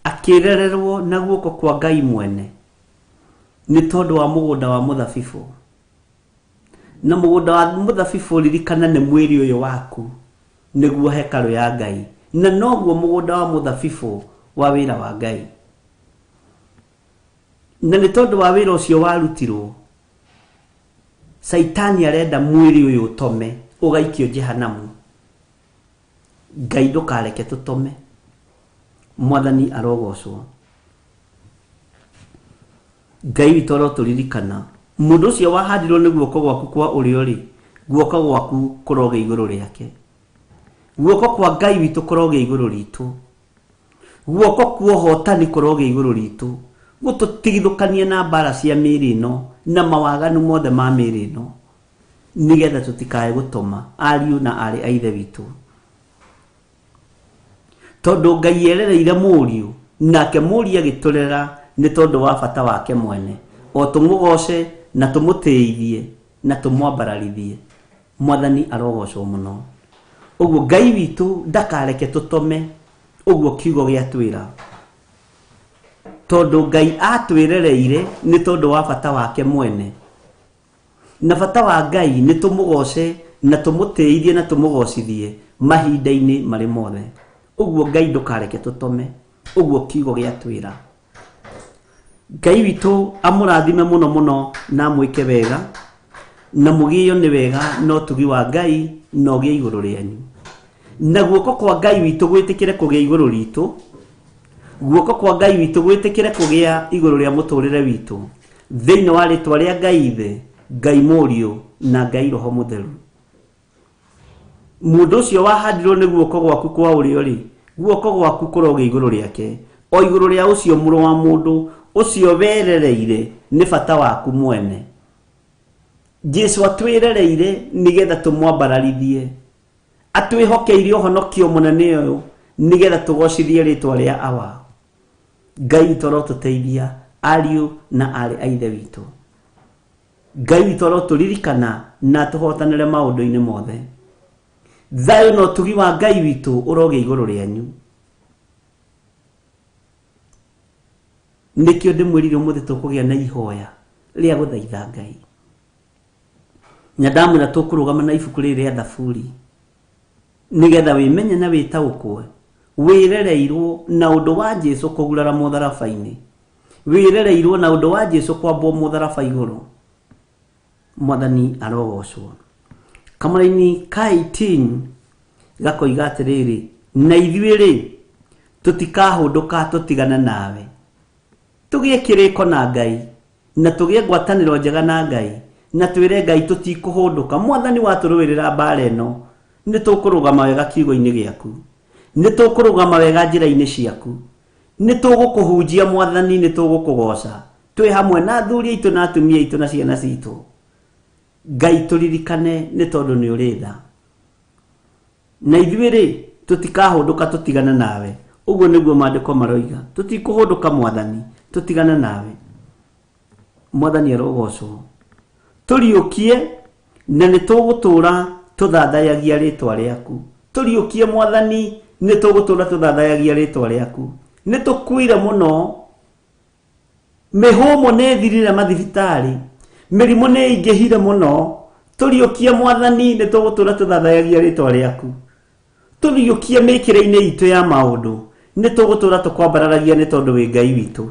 akĩrererwo na guoko kwa Ngai mwene nĩ tondũ wa mũgũnda wa mũthabibũ. Na mũgũnda wa mũthabibũ, ririkana, nĩ mwĩrĩ ũyũ waku, nĩguo hekarũ ya Ngai, na noguo mũgũnda wa mũthabibũ wa wĩra wa Ngai. Na nĩ tondũ wa wĩra ũcio warutirwo, Caitani arenda mwĩrĩ ũyũ ũtome ũgaikio Jehanamu. Ngai ndũkareke tũtome. Mwathani arogocwo. Ngai witũ arotũririkana. Mũndũ ũcio wahandirwo nĩ guoko gwaku kwa ũrĩo-rĩ, guoko gwaku kũrogĩa igũrũ rĩake. Guoko kwa Ngai witũ kũrogĩa igũrũ ritũ. Guoko kwa ũhotani kũrogĩa igũrũ ritũ, gũtũtigithũkania na mbara cia mĩĩrĩ ĩno na mawaganu mothe ma mĩĩrĩ ĩno, nĩgetha tũtikae gũtoma ariũ na aarĩ a Ithe witũ. Tondũ Ngai erereire mũriũ, nake mũriũ agĩtũrera nĩ tondũ wa bata wake mwene, o tũmũgoce na tũmũtĩithie na tũmwambararithie. Mwathani arogocwo mũno. Ũguo Ngai witũ ndakareke tũtome, ũguo kiugo gĩatwĩra. Tondũ Ngai atwĩrereire nĩ tondũ wa bata wake mwene. Na bata wa Ngai nĩ tũmũgoce na tũmũtĩithie na tũmũgocithie mahinda-inĩ marĩ mothe. Ũguo Ngai ndũkareke tũtome, ũguo kiugo gĩatwĩra. Ngai witũ amũrathime mũno mũno na amwĩke wega, na mũgĩo nĩ wega na ũtugi wa Ngai na ũgĩe igũrũ rĩanyu. Na guoko kwa Ngai witũ gwĩtĩkĩre kũgĩa igũrũ ritũ, guoko kwa Ngai witũ gwĩtĩkĩre kũgĩa igũrũ rĩa mũtũrĩre witũ, thĩinĩ wa rĩtwa rĩa Ngai Ithe, Ngai Mũriũ na Ngai Roho Mũtheru. Mũndũ ũcio wahandirwo nĩ guoko gwaku kwa ũrĩo-rĩ, guoko gwaku kũrogĩa igũrũ rĩake, o igũrũ rĩa ũcio mũrũ wa mũndũ ũcio werereire nĩ bata waku mwene. Jesu atwĩrereire nĩgetha tũmwambararithie, atwĩhokeire ũhonokio mũnene ũyũ nĩgetha tũgocithie rĩtwa rĩa Awa. Ngai witũ arotũteithia, ariũ na aarĩ a Ithe witũ. Ngai witũ arotũririkana na atũhotanĩre maũndũ-inĩ mothe. Thayũ na ũtugi wa Ngai witũ ũrogĩa igũrũ rĩanyu. Nĩkĩo ndĩmwĩrire ũmũthĩ tũkũgĩa na ihoya rĩa gũthaitha Ngai. Na ndamwĩra tũkũrũgama na ibuku rĩrĩ rĩa Thaburi nĩgetha wĩmenye na wĩtaũkwo wĩrereirwo na ũndũ wa Jesu kũgurara mũtharaba-inĩ. Wĩrereirwo na ũndũ wa Jesu kwambwo mũtharaba igũrũ. Mwathani arogocwo. Kamũraini ka 18 gakoiga atĩrĩrĩ, na ithuĩ rĩ tũtikahũndũka tũtigane nawe. Tũgĩe kĩrĩko na Ngai na tũgĩe ngwatanĩro njega na Ngai na twĩre Ngai tũtikũhũndũka. Mwathani watũrũĩrĩra mbara ĩno, nĩ tũkũrũgama wega kiugo-inĩ gĩaku, nĩ tũkũrũgama wega njĩra-inĩ ciaku, nĩ tũgũkũhunjia Mwathani, nĩ tũgũkũgoca twĩ hamwe na athuri aitũ na atumia aitũ na ciana citũ. Ngai tũririkane nĩ tondũ nĩ ũrĩ tha. Na ithuĩ rĩ tũtikahũndũka tũtigane nawe. Ũguo nĩguo maandĩko maroiga, tũtikũhũndũka Mwathani, tũtigane nawe. Mwathani arogocwo. Tũriũkie na nĩ tũgũtũũra tũthathayagia rĩtwa rĩaku. Tũriũkie Mwathani, nĩ tũgũtũũra tũthathayagia rĩtwa rĩaku. Nĩ tũkuire mũno, mĩhũmũ nĩ ĩthirire mathibitarĩ, mĩrimũ nĩ ĩingĩhire mũno. Tũriũkie Mwathani, nĩ tũgũtũũra tũthathayagia rĩtwa rĩaku. Tũriũkie mĩkĩre-inĩ itũ ya maũndũ, nĩ tũgũtũũra tũkwambararagia nĩ tondũ wĩ Ngai witũ.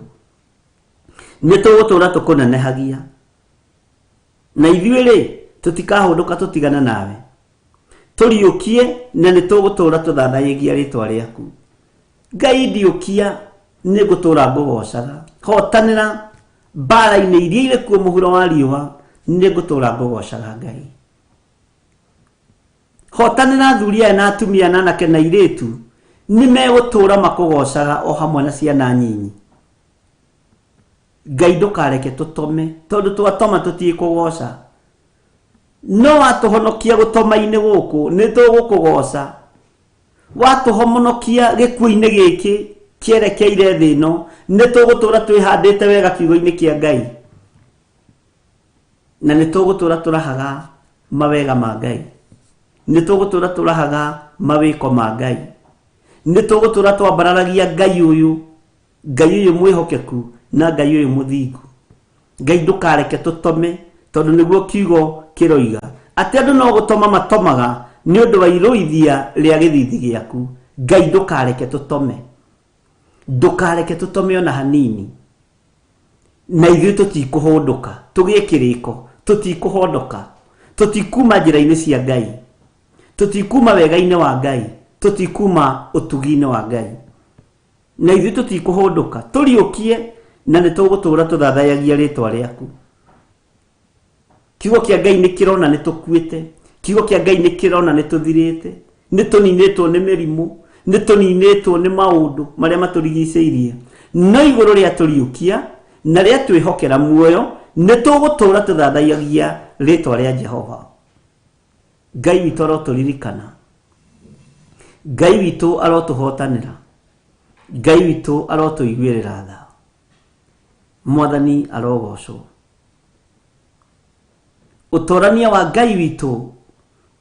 Nĩ tũgũtũũra tũkũnenehagia. Na ithuĩ rĩ tũtikahũndũka tũtigane nawe. Tũriũkie na nĩ tũgũtũũra tũthathayagia rĩtwa rĩaku. Ngai ndiũkia, nĩ ngũtũũra ngũgocaga. Hotanĩra mbara-inĩ iria irĩ kuo mũhuro wa riũa, nĩ ngũtũũra ngũgocaga Ngai. Hotanĩra athuri aya na atumia na anake na airĩtu, nĩ megũtũũra makũgocaga o hamwe na ciana nyinyi. Ngai ndũkareke tũtome, tondũ twatoma tũtikũgoca. No watũhonokia gũtoma-inĩ gũkũ, nĩ tũgũkũgoca. Watũhonokia gĩkuũ-inĩ gĩkĩ kĩerekeire thĩ ĩno, nĩ tũgũtũũra twĩhandĩte wega kiugo-inĩ kĩa Ngai. Na nĩ tũgũtũũra tũrahaga mawega ma Ngai. Nĩ tũgũtũũra tũrahaga mawĩko ma Ngai. Nĩ tũgũtũũra twambararagia Ngai ũyũ, Ngai ũyũ mwĩhokeku na Ngai ũyũ mũthingu. Ngai ndũkareke tũtome, tondũ nĩguo kiugo kĩroiga atĩ andũ no gũtoma matomaga nĩ ũndũ wa irũithia rĩa gĩthithi gĩaku. Ngai ndũkareke tũtome, ndũkareke tũtome ona hanini. Na ithuĩ tũtikũhũndũka, tũgĩe kĩrĩko, tũtikũhondoka, tũtikuma njĩra-inĩ cia Ngai, tũtikuma wega-inĩ wa Ngai, tũtikuma ũtugi-inĩ wa Ngai. Na ithuĩ tũtikũhũndũka, tũriũkie na nĩ tũgũtũũra tũthathayagia rĩtwa rĩaku. Kiugo kĩa Ngai nĩ kĩrona nĩ tũkuĩte, kiugo kĩa Ngai nĩ kĩrona nĩ tũthirĩte, nĩ tũninĩtwo nĩ mĩrimũ, nĩ tũninĩtwo nĩ maũndũ marĩa matũrigicĩirie. No igũrũ rĩa tũriũkia na rĩa twĩhokera muoyo, nĩ tũgũtũũra tũthathayagia rĩtwa rĩa Jehova. Ngai witũ arotũririkana, Ngai witũ arotũhotanĩra, Ngai witũ arotũiguĩrĩra tha. Mwathani arogocwo. Ũtorania wa Ngai witũ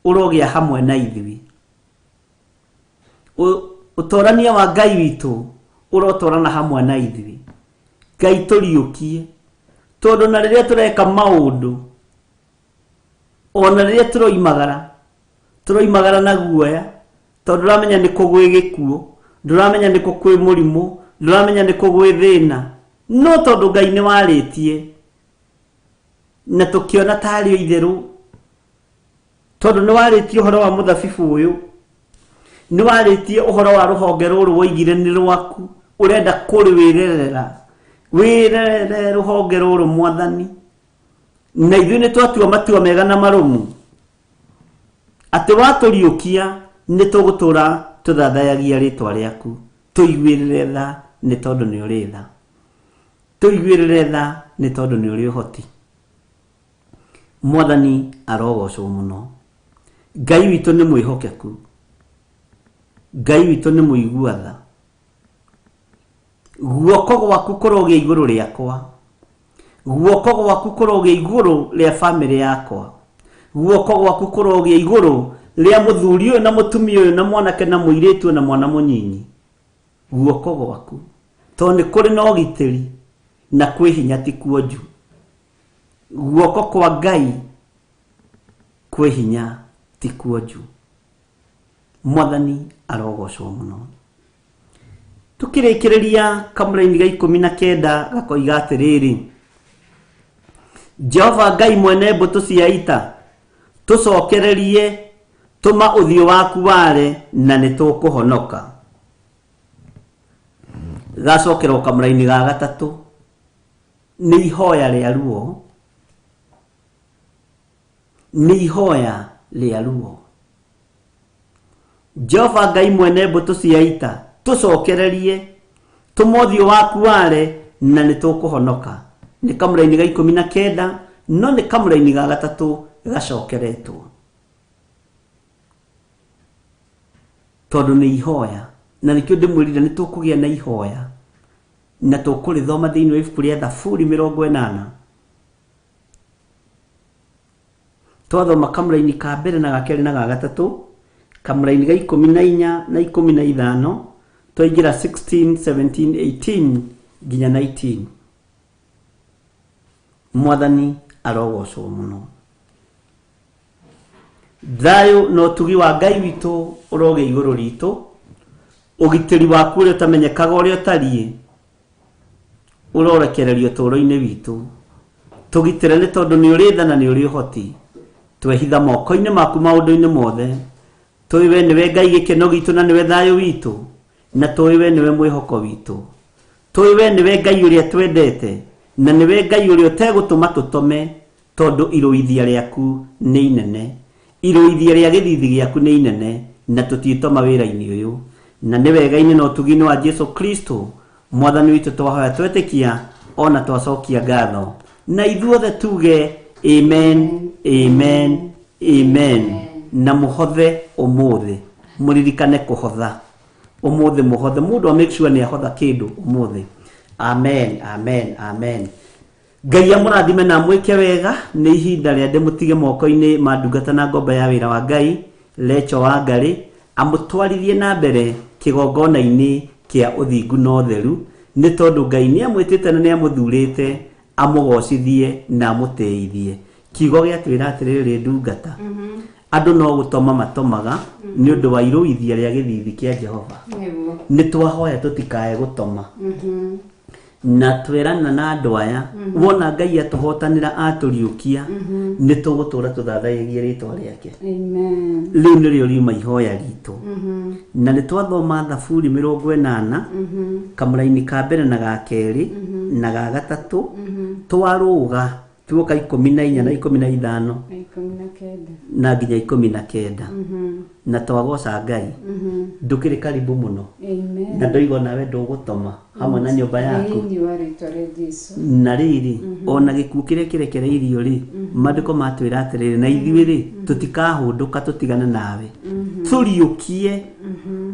ũrogĩa hamwe na ithuĩ. Ũtorania wa Ngai witũ ũrotorana hamwe na ithuĩ. Ngai tũriũkie, tondũ na rĩrĩa tũreka maũndũ, ona rĩrĩa tũroimagara, tũroimagara na guoya, tondũ ndũramenya nĩ kũ gwĩ gĩkuũ, ndũramenya nĩ kũ kwĩ mũrimũ, ndũramenya nĩ kũ gwĩ thĩna. No tondũ Ngai nĩ warĩtie na tũkĩona tarĩ itherũ, tondũ nĩ warĩtie ũhoro wa mũthabibũ ũyũ, nĩ warĩtie ũhoro wa rũhonge rũrũ woigire nĩ rwaku, ũrenda kũrwĩrerera, wĩrerere rũhonge rũrũ Mwathani. Na ithuĩ nĩ twatua matua mega na marũmu atĩ watũriũkia nĩ tũgũtũũra tũthathayagia rĩtwa rĩaku. Tũiguĩrĩre tha nĩ tondũ nĩ ũrĩ tha, tũiguĩrĩre tha nĩ tondũ nĩ ũrĩ ũhoti. Mwathani arogocwo mũno. Ngai witũ nĩ mwĩhokeku, Ngai witũ nĩ mũigua tha. Guoko gwaku kũrogĩa igũrũ rĩakwa, guoko gwaku kũrogĩa igũrũ rĩa bamĩrĩ yakwa, guoko gwaku kũrogĩa igũrũ rĩa mũthuri ũyũ na mũtumia ũyũ na mwanake na mũirĩtu na mwana mũnyinyi. Guoko gwaku, tondũ nĩ kũrĩ na ũgitĩri na kwĩ hinya ti kuonju. Guoko kwa Ngai kwĩ hinya ti kuonju. Mwathani arogocwo mũno. Tukĩrĩkĩrĩria kamũraini ga 19 gakoiga atĩrĩrĩ, Jehova Ngai mwene mbũtũ cia ita, tũcokererie, tũma ũthiũ waku ware na nĩ tũkũhonoka. Gacokerwo kamũraini ga gatatũ nĩ ihoya rĩa ruo, nĩ ihoya rĩa ruo. Jehova Ngai mwene mbũtũ cia ita, tũcokererie, tũma ũthiũ waku ware na nĩ tũkũhonoka. Nĩ kamũraini ga 19, no nĩ kamũraini ga gatatũ gacokeretwo, tondũ nĩ ihoya, na nĩkĩo ndĩmwĩrire nĩ tũkũgĩa na ihoya, na tũkũrĩthoma thĩinĩ wa ibuku rĩa Thaburi 80. Twathoma kamũraini ka mbere na ga kerĩ na ga gatatũ, kamũraini ga 14 na 15, twaingĩra 16, 17, 18 nginya 19. Mwathani arogocwo mũno. Thayũ na ũtugi wa Ngai witũ ũrogĩa igũrũ ritũ, ũgitĩri waku ũrĩa ũtamenyekaga ũrĩa ũtariĩ ũrorekererio ũtũũro-inĩ witũ. Tũgitĩre nĩ tondũ nĩ ũrĩ tha na nĩ ũrĩ ũhoti. Twehitha moko-inĩ maku maũndũ-inĩ mothe. Tũĩ we nĩwe Ngai gĩkeno gitũ na nĩwe thayũ witũ, na tũĩ we nĩwe mwĩhoko witũ. Tũĩ we nĩwe Ngai ũrĩa twendete, na nĩwe Ngai ũrĩa ũtegũtũma tũtome, tondũ irũithia rĩaku nĩ inene. Irũithia rĩa gĩthithi gĩaku nĩ inene, na tũtiĩtoma wĩra-inĩ ũyũ. Na nĩ wega-inĩ na ũtugi-inĩ wa Jesu Kristo Mwathani witũ twahoya twetĩkia ona twacokia ngatho, na ithuothe tuge amen, amen, amen. Na mũhothe ũmũthĩ, mũririkane kũhotha ũmũthĩ, mũhothe mũndũ a make sure nĩ ahotha kĩndũ ũmũthĩ. Amen, amen, amen. Ngai amũrathime na amwĩke wega. Nĩ ihinda rĩa ndĩmũtige moko-inĩ ma ndungata na ngomba ya wĩra wa Ngai, Lecho wa Ngarĩ, amũtwarithie na mbere kĩgongona-inĩ kĩa ũthingu na ũtheru, nĩ tondũ Ngai nĩ amwĩtĩte na nĩ amũthurĩte amũgocithie na amũtĩithie. Kiugo gĩatwĩra atĩrĩrĩ, ndungata, andũ no gũtoma matomaga nĩ ũndũ wa irũithia rĩa gĩthithi kĩa Jehova. Nĩ twahoya tũtikae gũtoma, na twerana na andũ aya, wona Ngai atũhotanĩra atũriũkia, nĩ tũgũtũra tũthathayagia rĩtwa rĩake. Amen. Rĩu nĩrĩo riuma ihoya ritũ, na nĩ twathoma Thaburi 80 kamũraini ka mbere na ga kerĩ na ga gatatũ, twarũga tuoka 14 na 15 Na 19. Na nginya 19, na twagoca Ngai. Ndũkĩrĩ karibu mũno. Amen. Na ndoiga nawe ndũgũtoma hamwe na nyũmba yaku. Thĩinĩ wa rĩtwa rĩa Jesu. Na rĩrĩ, ona gĩkuũ kĩrĩa kĩrekereirio rĩ, maandĩko matwĩra atĩrĩrĩ, na ithuĩ rĩ, tũtikahũndũka tũtigane nawe, tũriũkie,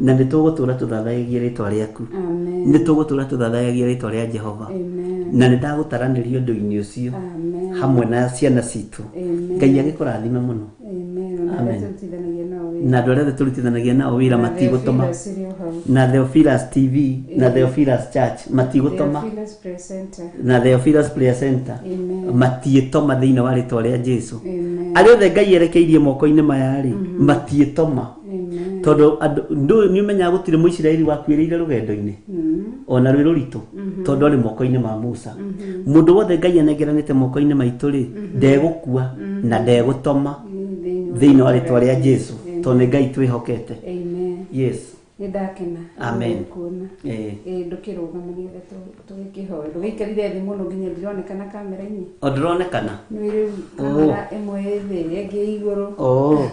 na nĩ tũgũtũra tũthathayagia rĩtwa rĩaku. Amen. Nĩ tũgũtũra tũthathayagia rĩtwa rĩa Jehova. Amen. Na nĩ ndagũtaranĩria ũndũ-inĩ ũcio Amen. hamwe na ciana citũ. Amen. Ngai agĩkũrathime mũno. Amen. Ona Amen. arĩa tũrutithanagia nao wĩra. Na andũ arĩa othe tũrutithanagia nao wĩra Na matigũtoma. Theophilus ĩrĩ o hau. Na Theophilus TV na Theophilus Church matigũtoma. Theophilus Prayer Center. Na Theophilus Prayer Center. Amen. Matiĩtoma thĩinĩ wa rĩtwa rĩa Jesu. Amen. Arĩa othe Ngai erekeirie moko-inĩ maya rĩ, matiĩtoma. Amen. Tondũ andũ ndũ nĩ ũmenyaga gũtirĩ Mũisiraeli wakuĩrĩire rũgendo-inĩ ona rwĩ rũritũ, tondũ arĩ moko-inĩ ma Musa. Mũndũ wothe Ngai anengeranĩte moko-inĩ maitũ rĩ, ndegũkua na ndegũtoma Thĩinĩ thĩinĩ wa rĩtwa rĩa Jesu, tondũ nĩ Ngai twĩhokete. Amen. Yes. Nĩ ndakena. Amen. Kuona. Eh. Ĩ ndũkĩrũgama nĩgetha tũgĩkĩhoe. Ndũgĩikarire thĩ mũno nginya ndironekana kamera-inĩ. O ndĩronekana. Nĩ rĩu kamera ĩmwe ĩ thĩ, ĩngĩ ĩ igũrũ. Oh.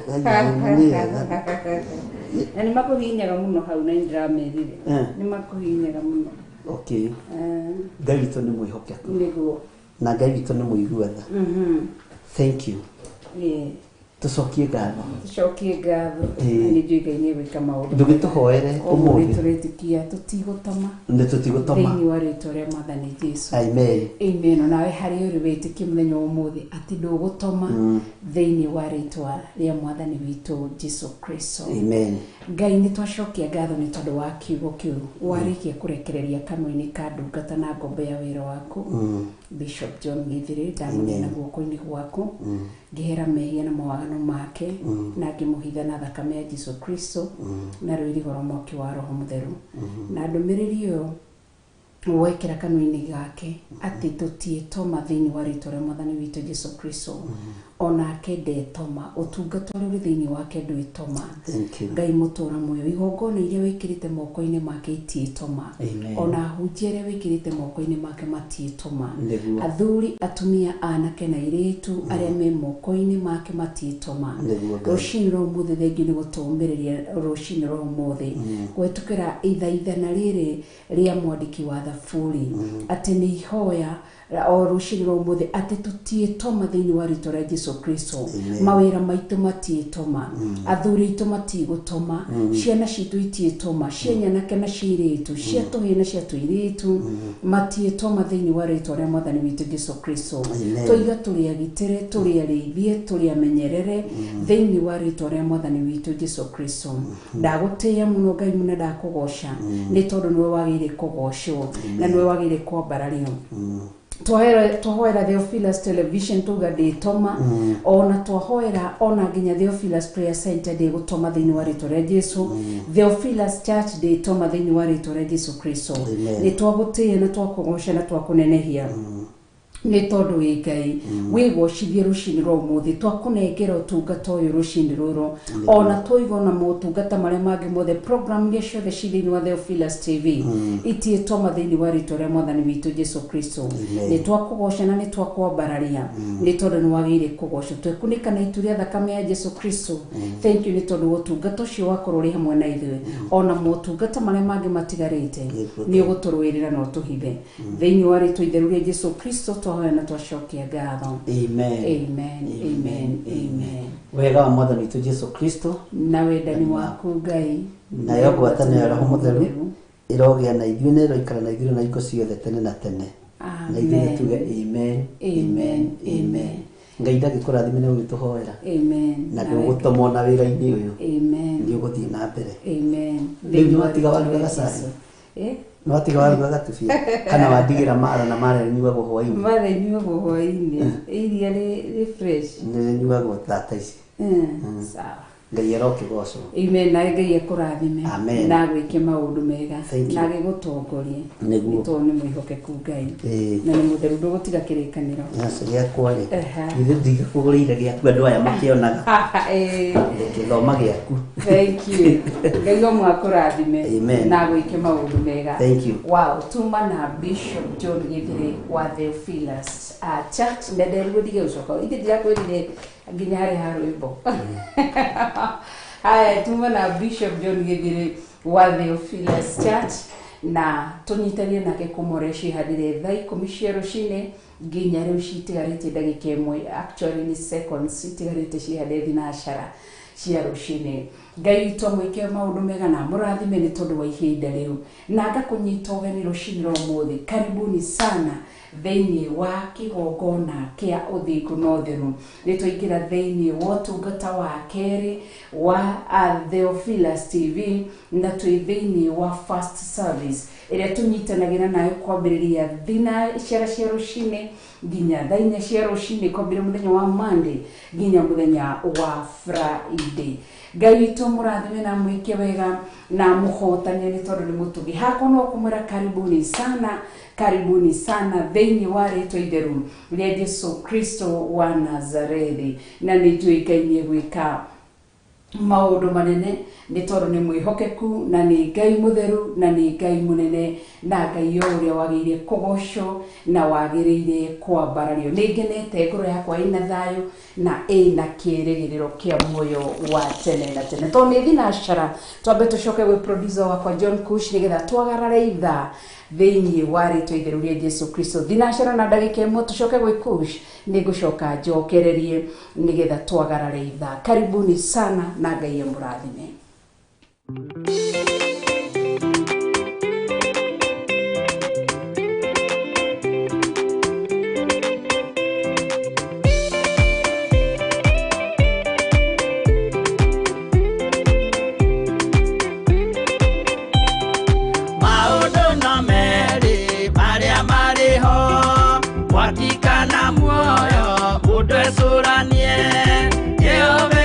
Na nĩ makũhihinyaga mũno hau, na nĩ ndĩramerire. Eh. Nĩ makũhihinyaga mũno. Okay. Eh, Ngai witũ nĩ mwĩhokeku. Nĩguo. Na Ngai witũ nĩ mũigua tha. Thank you. Ĩ. Tũcokie ngatho. Tũcokie ngatho. Ĩ. Na nĩ njũĩ Ngai nĩ egwĩka maũndũ. Ndũgĩtũhoere Ũmũthĩ ũmũthĩ. tũretĩkia tũtigũtoma. Nĩ tũtigũtoma. Thĩinĩ wa rĩtwa rĩa Mwathani Jesu. Amen. Amen. Onawe harĩa ũrĩ wĩtĩkie mũthenya wa ũmũthĩ atĩ ndũgũtoma thĩinĩ wa rĩtwa rĩa Mwathani witũ Jesu Kristo. Amen. Ngai, nĩ twacokia ngatho nĩ tondũ wa kiugo kĩu warĩkia kũrekereria kanua-inĩ ka ndungata na ngombo ya wĩra waku, Bishop John Githiri. Ndamũneana guoko-inĩ gwaku, ngĩhera mehia na mawagano. magũrũ make na ngĩmũhitha na thakame ya Jesu Kristo na rũirigo rwa mwaki wa Roho Mũtheru na ndũmĩrĩri ĩyo wekĩra kanua-inĩ gake atĩ tũtiĩtoma thĩinĩ wa rĩtwa rĩa mwathani witũ Jesu Kristo onake ndetoma ũtungata ũrĩa ũrĩ thĩinĩ wake ndwĩtoma. Thank you. Ngai mũtũra muoyo igongona iria wĩkĩrĩte moko-inĩ make itiĩtoma. Amen. Ona ahunjia arĩa wĩkĩrĩte moko-inĩ make matiĩtoma. Nĩguo. Athuri atumia anake na airĩtu arĩa me moko-inĩ make matiĩtoma. Nĩguo Ngai. Rũcinĩ rwa ũmũthĩ thengiũ nĩ gũtũũmĩrĩria rũcinĩ rwa ũmũthĩ kũhetũkĩra ithaithana rĩrĩ rĩa mwandĩki wa thaburi atĩ nĩ ihoya o rũcinĩ rwa ũmũthĩ atĩ tũtiĩtoma thĩinĩ wa rĩtwa rĩa Jesu Kristo. Amen. Mawĩra maitũ matiĩtoma, athuri aitũ matigũtoma, ciana citũ itiĩtoma, cia nyanake na cia airĩtu, cia tũhĩĩ na cia tũirĩtu matiĩtoma thĩinĩ wa rĩtwa rĩa mwathani witũ Jesu Kristo. Amen. Tũiga tũrĩ agitĩre, tũrĩ arĩithie, tũrĩ amenyerere thĩinĩ wa rĩtwa rĩa mwathani witũ Jesu Kristo. Ndagũtĩĩa mũno Ngai mũno, ndakũgoca nĩ tondũ nĩwe wagĩrĩire kũgocwo na nĩwe wagĩrĩire kwambarario. Twahoera Theophilus Television tuga ndĩtoma, ona twahoera ona nginya Theophilus Prayer Center ndĩgũtoma thĩinĩ wa rĩtwa rĩa Jesu. Theophilus Church ndĩtoma thĩinĩ wa rĩtwa rĩa Jesu Kristo. Amen. Nĩ twagũtĩĩa na twakũgoca na twakũnenehia nĩ tondũ wĩ Ngai wĩgocithie rũcinĩ rwa ũmũthĩ twakũnengera ũtungata ũyũ rũcinĩ rũrũ ona twoiga ona motungata marĩa mangĩ mothe program iria ciothe ci thĩinĩ wa Theophilus TV itiĩtoma thĩinĩ wa rĩtwa rĩa mwathani witũ Jesu Kristo. Amen. Nĩ twakũgoca na nĩ twakwambararia nĩ tondũ nĩ wagĩrĩire kũgocwo. Twekunĩka na itu rĩa thakame ya Jesu Kristo. Thank you nĩ tondũ wa ũtungata ũcio wakorwo ũrĩ hamwe na ithuĩ ona motungata marĩa mangĩ matigarĩte Nĩguo. nĩ ũgũtũrũĩrĩra na ũtũhithe thĩinĩ wa rĩtwa itheru rĩa Jesu Kristo twahoya na twacokia ngatho. Amen. Amen, amen, amen. Wega wa mwathani witũ Jesu Kristo Na wendani waku Ngai nayo ngwatanĩro ya Roho Mũtheru ĩrogĩa na ithuĩ na ĩroikara na ithuĩ na hingo ciothe tene na tene. Na ithuĩ Amen. tuge amen. Amen, amen. Ngai ndagĩkũrathime nĩ gũgĩtũhoera Amen. na ndũgũtomwo na wĩra-inĩ ũyũ Amen. nĩ ũgũthiĩ na mbere. Amen. Rĩu nĩ watiga waruga gacai? Nĩ watiga waruga gatubia kana wandigĩra mara na mara rĩnyuagwo hwaĩ-inĩ? Mara inyuagwo hwaĩ-inĩ iria rĩ fresh Nĩ rĩnyuagwo thaa ta ici. Sawa. Ngai arokĩgocwo. Amen. Na Ngai akũrathime Amen. na agwĩke maũndũ mega Thank you. na agĩgũtongorie Nĩguo. nĩ tondũ nĩ mwĩhokeku Ngai Ĩĩ. na nĩ mũtheru ndũgũtiga kĩrĩkanĩro. Aca gĩakwa rĩ Ehe. githĩ ndigakũgũrĩire gĩaku andũ aya makĩonaga Ĩĩ. gĩthoma gĩaku. Thank you. Ngai o mwakũrathime Amen. na agwĩke maũndũ mega. Thank you. Wow, tuma na Bishop John Githire wa Theophilus Church na nderirwo ndige gũcoka ithe ndirakwĩrire nginya harĩ ha rwĩmbo. Haya, tuma na Bishop John Githire wa Theophilus Church na tũnyitanie nake kuma ũrĩa cihandire thaa ikũmi cia rũcinĩ nginya rĩu citigarĩtie ndagĩka ĩmwe, actually nĩ seconds citigarĩte cihande thinacara cia rũcinĩ. Ngai witũ amwĩke maũndũ mega na amũrathime nĩ tondũ wa ihinda rĩu na ngakũnyita ũgeni rũcinĩ rwa ũmũthĩ. Karibuni sana thĩinĩ wa kĩgongona kĩa ũthingu na ũtheru. Nĩ twaingĩra thĩinĩ wa ũtungata wa kerĩ wa Theophilus TV na twĩ thĩinĩ wa first service ĩrĩa tũnyitanagĩra nayo kwambĩrĩria thinacara cia rũcinĩ nginya thaa inya cia rũcinĩ kwambĩrĩria mũthenya wa Monday nginya mũthenya wa Friday. Ngai witũ mũrathime na mwĩke wega na mũhotanie nĩ tondũ nĩ mũtugi. Hakwa no kũmwĩra karibuni sana, karibuni sana thĩinĩ wa rĩtwa itheru rĩa Jesu Kristo wa Nazarethi na nĩ njũĩ Ngai nĩ egwĩka maũndũ manene nĩ tondũ nĩ mwĩhokeku na nĩ Ngai mũtheru na nĩ Ngai mũnene na Ngai o ũrĩa wagĩrĩire kũgocwo na wagĩrĩire kwambarario. Nĩ ngenete ngoro yakwa ĩna thayũ na ĩna kĩĩrĩgĩrĩro kĩa muoyo wa tene na tene. Tondũ nĩ thinacara twambe tũcoke gwĩ producer wakwa John Kush nĩgetha twagarare ithaa thĩinĩ wa rĩtwa itheru rĩa Jesu Kristo. Thinacara na ndagĩka ĩmwe tũcoke gwĩ Kush nĩ ngũcoka njokererie nĩgetha twagarare ithaa. Karibuni sana na Ngai amũrathime. Maũndũ no merĩ marĩa marĩ ho mwaki kana muoyo mũndũ ecũranie. Jehova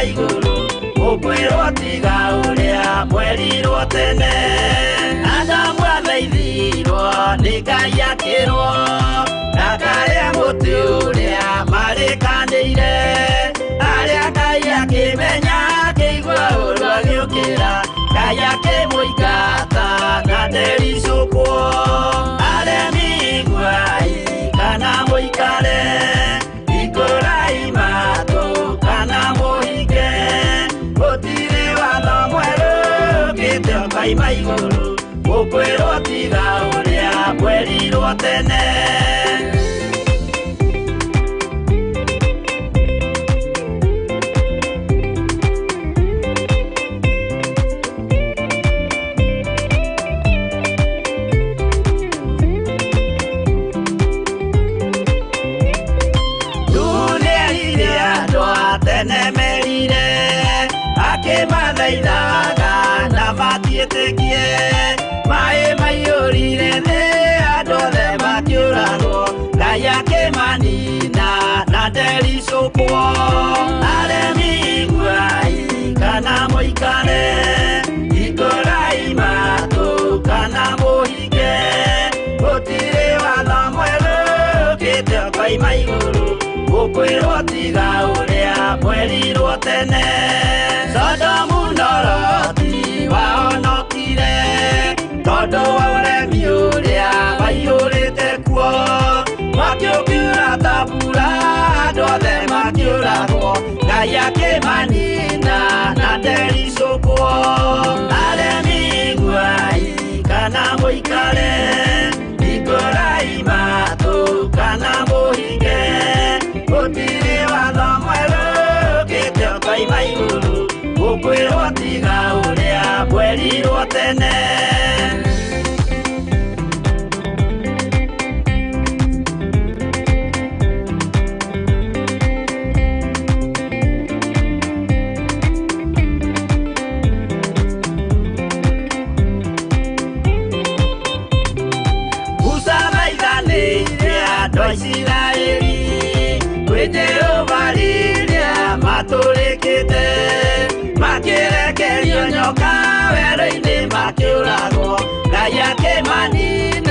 Igũrũ ũkwĩrwo tiga ũrĩa mwerirwo tene. Adamu athaithirwo nĩ Ngai akĩrwo ndakarĩe mũtĩ ũrĩa marĩkanĩire. Arĩa Ngai akĩmenya akĩigua ũru agĩũkĩra Ngai akĩmũingata na ndericũkwo. Aremi iguai kana mũikare, ikũrai matũ kana mũhinge, gũtirĩ watho mwerũ ũkĩte ũkoima igũrũ ũkwĩrwo tiga ũrĩa mwerirwo tene. Tene merire akĩmathaithaga na matiĩtĩkie, maĩ maiyũrire thĩ andũ othe makĩũragwo, Ngai akĩmanina na ndericũkwo. Aremi iguai kana mũikare, ikũrai matũ kana mũhinge, gũtirĩ watho mwerũ ũkĩte ũkoima igũrũ ũkwĩrwo tiga ũrĩa mwerirwo tene. Sodomu na Loti wahonokire tondũ wa ũremi ũrĩa waiyũrĩte kuo, mwaki ũkiura ta mbura andũ othe makĩũragwo, Ngai akĩmanina na ndericũkwo. Aremi iguai kana mũikare, ikũrai matũ kana mũhinge, gũtirĩ watho mwerũ ũkĩte ũkoima igũrũ ũkwĩrwo tiga ũrĩa mwerirwo tene. Musa thaithanĩire andũ a Isiraeli kwĩ Jehova rĩrĩa matũrĩkĩte, makĩrekerio nyoka werũ-inĩ makĩũragwo, Ngai akĩmanina.